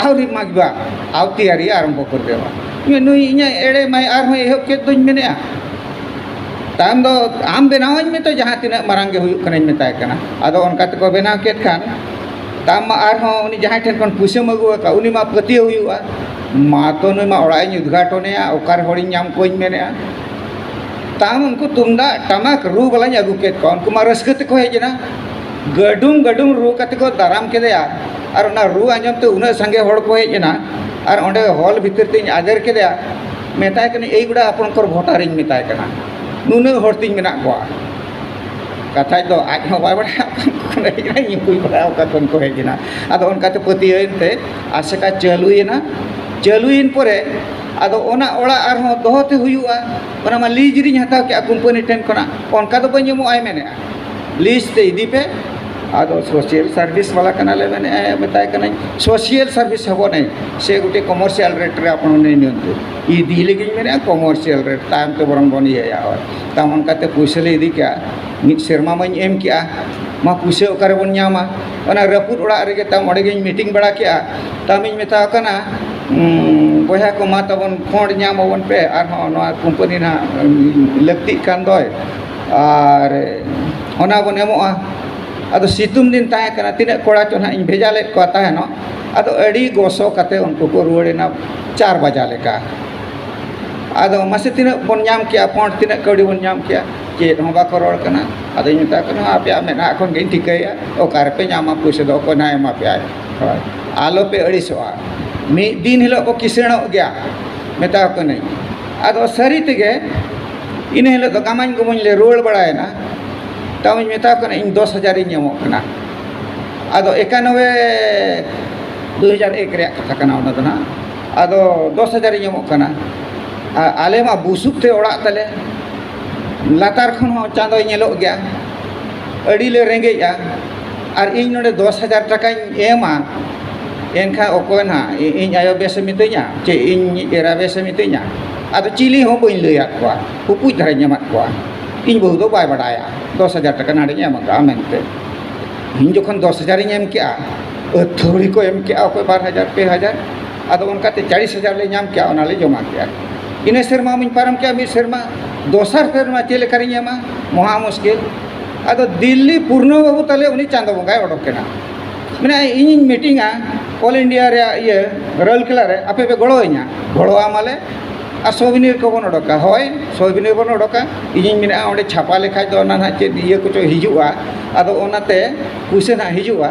ᱟᱹᱣᱨᱤ ᱢᱟᱜᱽᱵᱟ, ᱟᱣ ᱛᱮᱭᱟᱨᱤ ᱟᱨᱟᱢᱵᱷᱚ ᱠᱚᱨ ᱫᱮᱣᱟ᱾" ᱱᱩᱭ ᱤᱧᱟᱹᱜ ᱮᱲᱮ ᱢᱟᱭ ᱟᱨᱦᱚᱸ ᱮᱦᱚᱵ ᱠᱮᱫ ᱫᱚᱧ ᱢᱮᱱᱮᱫᱼᱟ᱾ ᱛᱟᱭᱚᱢ ᱫᱚ ᱟᱢ ᱵᱮᱱᱟᱣᱟᱹᱧ ᱢᱮ ᱛᱚ, ᱡᱟᱦᱟᱸ ᱛᱤᱱᱟᱹᱜ ᱢᱟᱨᱟᱝ ᱜᱮ ᱦᱩᱭᱩᱜ ᱠᱟᱱᱟᱧ ᱢᱮᱛᱟᱭ ᱠᱟᱱᱟ᱾ ᱟᱫᱚ ᱚᱱᱠᱟ ᱛᱮᱠᱚ ᱵᱮᱱᱟᱣ ᱠᱮᱫ ᱠᱷᱟᱱ, ᱛᱟᱢ ᱢᱟ ᱟᱨᱦᱚᱸ ᱩᱱᱤ ᱡᱟᱦᱟᱸᱭ ᱴᱷᱮᱱ ᱠᱷᱚᱱ ᱯᱩᱭᱥᱟᱹᱢ ᱟᱹᱜᱩ ᱟᱠᱟᱫ, ᱩᱱᱤ ᱢᱟ ᱯᱟᱹᱛᱭᱟᱹᱣ ᱦᱩᱭᱩᱜᱼᱟ, ᱢᱟ ᱛᱚ ᱱᱩᱭ ᱢᱟ ᱚᱲᱟᱜ ᱤᱧ ᱩᱫᱽᱜᱷᱟᱴᱚᱱᱮᱭᱟ, ᱚᱠᱟᱨᱮ ᱦᱚᱲᱤᱧ ᱧᱟᱢ ᱠᱚᱣᱟᱧ ᱢᱮᱱᱮᱫᱼᱟ᱾ ᱛᱟᱢ ᱩᱱᱠᱩ ᱛᱩᱢᱫᱟᱜ ᱴᱟᱢᱟᱠ ᱨᱩ ᱵᱟᱞᱟᱧ ᱟᱹᱜᱩ ᱠᱮᱫ ᱠᱚᱣᱟ, ᱩᱱᱠᱩ ᱢᱟ ᱨᱟᱹᱥᱠᱟᱹ ᱛᱮᱠᱚ ᱦᱮᱡ ᱮᱱᱟ, ᱜᱟᱹᱰᱩᱢ ᱜᱟᱹᱰᱩᱢ ᱨᱩ ᱠᱟᱛᱮ ᱠᱚ ᱫᱟᱨᱟᱢ ᱠᱮᱫᱮᱭᱟ᱾ ᱟᱨ ᱚᱱᱟ ᱨᱩ ᱟᱸᱡᱚᱢ ᱛᱮ ᱩᱱᱟᱹᱜ ᱥᱟᱸᱜᱮ ᱦᱚᱲ ᱠᱚ ᱦᱮᱡ ᱮᱱᱟ, ᱟᱨ ᱚᱸᱰᱮ ᱦᱚᱞ ᱵᱷᱤᱛᱤᱨ ᱛᱤᱧ ᱟᱫᱮᱨ ᱠᱮᱫᱮᱭᱟ, ᱢᱮᱛᱟᱭ ᱠᱟᱹᱱᱟᱹᱧ, "ᱮᱭ ᱜᱚᱲᱟ ᱦᱚᱯᱚᱱ ᱠᱚᱨ ᱵᱷᱳᱴᱟᱨᱤᱧ ᱢᱮᱛᱟᱭ ᱠᱟᱱᱟ, ᱱᱩᱱᱟᱹᱜ ᱦᱚᱲ ᱛᱤᱧ ᱢᱮᱱᱟᱜ ᱠᱚᱣᱟ᱾" ᱠᱟᱛᱷᱟᱡ ᱫᱚ ᱟᱡ ᱦᱚᱸ ᱵᱟᱭ ᱵᱟᱲᱟᱭᱟ ᱚᱠᱟ ᱠᱷᱚᱱ ᱠᱚ ᱦᱮᱡ ᱮᱱᱟ, ᱤᱧ ᱦᱚᱸ ᱵᱟᱹᱧ ᱵᱟᱲᱟᱭᱟ ᱚᱠᱟ ᱠᱷᱚᱱ ᱠᱚ ᱦᱮᱡ ᱮᱱᱟ᱾ ᱟᱫᱚ ᱚᱱᱠᱟᱛᱮ ᱯᱟᱹᱛᱭᱟᱹᱣᱮᱱ ᱛᱮ ᱟᱥᱮᱠᱟ ᱪᱟᱹᱞᱩᱭᱮᱱᱟ᱾ ᱪᱟᱹᱞᱩᱭᱮᱱ ᱯᱚᱨᱮ ᱟᱫᱚ ᱚᱱᱟ ᱚᱲᱟᱜ ᱟᱨᱦᱚᱸ ᱫᱚᱦᱚ ᱛᱮ ᱦᱩᱭᱩᱜᱼᱟ, ᱚᱱᱟ ᱢᱟ ᱞᱤᱡᱽ ᱨᱤᱧ ᱦᱟᱛᱟᱣ ᱠᱮᱜᱼᱟ ᱠᱳᱢᱯᱟᱱᱤ ᱴᱷᱮᱱ ᱠᱷᱚᱱᱟᱜ, ᱚᱱᱠᱟ ᱫᱚ ᱵᱟᱹᱧ ᱮᱢᱚᱜᱼᱟᱭ ᱢᱮᱱᱮᱜᱼᱟ, ᱞᱤᱡᱽ ᱛᱮ ᱤᱫᱤ ᱯᱮ᱾ ᱟᱫᱚ ᱥᱳᱥᱤᱭᱟᱞ ᱥᱟᱨᱵᱷᱤᱥ ᱵᱟᱞᱟ ᱠᱟᱱᱟᱞᱮ ᱢᱮᱱᱮᱫᱼᱟ, ᱢᱮᱛᱟᱭ ᱠᱟᱹᱱᱟᱹᱧ ᱥᱳᱥᱤᱭᱟᱞ ᱥᱟᱨᱵᱷᱤᱥ ᱦᱚᱵᱚᱱᱮ, ᱥᱮ ᱜᱚᱴᱮ ᱠᱚᱢᱟᱨᱥᱤᱭᱟᱞ ᱨᱮᱴ ᱨᱮ ᱟᱯᱱᱚ ᱱᱤᱭᱚᱱᱛᱨᱚ ᱤᱫᱤ ᱞᱟᱹᱜᱤᱫ ᱢᱮᱱᱮᱫᱼᱟ, ᱠᱚᱢᱟᱨᱥᱤᱭᱟᱞ ᱨᱮᱴ ᱛᱟᱭᱚᱢ ᱛᱮ ᱵᱚᱨᱚᱝ ᱵᱚᱱ ᱤᱭᱟᱹᱭᱟ᱾ ᱦᱳᱭ, ᱛᱟᱢ ᱚᱱᱠᱟᱛᱮ ᱯᱩᱭᱥᱟᱹ ᱞᱮ ᱤᱫᱤ ᱠᱮᱜᱼᱟ, ᱢᱤᱫ ᱥᱮᱨᱢᱟ ᱢᱟᱧ ᱮᱢ ᱠᱮᱜᱼᱟ, ᱢᱟ ᱯᱩᱭᱥᱟᱹ ᱚᱠᱟ ᱨᱮᱵᱚᱱ ᱧᱟᱢᱟ? ᱚᱱᱟ ᱨᱟᱹᱯᱩᱫ ᱚᱲᱟᱜ ᱨᱮᱜᱮ ᱛᱟᱢ ᱚᱸᱰᱮ ᱜᱤᱧ ᱢᱤᱴᱤᱝ ᱵᱟᱲᱟ ᱠᱮᱜᱼᱟ᱾ ᱛᱟᱢᱤᱧ ᱢᱮᱛᱟᱣ ᱠᱟᱱᱟ, ᱩᱸ, ᱵᱚᱭᱦᱟ ᱠᱚ, ᱢᱟ ᱛᱟᱵᱚᱱ ᱯᱷᱚᱸᱰ ᱧᱟᱢ ᱟᱵᱚᱱ ᱯᱮ, ᱟᱨᱦᱚᱸ ᱱᱚᱣᱟ ᱠᱳᱢᱯᱟᱱᱤ ᱱᱟᱦᱟᱜ, ᱩᱸ, ᱞᱟᱹᱠᱛᱤᱜ ᱠᱟᱱ ᱫᱚᱭ, ᱟᱨ ᱚᱱᱟ ᱵᱚᱱ ᱮᱢᱚᱜᱼᱟ᱾ ᱟᱫᱚ ᱥᱤᱛᱩᱝ ᱫᱤᱱ ᱛᱟᱦᱮᱸ ᱠᱟᱱᱟ, ᱛᱤᱱᱟᱹᱜ ᱠᱚᱲᱟ ᱪᱚ ᱱᱟᱦᱟᱜ ᱤᱧ ᱵᱷᱮᱡᱟ ᱞᱮᱫ ᱠᱚᱣᱟ ᱛᱟᱦᱮᱱᱚᱜ, ᱟᱫᱚ ᱟᱹᱰᱤ ᱜᱚᱥᱚ ᱠᱟᱛᱮ ᱩᱱᱠᱩ ᱠᱚ ᱨᱩᱣᱟᱹᱲ ᱮᱱᱟ ᱪᱟᱨ ᱵᱟᱡᱟ ᱞᱮᱠᱟ᱾ ᱟᱫᱚ ᱢᱟᱥᱮ ᱛᱤᱱᱟᱹᱜ ᱵᱚᱱ ᱧᱟᱢ ᱠᱮᱜᱼᱟ, ᱯᱷᱚᱸᱰ ᱛᱤᱱᱟᱹᱜ ᱠᱟᱹᱣᱰᱤ ᱵᱚᱱ ᱧᱟᱢ ᱠᱮᱜᱼᱟ? ᱪᱮᱫ ᱦᱚᱸ ᱵᱟᱠᱚ ᱨᱚᱲ ᱠᱟᱱᱟ᱾ ᱟᱫᱚᱧ ᱢᱮᱛᱟ ᱠᱚ ᱠᱟᱱᱟ, ᱟᱯᱮᱭᱟᱜ ᱢᱮᱫᱦᱟ ᱠᱷᱚᱱ ᱜᱤᱧ ᱴᱷᱤᱠᱟᱹᱭᱟ, ᱚᱠᱟ ᱨᱮᱯᱮ ᱧᱟᱢᱟ ᱯᱩᱭᱥᱟᱹ ᱫᱚ, ᱚᱠᱚᱭ ᱱᱟᱦᱟᱜ ᱮᱢᱟ ᱯᱮᱭᱟᱭ? ᱦᱳᱭ, ᱟᱞᱚ ᱯᱮ ᱟᱹᱲᱤᱥᱚᱜᱼᱟ᱾ ᱢᱤᱫ ᱫᱤᱱ ᱦᱤᱞᱳᱜ ᱠᱚ ᱠᱤᱥᱟᱹᱬᱚᱜ ᱜᱮᱭᱟ, ᱢᱮᱛᱟ ᱠᱚ ᱠᱟᱹᱱᱟᱹᱧ᱾ ᱟᱫᱚ ᱥᱟᱹᱨᱤ ᱛᱮᱜᱮ ᱤᱱᱟᱹ ᱦᱤᱞᱳᱜ ᱫᱚ ᱜᱟᱢᱟᱧ ᱜᱩᱢᱟᱹᱧ ᱞᱮ ᱨᱩᱣᱟᱹᱲ ᱵᱟᱲᱟᱭᱮᱱᱟ᱾ ᱛᱟᱣᱤᱧ ᱢᱮᱛᱟ ᱠᱚ ᱠᱟᱱᱟ, ᱤᱧ ᱫᱚᱥ ᱦᱟᱡᱟᱨ ᱤᱧ ᱮᱢᱚᱜ ᱠᱟᱱᱟ᱾ ᱟᱫᱚ ᱮᱠᱟᱱᱚᱵᱮ, ᱫᱩ ᱦᱟᱡᱟᱨ ᱮᱠ ᱨᱮᱭᱟᱜ ᱠᱟᱛᱷᱟ ᱠᱟᱱᱟ ᱚᱱᱟ ᱫᱚ ᱱᱟᱦᱟᱜ᱾ ᱟᱫᱚ ᱫᱚᱥ ᱦᱟᱡᱟᱨ ᱤᱧ ᱮᱢᱚᱜ ᱠᱟᱱᱟ᱾ ᱟᱨ ᱟᱞᱮ ᱢᱟ ᱵᱩᱥᱩᱵ ᱛᱮ ᱚᱲᱟᱜ ᱛᱟᱞᱮ, ᱞᱟᱛᱟᱨ ᱠᱷᱚᱱ ᱦᱚᱸ ᱪᱟᱸᱫᱚᱭ ᱧᱮᱞᱚᱜ ᱜᱮᱭᱟ, ᱟᱹᱰᱤ ᱞᱮ ᱨᱮᱸᱜᱮᱡᱼᱟ᱾ ᱟᱨ ᱤᱧ ᱱᱚᱰᱮ ᱫᱚᱥ ᱦᱟᱡᱟᱨ ᱴᱟᱠᱟᱧ ᱮᱢᱟ, ᱮᱱᱠᱷᱟᱱ ᱚᱠᱚᱭ ᱱᱟᱦᱟᱜ ᱤ-, ᱤᱧ ᱟᱭᱳ ᱵᱮᱥᱮ ᱢᱤᱛᱟᱹᱧᱟ ᱪᱮ ᱤᱧ ᱮᱨᱟ ᱵᱮᱥᱮ ᱢᱤᱛᱟᱹᱧᱟ? ᱟᱫᱚ ᱪᱤᱞᱤ ᱦᱚᱸ ᱵᱟᱹᱧ ᱞᱟᱹᱭᱟᱫ ᱠᱚᱣᱟ, ᱦᱩᱯᱩᱡ ᱫᱷᱟᱨᱟᱧ ᱮᱢᱟᱫ ᱠᱚᱣᱟ᱾ ᱤᱧ ᱵᱟᱹᱦᱩ ᱫᱚ ᱵᱟᱭ ᱵᱟᱰᱟᱭᱟ ᱫᱚᱥ ᱦᱟᱡᱟᱨ ᱴᱟᱠᱟ ᱱᱟᱰᱮᱧ ᱮᱢ ᱟᱠᱟᱫᱼᱟ ᱢᱮᱱᱛᱮ᱾ ᱤᱧ ᱡᱚᱠᱷᱚᱱ ᱫᱚᱥ ᱦᱟᱡᱟᱨᱤᱧ ᱮᱢ ᱠᱮᱜᱼᱟ, ᱟᱹᱛᱷᱟᱹᱣᱲᱤ ᱠᱚ ᱮᱢ ᱠᱮᱜᱼᱟ, ᱚᱠᱚᱭ ᱵᱟᱨ ᱦᱟᱡᱟᱨ, ᱯᱮ ᱦᱟᱡᱟᱨ᱾ ᱟᱫᱚ ᱚᱱᱠᱟᱛᱮ ᱪᱟᱲᱤᱥ ᱦᱟᱡᱟᱨ ᱞᱮ ᱧᱟᱢ ᱠᱮᱜᱼᱟ, ᱚᱱᱟᱞᱮ ᱡᱚᱢᱟ ᱠᱮᱜᱼᱟ᱾ ᱤᱱᱟᱹ ᱥᱮᱨᱢᱟ ᱢᱟᱧ ᱯᱟᱨᱚᱢ ᱠᱮᱜᱼᱟ, ᱢᱤᱫ ᱥᱮᱨᱢᱟ᱾ ᱫᱚᱥᱟᱨ ᱥᱮᱨᱢᱟ ᱪᱮᱫ ᱞᱮᱠᱟᱨᱤᱧ ᱮᱢᱟ? ᱢᱚᱦᱟ ᱢᱩᱥᱠᱤᱞ᱾ ᱟᱫᱚ ᱫᱤᱞᱞᱤ ᱯᱩᱨᱱᱚ ᱵᱟᱹᱵᱩ ᱛᱟᱞᱮ ᱩᱱᱤ ᱪᱟᱸᱫᱚ ᱵᱚᱸᱜᱟᱭ ᱚᱰᱚᱠ ᱮᱱᱟ᱾ ᱢᱮᱱᱟ, ᱤᱧᱤᱧ ᱢᱤᱴᱤᱝᱟ ᱚᱞ ᱤᱱᱰᱤᱭᱟ ᱨᱮᱭᱟᱜ ᱤᱭᱟᱹ ᱨᱟᱹᱣᱩᱞᱠᱮᱞᱟ ᱨᱮ, ᱟᱯᱮ ᱯᱮ ᱜᱚᱲᱚᱣᱟᱹᱧᱟ? ᱜᱚᱲᱚᱣᱟᱢᱟᱞᱮ᱾ ᱟᱨ ᱥᱚᱵᱤᱱᱤᱨ ᱠᱚᱵᱚᱱ ᱚᱰᱚᱠᱟ᱾ ᱦᱳᱭ, ᱥᱚᱵᱤᱱᱤᱨ ᱵᱚᱱ ᱚᱰᱚᱠᱟ᱾ ᱤᱧᱤᱧ ᱢᱮᱱᱮᱫᱼᱟ, ᱚᱸᱰᱮ ᱪᱷᱟᱯᱟ ᱞᱮᱠᱷᱟᱡ ᱫᱚ ᱚᱱᱟ ᱱᱟᱦᱟᱜ ᱪᱮᱫ ᱤᱭᱟᱹ ᱠᱚᱪᱚ ᱦᱤᱡᱩᱜᱼᱟ, ᱟᱫᱚ ᱚᱱᱟᱛᱮ ᱯᱩᱭᱥᱟᱹ ᱱᱟᱦᱟᱜ ᱦᱤᱡᱩᱜᱼᱟ᱾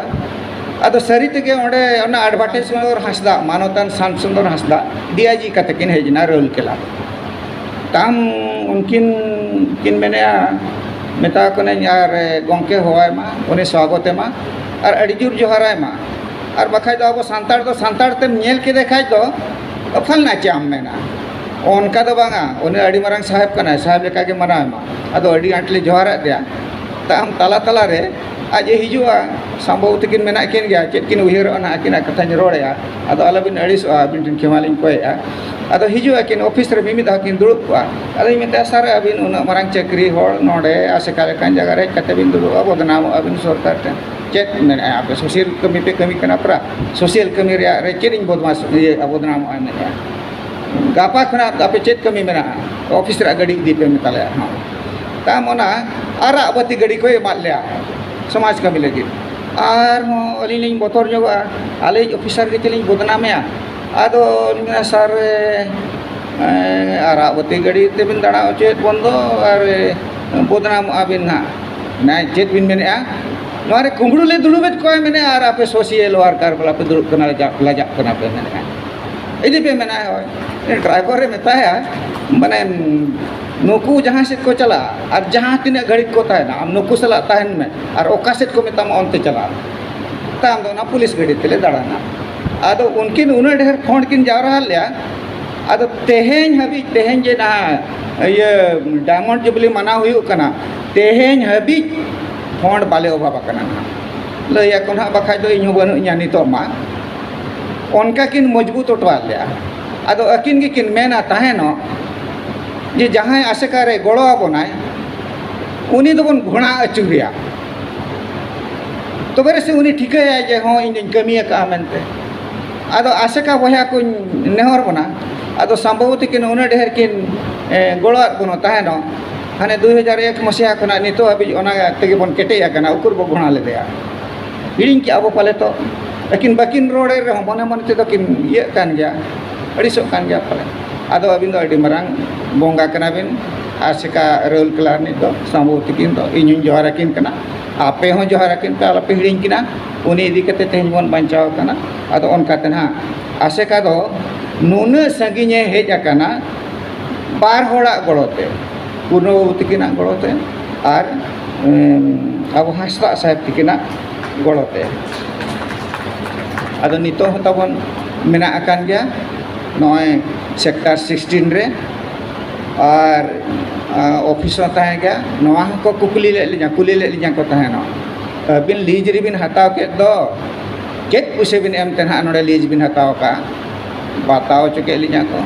ᱟᱫᱚ ᱥᱟᱹᱨᱤ ᱛᱮᱜᱮ ᱚᱸᱰᱮ ᱚᱱᱟ ᱮᱰᱵᱷᱟᱨᱴᱟᱭᱤᱡᱽ ᱥᱩᱱᱫᱚᱨ ᱦᱟᱸᱥᱫᱟ, ᱢᱟᱱᱚᱛᱟᱱ ᱥᱟᱢ ᱥᱩᱱᱫᱚᱨ ᱦᱟᱸᱥᱫᱟ, ᱰᱤ ᱟᱭ ᱡᱤ ᱠᱟᱛᱮ ᱠᱤᱱ ᱦᱮᱡ ᱮᱱᱟ ᱨᱟᱹᱣᱩᱞᱠᱮᱞᱟ᱾ ᱛᱟᱢ ᱩᱱᱠᱤᱱ ᱠᱤᱱ ᱢᱮᱱᱮᱫᱼᱟ, ᱢᱮᱛᱟ ᱠᱚ ᱠᱟᱹᱱᱟᱹᱧ, ᱟᱨ ᱜᱚᱢᱠᱮ ᱦᱚᱦᱚᱣᱟᱭ ᱢᱟ, ᱩᱱᱤ ᱥᱣᱟᱜᱚᱛ ᱮᱢᱟ, ᱟᱨ ᱟᱹᱰᱤ ᱡᱳᱨ ᱡᱚᱦᱟᱨᱟᱭ ᱢᱟ᱾ ᱟᱨ ᱵᱟᱠᱷᱟᱡ ᱫᱚ ᱟᱵᱚ ᱥᱟᱱᱛᱟᱲ ᱫᱚ ᱥᱟᱱᱛᱟᱲ ᱛᱮᱢ ᱧᱮᱞ ᱠᱮᱫᱮ ᱠᱷᱟᱡ ᱫᱚ ᱯᱷᱟᱞᱱᱟ ᱪᱮᱫ ᱮᱢ ᱢᱮᱱᱟ? ᱚᱱᱠᱟ ᱫᱚ ᱵᱟᱝᱟ, ᱩᱱᱤ ᱟᱹᱰᱤ ᱢᱟᱨᱟᱝ ᱥᱟᱦᱮᱵᱽ ᱠᱟᱱᱟᱭ, ᱥᱟᱦᱮᱵᱽ ᱞᱮᱠᱟᱜᱮ ᱢᱟᱱᱟᱣ ᱮ ᱢᱟ᱾ ᱟᱫᱚ ᱟᱹᱰᱤ ᱟᱸᱴ ᱞᱮ ᱡᱚᱦᱟᱨᱟᱫ ᱫᱮᱭᱟ᱾ ᱛᱟᱭᱚᱢ ᱛᱟᱞᱟ ᱛᱟᱞᱟᱨᱮ ᱟᱡ ᱮ ᱦᱤᱡᱩᱜᱼᱟ, ᱥᱟᱢᱵᱷᱚᱵᱚᱛᱚ ᱠᱤᱱ ᱢᱮᱱᱟᱜ ᱠᱤᱱ ᱜᱮᱭᱟ, ᱪᱮᱫ ᱠᱤᱱ ᱩᱭᱦᱟᱹᱨᱚᱜᱼᱟ ᱱᱟᱦᱟᱜ, ᱟᱹᱠᱤᱱᱟᱜ ᱠᱟᱛᱷᱟᱧ ᱨᱚᱲᱮᱜᱼᱟ᱾ ᱟᱫᱚ ᱟᱞᱚᱵᱤᱱ ᱟᱹᱲᱤᱥᱚᱜᱼᱟ, ᱟᱹᱵᱤᱱ ᱴᱷᱮᱱ ᱠᱷᱮᱢᱟ ᱞᱤᱧ ᱠᱚᱭᱮᱜᱼᱟ᱾ ᱟᱫᱚ ᱦᱤᱡᱩᱜ ᱟᱹᱠᱤᱱ, ᱚᱯᱷᱤᱥ ᱨᱮ ᱢᱤᱢᱤᱫ ᱫᱷᱟᱣ ᱠᱤᱱ ᱫᱩᱲᱩᱵ ᱠᱚᱜᱼᱟ᱾ ᱟᱫᱚᱧ ᱢᱮᱛᱟᱭᱟ, "ᱥᱟᱨ, ᱟᱹᱵᱤᱱ ᱩᱱᱟᱹᱜ ᱢᱟᱨᱟᱝ ᱪᱟᱹᱠᱨᱤ ᱦᱚᱲ, ᱱᱚᱰᱮ ᱟᱥᱮᱠᱟ ᱞᱮᱠᱟᱱ ᱡᱟᱭᱜᱟ ᱨᱮ ᱦᱮᱡ ᱠᱟᱛᱮ ᱵᱤᱱ ᱫᱩᱲᱩᱵᱼᱟ, ᱵᱚᱫᱱᱟᱢᱚᱜᱼᱟ ᱵᱤᱱ ᱥᱚᱨᱠᱟᱨ ᱴᱷᱮᱱ᱾ ᱪᱮᱫ ᱢᱮᱱᱮᱜᱼᱟ, ᱟᱯᱮ ᱥᱳᱥᱤᱭᱟᱞ ᱠᱟᱹᱢᱤ ᱯᱮ ᱠᱟᱹᱢᱤ ᱠᱟᱱᱟ, ᱯᱨᱟ ᱥᱳᱥᱤᱭᱟᱞ ᱠᱟᱹᱢᱤ ᱨᱮᱭᱟᱜ ᱨᱮ ᱪᱮᱫ ᱤᱧ ᱵᱚᱫᱢᱟᱥ, ᱤᱭᱟᱹ, ᱵᱚᱫᱱᱟᱢᱚᱜᱼᱟ?" ᱢᱮᱱᱮᱜᱼᱟ, "ᱜᱟᱯᱟ ᱠᱷᱚᱱᱟᱜ ᱟᱯᱮ ᱪᱮᱫ ᱠᱟᱹᱢᱤ ᱢᱮᱱᱟᱜᱼᱟ? ᱚᱯᱷᱤᱥ ᱨᱮᱭᱟᱜ ᱜᱟᱹᱰᱤ ᱤᱫᱤ ᱯᱮ ᱢᱮᱛᱟ ᱞᱮᱭᱟ ᱦᱚᱸ᱾ ᱛᱟᱢ ᱚᱱᱟ ᱟᱨᱟᱜ ᱵᱟᱹᱛᱤ ᱜᱟᱹᱰᱤ ᱠᱚ ᱮᱢᱟᱫ ᱞᱮᱭᱟ ᱥᱚᱢᱟᱡᱽ ᱠᱟᱹᱢᱤ ᱞᱟᱹᱜᱤᱫ᱾ ᱟᱨᱦᱚᱸ ᱟᱹᱞᱤᱧ ᱞᱤᱧ ᱵᱚᱛᱚᱨ ᱧᱚᱜᱚᱜᱼᱟ, ᱟᱞᱮᱭᱤᱡ ᱚᱯᱷᱤᱥᱟᱨ ᱜᱮ ᱪᱮᱫ ᱞᱤᱧ ᱵᱚᱫᱱᱟᱢᱮᱭᱟ?" ᱟᱫᱚ ᱞᱤᱧ ᱢᱮᱱᱟ, "ᱥᱟᱨ, ᱮ, ᱟᱨᱟᱜ ᱵᱟᱹᱛᱤ ᱜᱟᱹᱰᱤ ᱛᱮᱵᱤᱱ ᱫᱟᱬᱟ ᱦᱚᱪᱚᱭᱮᱫ ᱵᱚᱱ ᱫᱚ, ᱟᱨ, ᱮ, ᱵᱚᱫᱱᱟᱢᱚᱜᱼᱟ ᱵᱤᱱ ᱱᱟᱦᱟᱜ᱾ ᱢᱮᱱᱟ, ᱪᱮᱫ ᱵᱤᱱ ᱢᱮᱱᱮᱫᱼᱟ? ᱱᱚᱣᱟ ᱨᱮ ᱠᱩᱢᱵᱽᱲᱩ ᱞᱮ ᱫᱩᱲᱩᱵᱮᱫ ᱠᱚᱣᱟ, ᱢᱮᱱᱮᱫᱼᱟ, ᱟᱨ ᱟᱯᱮ ᱥᱳᱥᱤᱭᱟᱞ ᱣᱟᱨᱠᱟᱨ ᱵᱟᱞᱟ ᱯᱮ ᱫᱩᱲᱩᱵ ᱠᱟᱱᱟ, ᱞᱟᱡᱟᱜ, ᱞᱟᱡᱟᱜ ᱠᱟᱱᱟ ᱯᱮ", ᱢᱮᱱᱮᱫᱼᱟ᱾ ᱤᱫᱤ ᱯᱮ ᱢᱮᱱᱟ, ᱦᱳᱭ᱾ ᱰᱨᱟᱭᱵᱷᱟᱨ ᱨᱮ ᱢᱮᱛᱟᱭᱟ, ᱢᱟᱱᱮ, ᱱᱩᱠᱩ ᱡᱟᱦᱟᱸ ᱥᱮᱫ ᱠᱚ ᱪᱟᱞᱟᱜᱼᱟ ᱟᱨ ᱡᱟᱦᱟᱸ ᱛᱤᱱᱟᱹᱜ ᱜᱷᱟᱹᱲᱤᱡ ᱠᱚ ᱛᱟᱦᱮᱱᱟ, ᱟᱢ ᱱᱩᱠᱩ ᱥᱟᱞᱟᱜ ᱛᱟᱦᱮᱱ ᱢᱮ ᱟᱨ ᱚᱠᱟ ᱥᱮᱫ ᱠᱚ ᱢᱮᱛᱟᱢᱟ ᱚᱱᱛᱮ ᱪᱟᱞᱟᱜ ᱢᱮ᱾ ᱛᱟᱭᱚᱢ ᱫᱚ ᱚᱱᱟ ᱯᱩᱞᱤᱥ ᱜᱟᱹᱰᱤ ᱛᱮᱞᱮ ᱫᱟᱬᱟᱱᱟ᱾ ᱟᱫᱚ ᱩᱱᱠᱤᱱ ᱩᱱᱟᱹᱜ ᱰᱷᱮᱨ ᱯᱷᱚᱸᱰ ᱠᱤᱱ ᱡᱟᱣᱨᱟ ᱟᱫ ᱞᱮᱭᱟ, ᱟᱫᱚ ᱛᱮᱦᱮᱧ ᱦᱟᱹᱵᱤᱡ, ᱛᱮᱦᱮᱧ ᱡᱮ ᱱᱟᱦᱟᱜ ᱤᱭᱟᱹ ᱰᱟᱭᱢᱚᱱᱰ ᱡᱩᱵᱽᱞᱤ ᱢᱟᱱᱟᱣ ᱦᱩᱭᱩᱜ ᱠᱟᱱᱟ, ᱛᱮᱦᱮᱧ ᱦᱟᱹᱵᱤᱡ ᱯᱷᱚᱸᱰ ᱵᱟᱞᱮ ᱚᱵᱷᱟᱵᱽ ᱟᱠᱟᱱᱟ ᱱᱟᱦᱟᱜ᱾ ᱞᱟᱹᱭ ᱟᱠᱚ ᱱᱟᱦᱟᱜ, ᱵᱟᱠᱷᱟᱡ ᱫᱚ ᱤᱧ ᱦᱚᱸ ᱵᱟᱹᱱᱩᱜ ᱤᱧᱟ ᱱᱤᱛᱚᱜ ᱢᱟ᱾ ᱚᱱᱠᱟ ᱠᱤᱱ ᱢᱚᱡᱽᱵᱩᱛ ᱦᱚᱴᱚ ᱟᱫ ᱞᱮᱭᱟ᱾ ᱟᱫᱚ ᱟᱹᱠᱤᱱ ᱜᱮᱠᱤᱱ ᱢᱮᱱᱟ ᱛᱟᱦᱮᱱᱚᱜ ᱡᱮ ᱡᱟᱦᱟᱸᱭ ᱟᱥᱮᱠᱟ ᱨᱮ ᱜᱚᱲᱚ ᱟᱵᱚᱱᱟᱭ, ᱩᱱᱤ ᱫᱚᱵᱚᱱ ᱜᱷᱚᱲᱟ ᱟᱹᱪᱩᱨᱮᱭᱟ, ᱛᱚᱵᱮ ᱨᱮᱥᱮ ᱩᱱᱤ ᱴᱷᱤᱠᱟᱹᱭᱟᱭ ᱡᱮ ᱦᱚᱸ, ᱤᱧ ᱫᱚᱧ ᱠᱟᱹᱢᱤ ᱟᱠᱟᱫᱼᱟ ᱢᱮᱱᱛᱮ᱾ ᱟᱫᱚ ᱟᱥᱮᱠᱟ ᱵᱚᱭᱦᱟ ᱠᱚᱧ ᱱᱮᱦᱚᱨ ᱵᱚᱱᱟ, ᱟᱫᱚ ᱥᱟᱢᱵᱷᱚᱵᱚᱛᱤ ᱠᱤᱱ ᱩᱱᱟᱹᱜ ᱰᱷᱮᱨ ᱠᱤᱱ, ᱮ, ᱜᱚᱲᱚᱣᱟᱫ ᱵᱚᱱᱟ ᱛᱟᱦᱮᱱᱚᱜ, ᱦᱟᱱᱮ ᱫᱩᱭ ᱦᱟᱡᱟᱨ ᱮᱠ ᱢᱟᱥᱤᱦᱟ ᱠᱷᱚᱱᱟᱜ ᱱᱤᱛᱚᱜ ᱦᱟᱹᱵᱤᱡ ᱚᱱᱟ ᱛᱮᱜᱮ ᱵᱚᱱ ᱠᱮᱴᱮᱡ ᱟᱠᱟᱱᱟ, ᱩᱠᱩᱨ ᱵᱚ ᱜᱷᱚᱲᱟ ᱞᱮᱫᱮᱭᱟ᱾ ᱦᱤᱲᱤᱧ ᱠᱮᱜᱼᱟ ᱵᱚ ᱯᱟᱞᱮ ᱛᱚ᱾ ᱟᱹᱠᱤᱱ ᱵᱟᱹᱠᱤᱱ ᱨᱚᱲᱮᱫ ᱨᱮᱦᱚᱸ ᱢᱚᱱᱮ ᱢᱚᱱᱮ ᱛᱮᱫᱚ ᱠᱤᱱ ᱤᱭᱟᱹᱜ ᱠᱟᱱ ᱜᱮᱭᱟ, ᱟᱹᱲᱤᱥᱚᱜ ᱠᱟᱱ ᱜᱮᱭᱟ ᱯᱟᱞᱮ᱾ ᱟᱫᱚ ᱟᱹᱵᱤᱱ ᱫᱚ ᱟᱹᱰᱤ ᱢᱟᱨᱟᱝ ᱵᱚᱸᱜᱟ ᱠᱟᱱᱟ ᱵᱤᱱ, ᱟᱥᱮᱠᱟ ᱨᱟᱹᱣᱩᱞᱠᱮᱞᱟ ᱨᱤᱱᱤᱡ ᱫᱚ ᱥᱟᱢᱵᱷᱚᱵᱚᱛᱤ ᱠᱤᱱ ᱫᱚ ᱤᱧ ᱦᱚᱧ ᱡᱚᱦᱟᱨ ᱟᱹᱠᱤᱱ ᱠᱟᱱᱟ, ᱟᱯᱮ ᱦᱚᱸ ᱡᱚᱦᱟᱨ ᱟᱹᱠᱤᱱ ᱯᱮ, ᱟᱞᱚᱯᱮ ᱦᱤᱲᱤᱧ ᱠᱤᱱᱟ᱾ ᱩᱱᱤ ᱤᱫᱤ ᱠᱟᱛᱮ ᱛᱮᱦᱮᱧ ᱵᱚᱱ ᱵᱟᱧᱪᱟᱣ ᱟᱠᱟᱱᱟ᱾ ᱟᱫᱚ ᱚᱱᱠᱟᱛᱮ ᱱᱟᱦᱟᱜ ᱟᱥᱮᱠᱟ ᱫᱚ ᱱᱩᱱᱟᱹᱜ ᱥᱟᱺᱜᱤᱧᱮ ᱦᱮᱡ ᱟᱠᱟᱱᱟ ᱵᱟᱨ ᱦᱚᱲᱟᱜ ᱜᱚᱲᱚ ᱛᱮ, ᱯᱩᱨᱱᱚ ᱵᱟᱹᱵᱩ ᱛᱤᱠᱤᱱᱟᱜ ᱜᱚᱲᱚ ᱛᱮ ᱟᱨ, ᱮᱢ, ᱟᱵᱚ ᱦᱟᱸᱥᱫᱟᱜ ᱥᱟᱦᱮᱵᱽ ᱛᱤᱠᱤᱱᱟᱜ ᱜᱚᱲᱚ ᱛᱮ᱾ ᱟᱫᱚ ᱱᱤᱛᱚᱜ ᱦᱚᱸ ᱛᱟᱵᱚᱱ ᱢᱮᱱᱟᱜ ᱟᱠᱟᱱ ᱜᱮᱭᱟ ᱱᱚᱜᱼᱚᱭ ᱥᱮᱠᱴᱟᱨ ᱥᱤᱠᱥᱴᱤᱱ ᱨᱮ, ᱟᱨ, ᱟ, ᱚᱯᱷᱤᱥ ᱦᱚᱸ ᱛᱟᱦᱮᱸ ᱜᱮᱭᱟ᱾ ᱱᱚᱣᱟ ᱦᱚᱸᱠᱚ ᱠᱩᱠᱞᱤ ᱞᱮᱫ ᱞᱤᱧᱟ, ᱠᱩᱞᱤ ᱞᱮᱫ ᱞᱤᱧᱟ ᱠᱚ ᱛᱟᱦᱮᱱᱚᱜ, ᱟᱹᱵᱤᱱ ᱞᱤᱡᱽ ᱨᱮᱵᱤᱱ ᱦᱟᱛᱟᱣ ᱠᱮᱫ ᱫᱚ, ᱪᱮᱫ ᱯᱩᱭᱥᱟᱹ ᱵᱤᱱ ᱮᱢ ᱛᱮ ᱱᱟᱦᱟᱜ ᱱᱚᱰᱮ ᱞᱤᱡᱽ ᱵᱤᱱ ᱦᱟᱛᱟᱣ ᱠᱟᱜᱼᱟ? ᱵᱟᱛᱟᱣ ᱦᱚᱪᱚ ᱠᱮᱫ ᱞᱤᱧᱟ ᱠᱚ᱾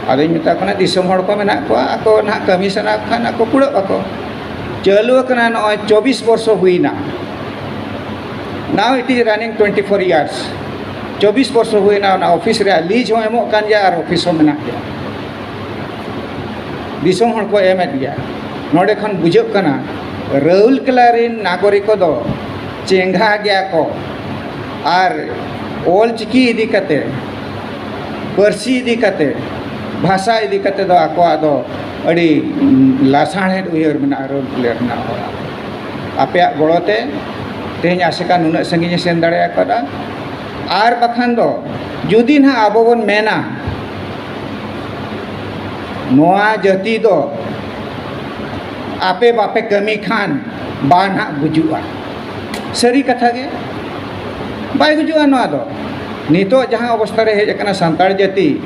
ᱟᱫᱚᱧ ᱢᱮᱛᱟ ᱠᱚ ᱠᱟᱱᱟ, ᱫᱤᱥᱚᱢ ᱦᱚᱲ ᱠᱚ ᱢᱮᱱᱟᱜ ᱠᱚᱣᱟ, ᱟᱠᱚ ᱱᱟᱦᱟᱜ ᱠᱟᱹᱢᱤ ᱥᱟᱱᱟ ᱠᱚ ᱠᱷᱟᱱ ᱟᱠᱚ ᱠᱩᱲᱟᱹᱜ ᱟᱠᱚ᱾ ᱪᱟᱹᱞᱩ ᱟᱠᱟᱱᱟ ᱱᱚᱜᱼᱚᱭ ᱪᱚᱵᱵᱤᱥ ᱵᱚᱨᱥᱚ ᱦᱩᱭᱱᱟ, now it is running twenty four years᱾ ᱪᱚᱵᱵᱤᱥ ᱵᱚᱨᱥᱚ ᱦᱩᱭᱱᱟ, ᱚᱱᱟ ᱚᱯᱷᱤᱥ ᱨᱮᱭᱟᱜ ᱞᱤᱡᱽ ᱦᱚᱸ ᱮᱢᱚᱜ ᱠᱟᱱ ᱜᱮᱭᱟ ᱟᱨ ᱚᱯᱷᱤᱥ ᱦᱚᱸ ᱢᱮᱱᱟᱜ ᱜᱮᱭᱟ, ᱫᱤᱥᱚᱢ ᱦᱚᱲ ᱠᱚ ᱮᱢᱮᱫ ᱜᱮᱭᱟ᱾ ᱱᱚᱰᱮ ᱠᱷᱚᱱ ᱵᱩᱡᱷᱟᱹᱜ ᱠᱟᱱᱟ, ᱨᱟᱹᱣᱩᱞᱠᱮᱞᱟ ᱨᱮᱱ ᱱᱟᱜᱚᱨᱤᱠ ᱠᱚᱫᱚ ᱪᱮᱸᱜᱷᱟ ᱜᱮᱭᱟ ᱠᱚ ᱟᱨ ᱚᱞ ᱪᱤᱠᱤ ᱤᱫᱤ ᱠᱟᱛᱮ, ᱯᱟᱹᱨᱥᱤ ᱤᱫᱤ ᱠᱟᱛᱮ, ᱵᱷᱟᱥᱟ ᱤᱫᱤ ᱠᱟᱛᱮ ᱫᱚ ᱟᱠᱚᱣᱟᱜ ᱫᱚ ᱟᱹᱰᱤ, ᱩᱸ, ᱞᱟᱥᱟᱬᱦᱮᱫ ᱩᱭᱦᱟᱹᱨ ᱢᱮᱱᱟᱜᱼᱟ ᱨᱟᱹᱣᱩᱞᱠᱮᱞᱟ ᱨᱮᱱᱟᱜ ᱦᱚᱲᱟᱜ᱾ ᱟᱯᱮᱭᱟᱜ ᱜᱚᱲᱚ ᱛᱮ ᱛᱮᱦᱮᱧ ᱟᱥᱮᱠᱟ ᱱᱩᱱᱟᱹᱜ ᱥᱟᱺᱜᱤᱧᱮ ᱥᱮᱱ ᱫᱟᱲᱮ ᱟᱠᱟᱫᱟ᱾ ᱟᱨ ᱵᱟᱠᱷᱟᱱ ᱫᱚ ᱡᱩᱫᱤ ᱱᱟᱦᱟᱜ ᱟᱵᱚ ᱵᱚᱱ ᱢᱮᱱᱟ, ᱱᱚᱣᱟ ᱡᱟᱹᱛᱤ ᱫᱚ ᱟᱯᱮ ᱵᱟᱯᱮ ᱠᱟᱹᱢᱤ ᱠᱷᱟᱱ ᱵᱟ ᱱᱟᱦᱟᱜ ᱜᱩᱡᱩᱜᱼᱟ, ᱥᱟᱹᱨᱤ ᱠᱟᱛᱷᱟ ᱜᱮ, ᱵᱟᱭ ᱜᱩᱡᱩᱜᱼᱟ ᱱᱚᱣᱟ ᱫᱚ᱾ ᱱᱤᱛᱚᱜ ᱡᱟᱦᱟᱸ ᱚᱵᱚᱥᱛᱷᱟ ᱨᱮ ᱦᱮᱡ ᱟᱠᱟᱱᱟ ᱥᱟᱱᱛᱟᱲ ᱡᱟᱹᱛᱤ,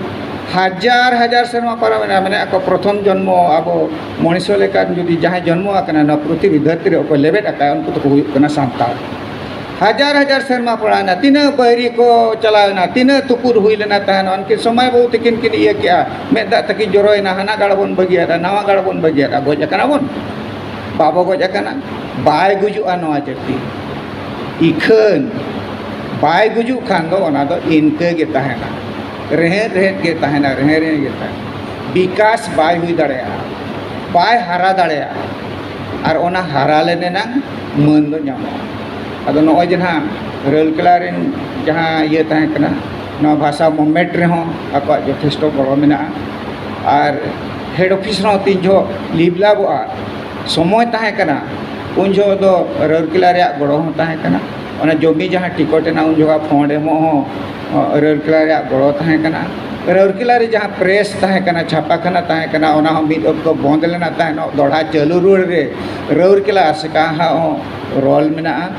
ᱦᱟᱡᱟᱨ ᱦᱟᱡᱟᱨ ᱥᱮᱨᱢᱟ ᱯᱟᱨᱚᱢᱮᱱᱟ, ᱢᱮᱱᱮᱫ ᱟᱠᱚ ᱯᱨᱚᱛᱷᱚᱢ ᱡᱚᱱᱢᱚ ᱟᱵᱚ ᱢᱚᱱᱤᱥᱚ ᱞᱮᱠᱟᱱ ᱡᱩᱫᱤ ᱡᱟᱦᱟᱸᱭ ᱡᱚᱱᱢᱚ ᱟᱠᱟᱱᱟ ᱱᱚᱣᱟ ᱯᱨᱤᱛᱷᱤᱵᱤ ᱫᱷᱟᱹᱨᱛᱤ ᱨᱮ, ᱚᱠᱚᱭ ᱞᱮᱵᱮᱫ ᱟᱠᱟᱫ, ᱩᱱᱠᱩ ᱫᱚᱠᱚ ᱦᱩᱭᱩᱜ ᱠᱟᱱᱟ ᱥᱟᱱᱛᱟᱲ᱾ ᱦᱟᱡᱟᱨ ᱦᱟᱡᱟᱨ ᱥᱮᱨᱢᱟ ᱯᱟᱲᱟᱣᱮᱱᱟ, ᱛᱤᱱᱟᱹᱜ ᱵᱟᱹᱭᱨᱤ ᱠᱚ ᱪᱟᱞᱟᱣᱮᱱᱟ, ᱛᱤᱱᱟᱹᱜ ᱛᱩᱯᱩᱫ ᱦᱩᱭ ᱞᱮᱱᱟ ᱛᱟᱦᱮᱱ, ᱩᱱᱠᱤᱱ ᱥᱚᱢᱟᱭ ᱵᱟᱹᱵᱩ ᱛᱤᱠᱤᱱ ᱠᱤᱱ ᱤᱭᱟᱹ ᱠᱮᱜᱼᱟ, ᱢᱮᱫ ᱫᱟᱜ ᱛᱟᱹᱠᱤᱱ ᱡᱚᱨᱚᱭᱮᱱᱟ, ᱦᱟᱱᱟ ᱜᱟᱲ ᱵᱚᱱ ᱵᱟᱹᱜᱤᱭᱟᱫᱟ, ᱱᱟᱣᱟ ᱜᱟᱲ ᱵᱚᱱ ᱵᱟᱹᱜᱤᱭᱟᱫᱟ, ᱜᱚᱡ ᱟᱠᱟᱱᱟ ᱵᱚᱱ? ᱵᱟᱵᱚ ᱜᱚᱡ ᱟᱠᱟᱱᱟ᱾ ᱵᱟᱭ ᱜᱩᱡᱩᱜᱼᱟ ᱱᱚᱣᱟ ᱡᱟᱹᱛᱤ᱾ ᱤᱠᱷᱟᱹᱱ ᱵᱟᱭ ᱜᱩᱡᱩᱜ ᱠᱷᱟᱱ ᱫᱚ ᱚᱱᱟ ᱫᱚ ᱤᱱᱠᱟᱹ ᱜᱮ ᱛᱟᱦᱮᱱᱟ, ᱨᱮᱦᱮᱫ ᱨᱮᱦᱮᱫ ᱜᱮ ᱛᱟᱦᱮᱱᱟ, ᱨᱮᱦᱮᱫ ᱨᱮᱦᱮᱫ ᱜᱮ ᱛᱟᱦᱮᱱᱟ᱾ ᱵᱤᱠᱟᱥ ᱵᱟᱭ ᱦᱩᱭ ᱫᱟᱲᱮᱭᱟᱜᱼᱟ, ᱵᱟᱭ ᱦᱟᱨᱟ ᱫᱟᱲᱮᱭᱟᱜᱼᱟ᱾ ᱟᱨ ᱚᱱᱟ ᱦᱟᱨᱟ ᱞᱮᱱ ᱮᱱᱟᱝ ᱢᱟᱹᱱ ᱫᱚ ᱧᱟᱢᱚᱜᱼᱟ᱾ ᱟᱫᱚ ᱱᱚᱜᱼᱚᱭ ᱡᱮ ᱱᱟᱦᱟᱜ ᱨᱟᱹᱣᱩᱞᱠᱮᱞᱟ ᱨᱮᱱ ᱡᱟᱦᱟᱸ ᱤᱭᱟᱹ ᱛᱟᱦᱮᱸ ᱠᱟᱱᱟ, ᱱᱚᱣᱟ ᱵᱷᱟᱥᱟ ᱢᱩᱵᱷᱢᱮᱱᱴ ᱨᱮᱦᱚᱸ ᱟᱠᱚᱣᱟᱜ ᱡᱚᱛᱷᱮᱥᱴᱚ ᱜᱚᱲᱚ ᱢᱮᱱᱟᱜᱼᱟ᱾ ᱟᱨ ᱦᱮᱰ ᱚᱯᱷᱤᱥ ᱦᱚᱸ ᱛᱤᱱ ᱡᱚᱦᱚᱜ ᱰᱮᱵᱷᱞᱚᱯᱚᱜᱼᱟ, ᱥᱚᱢᱚᱭ ᱛᱟᱦᱮᱸ ᱠᱟᱱᱟ, ᱩᱱ ᱡᱚᱦᱚᱜ ᱫᱚ ᱨᱟᱹᱣᱩᱞᱠᱮᱞᱟ ᱨᱮᱭᱟᱜ ᱜᱚᱲᱚ ᱦᱚᱸ ᱛᱟᱦᱮᱸ ᱠᱟᱱᱟ᱾ ᱚᱱᱟ ᱡᱚᱢᱤ ᱡᱟᱦᱟᱸ ᱴᱤᱠᱤᱴ ᱮᱱᱟ, ᱩᱱ ᱡᱚᱦᱚᱜ ᱯᱷᱚᱱᱰ ᱮᱢᱚᱜ ᱦᱚᱸ, ᱚ, ᱨᱟᱹᱣᱩᱞᱠᱮᱞᱟ ᱨᱮᱭᱟᱜ ᱜᱚᱲᱚ ᱛᱟᱦᱮᱸ ᱠᱟᱱᱟ᱾ ᱨᱟᱹᱣᱩᱞᱠᱮᱞᱟ ᱨᱮ ᱡᱟᱦᱟᱸ ᱯᱨᱮᱥ ᱛᱟᱦᱮᱸ ᱠᱟᱱᱟ, ᱪᱷᱟᱯᱟᱠᱷᱟᱱᱟ ᱛᱟᱦᱮᱸ ᱠᱟᱱᱟ, ᱚᱱᱟ ᱦᱚᱸ ᱢᱤᱫ ᱚᱠᱛᱚ ᱵᱚᱱᱫ ᱞᱮᱱᱟ, ᱛᱟᱭᱱᱚᱢ ᱫᱚᱲᱦᱟ ᱪᱟᱹᱞᱩ ᱨᱩᱣᱟᱹᱲ ᱨᱮ ᱨᱟᱹᱣᱩᱞᱠᱮᱞᱟ ᱟᱥᱮᱠᱟ ᱦᱚᱸ ᱨᱳᱞ ᱢᱮᱱᱟᱜᱼᱟ᱾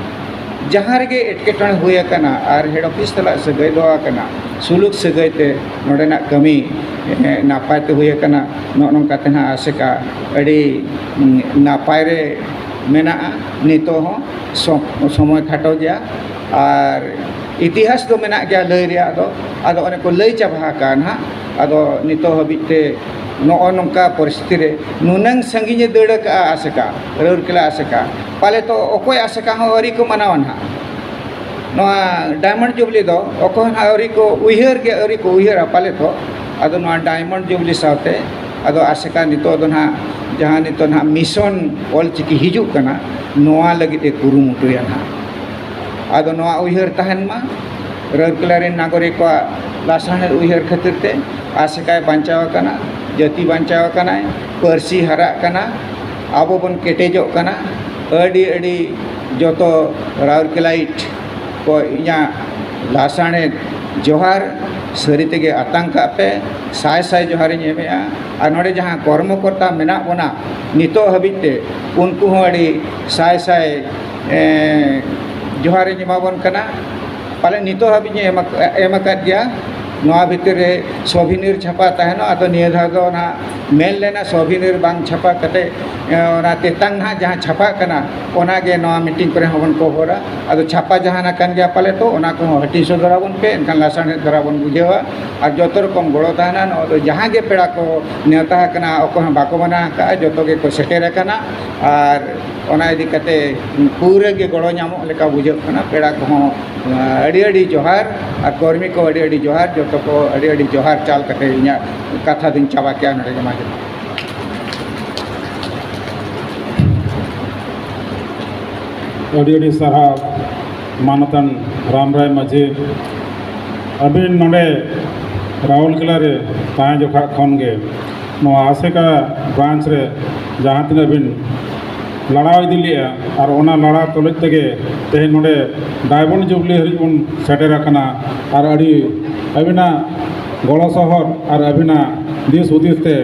ᱡᱟᱦᱟᱸ ᱨᱮᱜᱮ ᱮᱴᱠᱮᱴᱚᱬᱮ ᱦᱩᱭ ᱟᱠᱟᱱᱟ ᱟᱨ ᱦᱮᱰ ᱚᱯᱷᱤᱥ ᱥᱟᱞᱟᱜ ᱥᱟᱹᱜᱟᱹᱭ ᱫᱚᱦᱚ ᱟᱠᱟᱱᱟ, ᱥᱩᱞᱩᱠ ᱥᱟᱹᱜᱟᱹᱭ ᱛᱮ ᱱᱚᱰᱮᱱᱟᱜ ᱠᱟᱹᱢᱤ, ᱮ, ᱱᱟᱯᱟᱭ ᱛᱮ ᱦᱩᱭ ᱟᱠᱟᱱᱟ᱾ ᱱᱚᱜᱼᱚ ᱱᱚᱝᱠᱟ ᱛᱮ ᱱᱟᱦᱟᱜ ᱟᱥᱮᱠᱟ ᱟᱹᱰᱤ, ᱩᱸ, ᱱᱟᱯᱟᱭ ᱨᱮ ᱢᱮᱱᱟᱜᱼᱟ, ᱱᱤᱛᱚᱜ ᱦᱚᱸ ᱥᱚ-, ᱥᱚᱢᱚᱭ ᱠᱷᱟᱴᱚ ᱜᱮᱭᱟ᱾ ᱟᱨ ᱤᱛᱤᱦᱟᱥ ᱫᱚ ᱢᱮᱱᱟᱜ ᱜᱮᱭᱟ ᱞᱟᱹᱭ ᱨᱮᱭᱟᱜ ᱫᱚ, ᱟᱫᱚ ᱚᱱᱮ ᱠᱚ ᱞᱟᱹᱭ ᱪᱟᱵᱟ ᱟᱠᱟᱫᱼᱟ ᱱᱟᱦᱟᱜ᱾ ᱟᱫᱚ ᱱᱤᱛᱚᱜ ᱦᱟᱹᱵᱤᱡ ᱛᱮ ᱱᱚᱜᱼᱚ ᱱᱚᱝᱠᱟ ᱯᱚᱨᱤᱥᱛᱷᱤᱛᱤ ᱨᱮ ᱱᱩᱱᱟᱹᱝ ᱥᱟᱺᱜᱤᱧᱮ ᱫᱟᱹᱲ ᱟᱠᱟᱫᱼᱟ ᱟᱥᱮᱠᱟ, ᱨᱟᱹᱣᱨᱠᱮᱞᱟ ᱟᱥᱮᱠᱟ, ᱯᱟᱞᱮ ᱛᱚ ᱚᱠᱚᱭ ᱟᱥᱮᱠᱟ ᱦᱚᱸ ᱟᱹᱣᱨᱤ ᱠᱚ ᱢᱟᱱᱟᱣᱟ ᱱᱟᱦᱟᱜ᱾ ᱱᱚᱣᱟ ᱰᱟᱭᱢᱚᱱᱰ ᱡᱩᱵᱽᱞᱤ ᱫᱚ ᱚᱠᱚᱭ ᱦᱚᱸ ᱟᱹᱣᱨᱤ ᱠᱚ ᱩᱭᱦᱟᱹᱨ ᱜᱮ ᱟᱹᱣᱨᱤ ᱠᱚ ᱩᱭᱦᱟᱹᱨᱟ ᱯᱟᱞᱮ ᱛᱚ᱾ ᱟᱫᱚ ᱱᱚᱣᱟ ᱰᱟᱭᱢᱚᱱᱰ ᱡᱩᱵᱽᱞᱤ ᱥᱟᱶᱛᱮ ᱟᱫᱚ ᱟᱥᱮᱠᱟ ᱱᱤᱛᱚᱜ ᱫᱚ ᱱᱟᱦᱟᱜ ᱡᱟᱦᱟᱸ ᱱᱤᱛᱚᱜ ᱱᱟᱦᱟᱜ ᱢᱤᱥᱚᱱ ᱚᱞ ᱪᱤᱠᱤ ᱦᱤᱡᱩᱜ ᱠᱟᱱᱟ, ᱱᱚᱣᱟ ᱞᱟᱹᱜᱤᱫ ᱮ ᱠᱩᱨᱩᱢᱩᱴᱩᱭᱟ ᱱᱟᱦᱟᱜ᱾ ᱟᱫᱚ ᱱᱚᱣᱟ ᱩᱭᱦᱟᱹᱨ ᱛᱟᱦᱮᱱ ᱢᱟ, ᱨᱟᱹᱣᱨᱠᱮᱞᱟ ᱨᱮᱱ ᱱᱟᱜᱚᱨᱤᱠ ᱠᱚᱣᱟᱜ ᱞᱟᱥᱟᱲᱦᱮᱫ ᱩᱭᱦᱟᱹᱨ ᱠᱷᱟᱹᱛᱤᱨ ᱛᱮ ᱟᱥᱮᱠᱟᱭ ᱵᱟᱧᱪᱟᱣ ᱟᱠᱟᱱᱟ, ᱡᱟᱹᱛᱤ ᱵᱟᱧᱪᱟᱣ ᱟᱠᱟᱱᱟᱭ, ᱯᱟᱹᱨᱥᱤ ᱦᱟᱨᱟᱜ ᱠᱟᱱᱟ, ᱟᱵᱚ ᱵᱚᱱ ᱠᱮᱴᱮᱡᱚᱜ ᱠᱟᱱᱟ᱾ ᱟᱹᱰᱤ ᱟᱹᱰᱤ ᱡᱚᱛᱚ ᱨᱟᱣᱩᱨᱠᱮᱞᱟᱭᱤᱴ ᱠᱚ ᱤᱧᱟᱹᱜ ᱞᱟᱥᱟᱲᱦᱮᱫ ᱡᱚᱦᱟᱨ ᱥᱟᱹᱨᱤ ᱛᱮᱜᱮ ᱟᱛᱟᱝ ᱠᱟᱜ ᱯᱮ᱾ ᱥᱟᱭ ᱥᱟᱭ ᱡᱚᱦᱟᱨᱤᱧ ᱮᱢᱮᱜᱼᱟ᱾ ᱟᱨ ᱱᱚᱰᱮ ᱡᱟᱦᱟᱸ ᱠᱚᱨᱢᱚᱠᱚᱨᱛᱟ ᱢᱮᱱᱟᱜ ᱵᱚᱱᱟ ᱱᱤᱛᱚᱜ ᱦᱟᱹᱵᱤᱡ ᱛᱮ, ᱩᱱᱠᱩ ᱦᱚᱸ ᱟᱹᱰᱤ ᱥᱟᱭ ᱥᱟᱭ ᱮᱸ, ᱡᱚᱦᱟᱨᱤᱧ ᱮᱢᱟᱵᱚᱱ ᱠᱟᱱᱟ᱾ ᱯᱟᱞᱮ ᱱᱤᱛᱚᱜ ᱦᱟᱹᱵᱤᱡ ᱤᱧ ᱮᱢ ᱟᱠ-, ᱮᱢ ᱟᱠᱟᱫ ᱜᱮᱭᱟ᱾ ᱱᱚᱣᱟ ᱵᱷᱤᱛᱤᱨ ᱨᱮ ᱥᱚᱵᱷᱤᱱᱤᱨ ᱪᱷᱟᱯᱟ ᱛᱟᱦᱮᱱᱚᱜ, ᱟᱫᱚ ᱱᱤᱭᱟᱹ ᱫᱷᱟᱣ ᱫᱚ ᱱᱟᱦᱟᱜ ᱢᱮᱱ ᱞᱮᱱᱟ ᱥᱚᱵᱷᱤᱱᱤᱨ ᱵᱟᱝ ᱪᱷᱟᱯᱟ ᱠᱟᱛᱮ, ᱮᱸ, ᱚᱱᱟ ᱛᱮᱛᱟᱝ ᱱᱟᱦᱟᱜ ᱡᱟᱦᱟᱸ ᱪᱷᱟᱯᱟᱜ ᱠᱟᱱᱟ, ᱚᱱᱟ ᱜᱮ ᱱᱚᱣᱟ ᱢᱤᱴᱤᱝ ᱠᱚᱨᱮ ᱦᱚᱸᱵᱚᱱ ᱠᱚᱵᱷᱚᱨᱟ᱾ ᱟᱫᱚ ᱪᱷᱟᱯᱟ ᱡᱟᱦᱟᱸ ᱟᱠᱟᱱ ᱜᱮᱭᱟ ᱯᱟᱞᱮ ᱛᱚ, ᱚᱱᱟ ᱠᱚᱦᱚᱸ ᱦᱟᱹᱴᱤᱧ ᱥᱚᱫᱚᱨ ᱟᱵᱚᱱ ᱯᱮ, ᱮᱱᱠᱷᱟᱱ ᱞᱟᱥᱟᱲᱦᱮᱫ ᱫᱷᱟᱨᱟ ᱵᱚᱱ ᱵᱩᱡᱷᱟᱹᱣᱟ᱾ ᱟᱨ ᱡᱚᱛᱚ ᱨᱚᱠᱚᱢ ᱜᱚᱲᱚ ᱛᱟᱦᱮᱱᱟ᱾ ᱱᱚᱣᱟ ᱫᱚ ᱡᱟᱦᱟᱸ ᱜᱮ ᱯᱮᱲᱟ ᱠᱚ ᱱᱮᱣᱛᱟ ᱟᱠᱟᱱᱟ, ᱚᱠᱚᱭ ᱦᱚᱸ ᱵᱟᱠᱚ ᱢᱟᱱᱟ ᱟᱠᱟᱫᱼᱟ, ᱡᱚᱛᱚ ᱜᱮᱠᱚ ᱥᱮᱴᱮᱨ ᱟᱠᱟᱱᱟ᱾ ᱟᱨ ᱚᱱᱟ ᱤᱫᱤ ᱠᱟᱛᱮ ᱯᱩᱨᱟᱹ ᱜᱮ ᱜᱚᱲᱚ ᱧᱟᱢᱚᱜ ᱞᱮᱠᱟ ᱵᱩᱡᱷᱟᱹᱜ ᱠᱟᱱᱟ᱾ ᱯᱮᱲᱟ ᱠᱚᱦᱚᱸ, ᱟᱹᱰᱤ ᱟᱹᱰᱤ ᱡᱚᱦᱟᱨ, ᱟᱨ ᱠᱚᱨᱢᱤ ᱠᱚ ᱟᱹᱰᱤ ᱟᱹᱰᱤ ᱡᱚᱦᱟᱨ, ᱡᱚᱛᱚ ᱠᱚ ᱟᱹᱰᱤ ᱟᱹᱰᱤ ᱡᱚᱦᱟᱨ ᱪᱟᱞ ᱠᱟᱛᱮ ᱤᱧᱟᱹᱜ ᱠᱟᱛᱷᱟ ᱫᱚᱧ ᱪᱟᱵᱟ ᱠᱮᱜᱼᱟ ᱱᱚᱰᱮ ᱜᱮ᱾ ᱢᱟ ᱡᱚᱦᱟᱨ᱾ ᱟᱹᱰᱤ ᱟᱹᱰᱤ ᱥᱟᱨᱦᱟᱣ ᱢᱟᱱᱚᱛᱟᱱ ᱨᱟᱢᱨᱟᱭ ᱢᱟᱹᱡᱷᱤ, ᱟᱹᱵᱤᱱ ᱱᱚᱰᱮ ᱨᱟᱣᱩᱨᱠᱮᱞᱟ ᱨᱮ ᱛᱟᱦᱮᱸ ᱡᱚᱠᱷᱟ ᱠᱷᱚᱱ ᱜᱮ ᱱᱚᱣᱟ ᱟᱥᱮᱠᱟ ᱵᱨᱟᱧᱪ ᱨᱮ ᱡᱟᱦᱟᱸ ᱛᱤᱱᱟᱹᱜ ᱵᱤᱱ ᱞᱟᱲᱟᱣ ᱤᱫᱤ ᱞᱮᱜᱼᱟ, ᱟᱨ ᱚᱱᱟ ᱞᱟᱲᱟᱣ ᱛᱩᱞᱩᱡ ᱛᱮᱜᱮ ᱛᱮᱦᱮᱧ ᱱᱚᱰᱮ ᱰᱟᱭᱢᱚᱱᱰ ᱡᱩᱵᱽᱞᱤ ᱦᱟᱹᱨᱤᱡ ᱵᱚᱱ ᱥᱮᱴᱮᱨ ᱟᱠᱟᱱᱟ᱾ ᱟᱨ ᱟᱹᱰᱤ ᱟᱹᱵᱤᱱᱟᱜ ᱜᱚᱲᱚ ᱥᱚᱦᱚᱫ ᱟᱨ ᱟᱹᱵᱤᱱᱟᱜ ᱫᱤᱥ ᱦᱩᱫᱤᱥ ᱛᱮ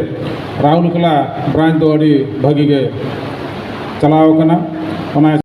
ᱨᱟᱣᱩᱨᱠᱮᱞᱟ ᱵᱨᱟᱧᱪ ᱫᱚ ᱟᱹᱰᱤ ᱵᱷᱟᱹᱜᱤ ᱜᱮ ᱪᱟᱞᱟᱣ ᱟᱠᱟᱱᱟ᱾ ᱚᱱᱟ